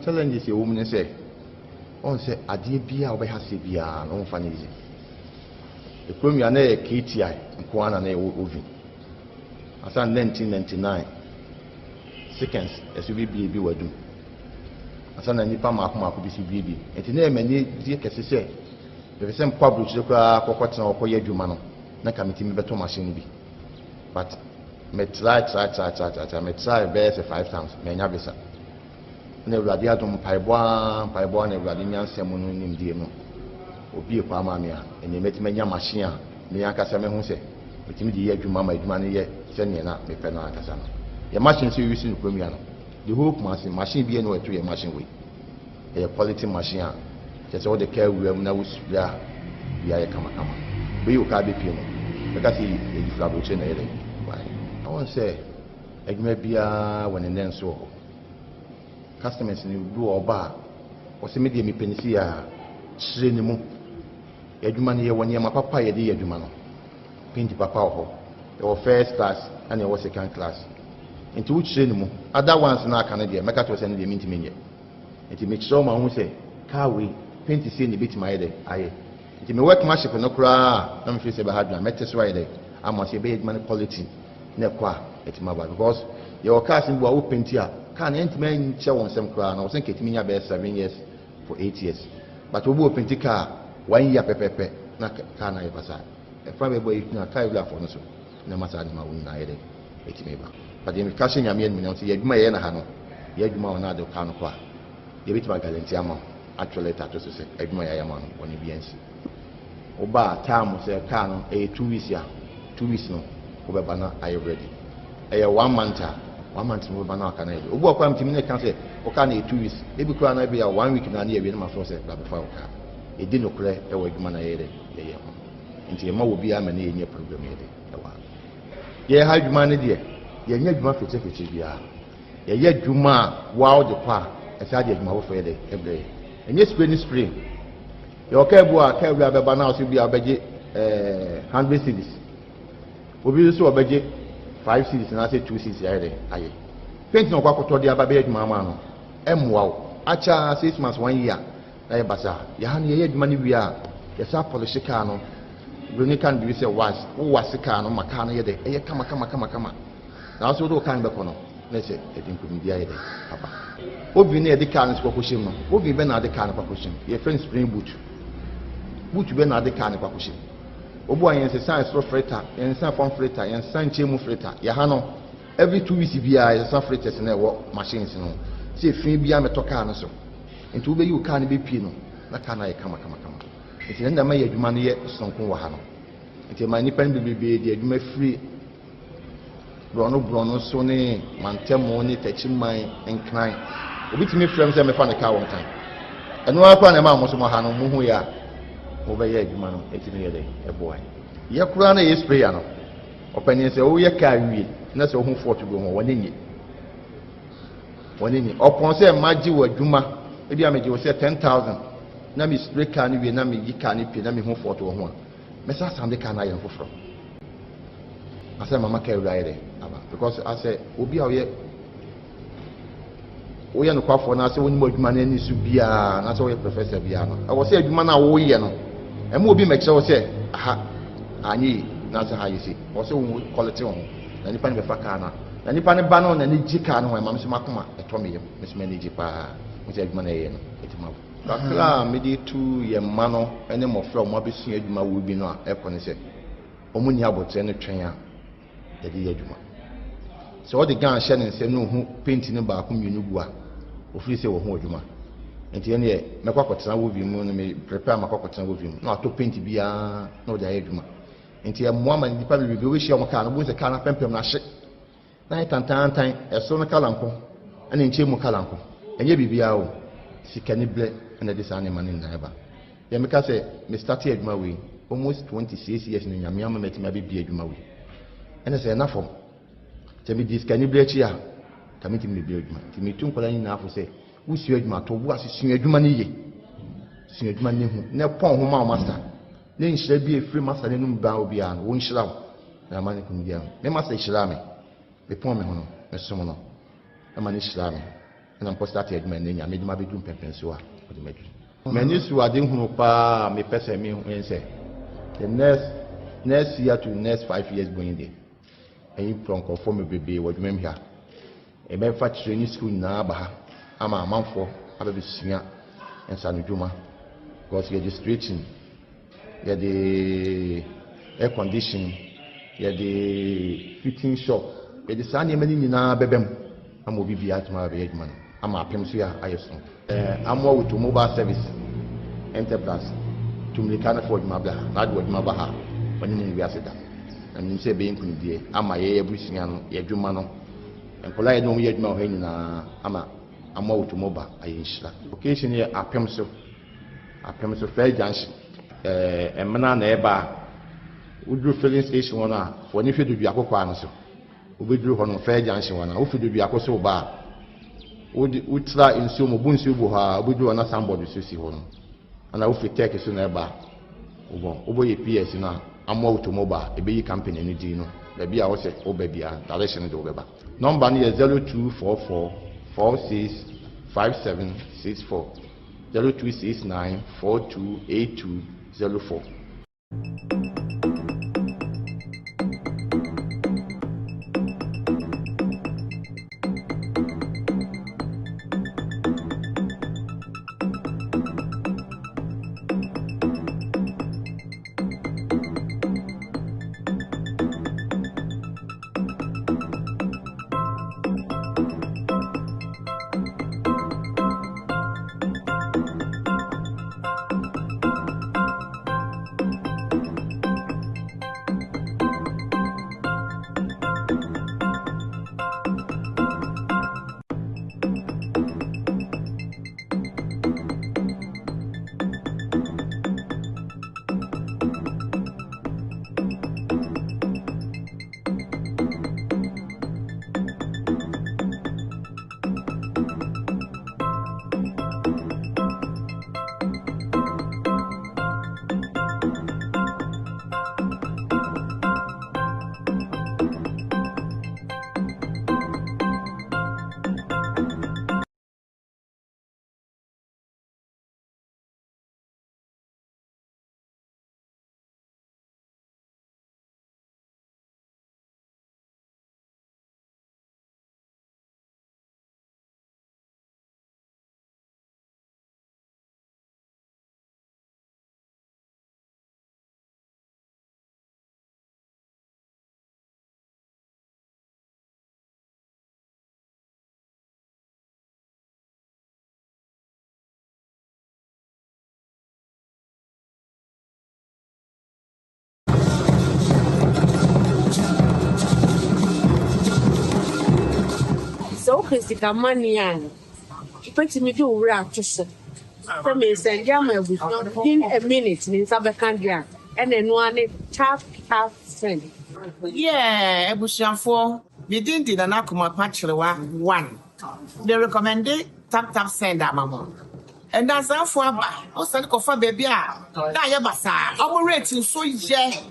Challenges ɛwɔ mu ne sɛ Woahu sɛ adeɛ biara a wobɛhɛ aseɛ biara no womfa no easy. Ekurom yi a na ɛyɛ KTI nko ara na na ɛwɔ oven. Ansa na 1999 seconds ɛso bi bie bi wɔ adum. Ansa na nnipa mmaako mmaako bi so bie bi. Nti na ɛyɛ m'ani gye kɛse sɛ mepɛ sɛ mekɔ aburokyire koraa kɔkɔtena hɔ kɔyɛ adwuma no na nka metumi bɛtɔ machine no bi. But me try try try try try me try bɛyɛ sɛ five times manya visa. Na Awurade adom, mpaebɔ ara, mpaebɔ ara na Awurade nyansa mu no nimdeɛ mu, obue kwan maa me a ɛnnɛ mɛtumi anya machine a me ankasa mahu sɛ metumi de yɛ adwuma ma adwuma no yɛ sɛdeɛ na mepɛ no ankasa no. Yɛn machine nso yɛuse no kurom yi ano. The whole Kumasi, machine biara nni hɔ a ɛto yɛn machine wei. Ɛyɛ quality machine a kyerɛ sɛ wode kaa wura mu na wo spray a, biribiara yɛ kamakama. Wobɛyi wo kaa bɛpue no, bɛka sɛ yɛde firi aburokyire na ɛyɛ dɛn baeɛ. Woahu sɛ adwuma biara wɔ ne nnɛnso wɔ hɔ. Customers no bi wɔ hɔ ɔba a, ɔse me deɛ mepɛ no sei a, kyerɛ ne mu. Yɛn adwuma no yɛwɔ nneɛma papa a yɛde yɛ adwuma no. Paint papa wɔ hɔ, yɛwɔ first class ɛna yɛwɔ second class. Nti wo kyerɛ ne mu. Other ones no a aka no deɛ mɛka kyerɛ wo sɛ ɛno deɛ mentumi nyɛ. Nti mekyerɛ wo ma wohu sɛ car wei paint sei na ɛbɛtumi ayɛ dɛ ayɛ. Nti me workmanship no koraa a na me feel sɛ ɛbɛha adwene a mɛte so ayɛ dɛ ama sɛ yɛbɛyɛ adwuma no quality. na ɛkɔ a ɛtumi aba because yɛwɔ cars no bi wɔ a wo paint a car no ɛntumi nkyɛ wɔn nsam koraa na wɔsɛ nka ɛtumi nya bɛyɛ 7 years for 8 years, but obi wɔ paint car one year pɛpɛpɛ na car no ayɛ basaa. Ɛfa bɛbɔ yi na car ewurafoɔ no so na ɛma saa nneɛma wo nyinaa yɛ dɛ ɛtumi ba. But yɛn ka hyɛ Nyame animuonyam sɛ yɛ adwuma yɛyɛ na ha no yɛ adwuma wɔ na ade car no kɔ a yɛbɛtumi aguarantee ama wo, atwerɛ letter ato so sɛ adwuma yɛayɛ ama no bɔne bi ansi. Woba a time sɛ car no ɛyɛ 2 weeks a, 2 weeks no wobɛba na ayɛ ready. Ɛyɛ one month a, one month no wobɛba na aka no ayɛ ready. Obi wɔ koraa metumi ne ka sɛ wo car no yɛ 2 weeks, ebi koraa na ebi a one week na ne yɛwie no ma frɛ sɛ bra bɛfa wo car. Yɛdi nokorɛ ɛwɔ adwuma na yɛyɛ dɛ yɛyɛ ho nti yɛma wɔ biara ma ne yɛnyɛ problem yɛ de ɛwɔ ha. Yɛyɛ ha adwuma no deɛ yɛnyɛ adwuma fitirifitir biara. Yɛyɛ adwuma a waa wode kɔ a ɛsɛ ade adwuma foforɔ yɛ dɛ ɛbrɛ yɛ. Ɛnyɛ spray ne spray. Yɛwɔ kaa bi wɔ a kaa wura bɛba na ɔsɛ bi a ɔbɛgye ɛɛ hundred cedis. Obi nso sɛ ɔbɛgye five cedis anaasɛ two cedis ayɛ dɛ ayɛ. Paint na ɔkɔ akɔtɔ de aba bɛyɛ adwuma ama no ɛmmoa wo. Akyɛ ara six months one year na ayɛ basaa. Yɛ ha no yɛyɛ adwuma no wie a yɛsan pɔlehye kaa no. Buroni ka no biribi sɛ wax, wo wax kaa no ma kaa no yɛ dɛ ɛyɛ kama kama kama kama. Nanso wode wo kaa no bɛkɔ no na ɛsɛ ɛde nkonimdi ayɛ dɛ aba. Oven no a yɛde kaa no nso kɔkɔhyɛ mu no, oven bɛn na wode kaa no kɔakɔhyɛ mu? Yɛfrɛ no spring boot. Boot bɛn na wode kaa no kɔakɔhyɛ mu? Obu a yɛnsesa ɛsoro frita, yɛnsesa fam frita, yɛnsesa nkyɛn mu frita. Yɛ ha no, every 2 weeks biara yɛsesa fritas no a ɛwɔ machines no ho. Sɛ efi biara mmɛtɔ kaa no so. Nti wobɛyi wo kaa no bɛpue no, na kaa no ayɛ kama kama kama. Nti ɛno na ɛma yɛ adwuma no yɛ sononko wɔ ha no. Nti ɛma nnipa no bebrebe de adwuma firi Borɔno borɔno so ne mantamu ne takyiman nkran. Obi tumi frɛ me sɛ mɛfa ne kaa wɔ nkran. Ɛno ara koraa na ɛma mo nso mo ha no mo hu yɛ a mobɛyɛ adwuma no ɛtumi yɛ dɛ ɛboa yɛ. Koraa na ɛyɛ sprayer no. Ɔpanin sɛ woyɛ kaa wie na sɛ wohu fault bi wɔ ho a w'ani nnye. W'ani nnye. Ɔpɔn sɛ magye wɔ adwuma ebi a megye wo sɛ 10,000 na me spray kaa no wie na meyi kaa no pie na mehu fault wɔ ho a mɛsa asan de kaa no ayɛ no foforɔ. Asɛ mama kaa wura ayɛ dɛ aba because asɛ obi a ɔyɛ woyɛ nokwafoɔ na asɛ wonim adwuma no ani so biara na asɛ woyɛ professor biara no ɛwɔ sɛ adwuma no a woyɛ no ɛma obi mɛkyerɛ wo sɛ aha anyɛ yi na asɛ ha yɛ si ɛwɔ sɛ wo quality wo ho na nipa no bɛfa kaa no na nipa no ba no n'ani gye kaa no ho ɛma me so makoma ɛtɔ me yam me so m'ani gye paa mo sɛ adwuma no ɛyɛ no ɛtumi abo kakra a mede tu yɛn mma no ne mmɔfra a wɔn abɛsua adwuma wɔ bi no a ɛkɔ ne sɛ wɔnni aboterɛ no twɛn a yɛde yɛ adwuma. Sɛ ɔde gan hyɛ ne nsam na ɔhu penti no baako mmienu gu a, ɔfiri sɛ wahu adwuma. Nti ɛneɛ mɛkɔ akɔtena wovi mu no me prepare makɔ akɔtena wovi mu na watɔ penti biara na ɔde ayɛ adwuma. Nti ɛmmoa ma nnipa bebrebe wobɛhyia wɔn kaa no wobɛhu sɛ kaa no apɛmpɛm no ahye. Na ayɛ tantaantan, ɛsoro no kala nko, ɛna nkyɛn mu kala nko. Ɛnyɛ biribiara o, sikaniberɛ na ɛde saa nneɛma no nyinaa ba. Deɛ meka sɛ me starte adwuma wei almost 26 years no Nyame ama matumi abɛbie adwuma wei. Ɛna sɛ ɛna fam, sɛ medi sikaniberɛ akyi a, ka mentumi mebie adwuma. Nti metu nkwadaa nyinaa fo sɛ, wosua adwuma, to wo bo ase sua adwuma no yie. Sua adwuma no hu, na pɔn ho ma wo master. Ne nhyira bi a ɛfiri master no anum ba wo biara no, wɔnhyira wo. Na ama ne kunu biara. Me master hyiraa me. Mepɔn me ho no, mesom no. Ɛma no hyiraa me. Ɛna mekɔ starte adwuma ɛnnɛ Nyame de me abɛduru mpɛnpɛnsoɔ a ɔde me aduru. M'ani so ade hunu paa a mepɛ sɛ mehu ne sɛ, the next next year to next 5 years going deɛ, ɛyi kura nkurɔfoɔ bebrebe wɔ adwuma mu ha. Yɛbɛfa training school nyinaa aba ha ama amanfoɔ abɛbɛsua nsanodwuma because yɛde stretching, yɛde air condition, yɛde fitting shop, yɛde saa nneɛma no nyinaa bɛba mu ama obi biara atumi abɛyɛ adwuma no ama apem so yɛ ayɛ so. Amoa Wutu Mobile Service Enterprise tu mmirika no fa w'adwuma bra ha na ade w'adwuma ba ha a wɔne mu wiase da na menim sɛ ɛbɛyɛ nkunimdie ama yɛn abusua no, yɛn adwuma no, nkwadaa a yɛne wɔn yɛ adwuma wɔ ha nyinaa ama Amoa Wutu Mobile ayɛ nhyira. Location yɛ Apem so, Apem so Fair Junction. Ɛmena na ɛba a, woduru filling station hɔ no a, fa w'ani hwɛ Duduako kwan no so. Wobɛduru hɔ no, Fair Junction hɔ no a, wofi Duduako so reba a, wode wotra nsuo mu, bu nsuo gu hɔ a, wobɛduru hɔ na signboard so si hɔ no. Ɛna wofi Turkey so na ɛba a, wobɔ wobɔ yɛ PS no a, Amoa Automobile, ɛbɛyi company no din no, baabi a wosɛ woba biara, direction no de wobɛba. Nɔmba no yɛ 0244 46 5764, 0269 42 8204. Wopɛ sika money a, wobɛtumi de wo werɛ ato so sɛ meresɛnde ama abusua within a minute me nsa bɛka deɛ a, ɛna ɛno ara ne tap tap send. Yeah abusuafoɔ me din de Nana Kumapa Kyerewa one me recommende tap tap send ama mo Nnansaafoɔ aba wo sane kɔfa baabi a na ayɛ basaa ɔmo rate nso yɛ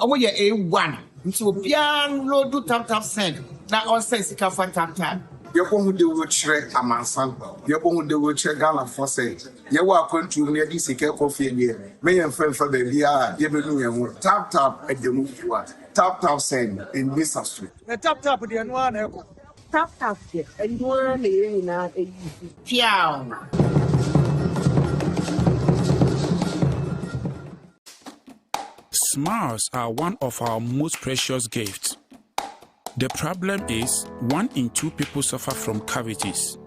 Ɔmo yɛ A one nti obiara nloadu tap tap send na ɔnsɛn sika fa tap tap. Yɛbɔ ho dawuro kyerɛ amansan, yɛbɔ ho dawuro kyerɛ Ghanafoɔ sɛ yɛwɔ akwantuo mu na yɛde sika kɔ fie deɛ, mɛ yɛmfa mfa baabiara a yɛbɛnu yɛn ho. Tap tap ɛda mu fua, tap tap send ɛnni sa so. Na tap tap deɛ ɛno ara na ɛkɔ. Tap tap deɛ ɛno ara na yɛn nyinaa use. Piaw! Smiles are one of our most precious gifts. The problem is, one in two people suffer from cavities.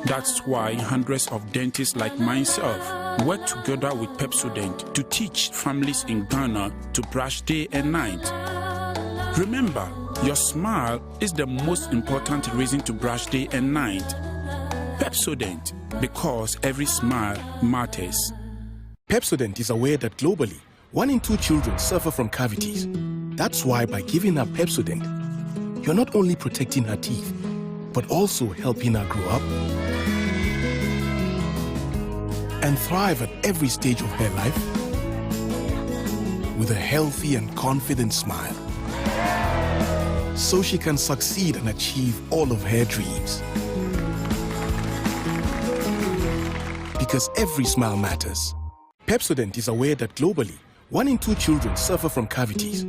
That's why hundreds of dentists like myself work together with Pepsodent to teach families in Ghana to brush day and night. Remember, your smile is the most important reason to brush day and night. Pepsodent, because every smile matters. Pepsodent is aware that globally, one in two children suffer from cavities. That's why by giving her Pepsodent, you're not only protecting her teeth, but also helping her grow up and thrive at every stage of her life with a healthy and confident smile. So she can succeed and achieve all of her dreams. Because every smile matters. Pepsodent is aware that globally, one in two children suffer from cavities.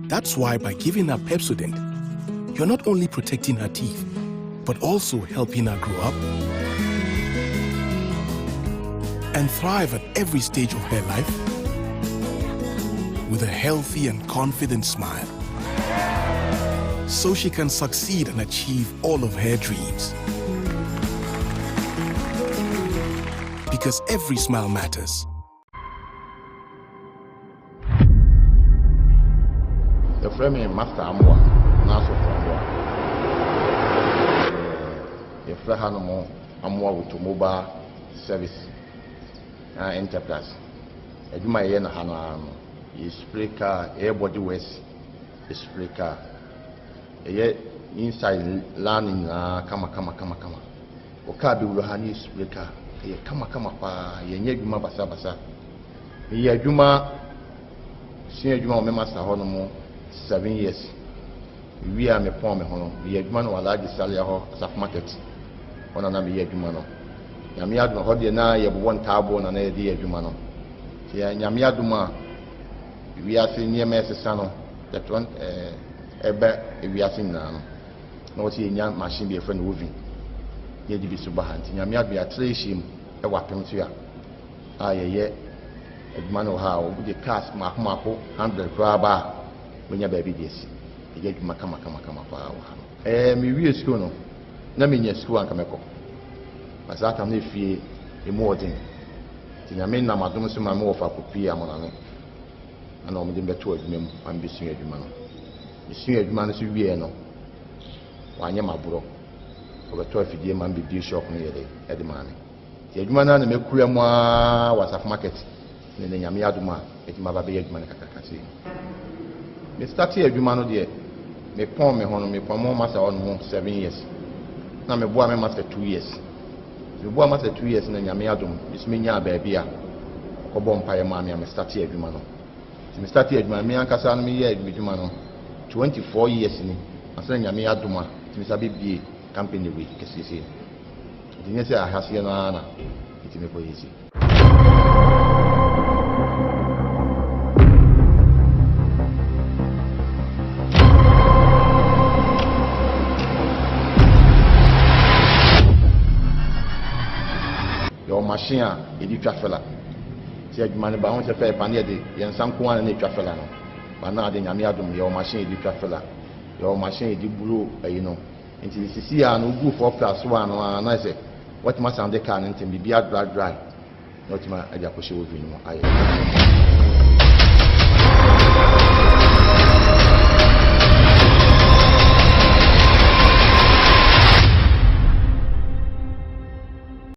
That's why by giving her Pepsodent, you're not only protecting her teeth, but also helping her grow up and thrive at every stage of her life with a healthy and confident smile. So she can succeed and achieve all of her dreams. Because every smile matters. Yɛfrɛ me Master Amoah anaa Sɔfo Amoah. Yɛfrɛ hanom Amoah Automobile Service anaa Enterprise. Adwuma a yɛyɛ no ha no ara no, yɛ spray car, yɛyɛ body works, yɛ spray car. Yɛyɛ inside line nyinaa kama kama kama kama. Wɔ car bɛwura ha ne yɛ spray car, ɛyɛ kama kama paa, yɛnyɛ adwuma basabasa. Meyɛ adwuma, sua adwuma wɔ me master hɔ nom 7 years. Mewie a mepɔn me ho no, meyɛ adwuma no wɔ Alhaji Salia hɔ, Asafo Market hɔ na na meyɛ adwuma no. Nyame adom, ɛhɔ deɛ na yɛbobɔ ntaaboo na na yɛde yɛ adwuma no. Nti Nyame adom a wiase nneɛma ɛsesa no, yɛtɔ ɛbɛ wiase nyinaa no, na wɔsɛ yɛnya machine bi yɛfrɛ no oven na yɛde bi so ba ha. Nti Nyame adom yɛatra ahyia mu wɔ apem so a a yɛyɛ adwuma no wɔ ha a, wɔde cars mmaako mmaako 100 koraa ba a, wobɛnya baabi de asi. Yɛyɛ adwuma kama kama kama paa wɔ ha no. Ɛɛ, mewie sukuu no, na menya sukuu a anka mɛkɔ. Na saa tam no efie emu wɔ den. Nti Nyame nam adom so ma me wɔfa kɔpuee Amonane. Ɛna wɔde me bɛtoo adwuma mu ma mebɛsua adwuma no. Mesuaa adwuma no nso wieɛ no, wɔanyɛ me aborɔ. Wɔbɛtɔɔ afidie ma me bɛbue shop no yɛ dɛ de maa me. Nti adwuma no ara na makura mu ara wɔ Asafo Market ne nnɛ Nyame adom a matumi aba abɛyɛ adwuma no kakraka sei. Me startee adwuma no deɛ me pɔn me ho no me pɔn me ho master hɔ nom 7 years na me boa me master 2 years. Nti me boa master 2 years na Nyame adom me so me nyaa baabi a ɔkɔ bɔ mpaeɛ maa me a me startee adwuma no. Nti me startee adwuma no me ankasa no me yɛɛ medwuma no 24 years ni ansa na Nyame adom a metumi sa bɛ bie company wei kɛseɛ sei no. Nti nyɛ sɛ ahaseɛ no ara na ɛtumi kɔ yɛ sei. Yɛwɔ machine a yɛde twa fela. Sɛ adwuma no ba ho sɛ fɛ pa ne yɛde yɛn nsa nko ara na ɛtwa fela no. Ba na ade Nyame adom yɛwɔ machine yɛde twa fela. Yɛwɔ machine yɛde buro ayi no. Nti sisi a no wogu four plus one no ara na ayɛ sɛ watumi asan de car no ntɛm biribi adry dry na watumi de akɔhyɛ oven no mu ayɛ.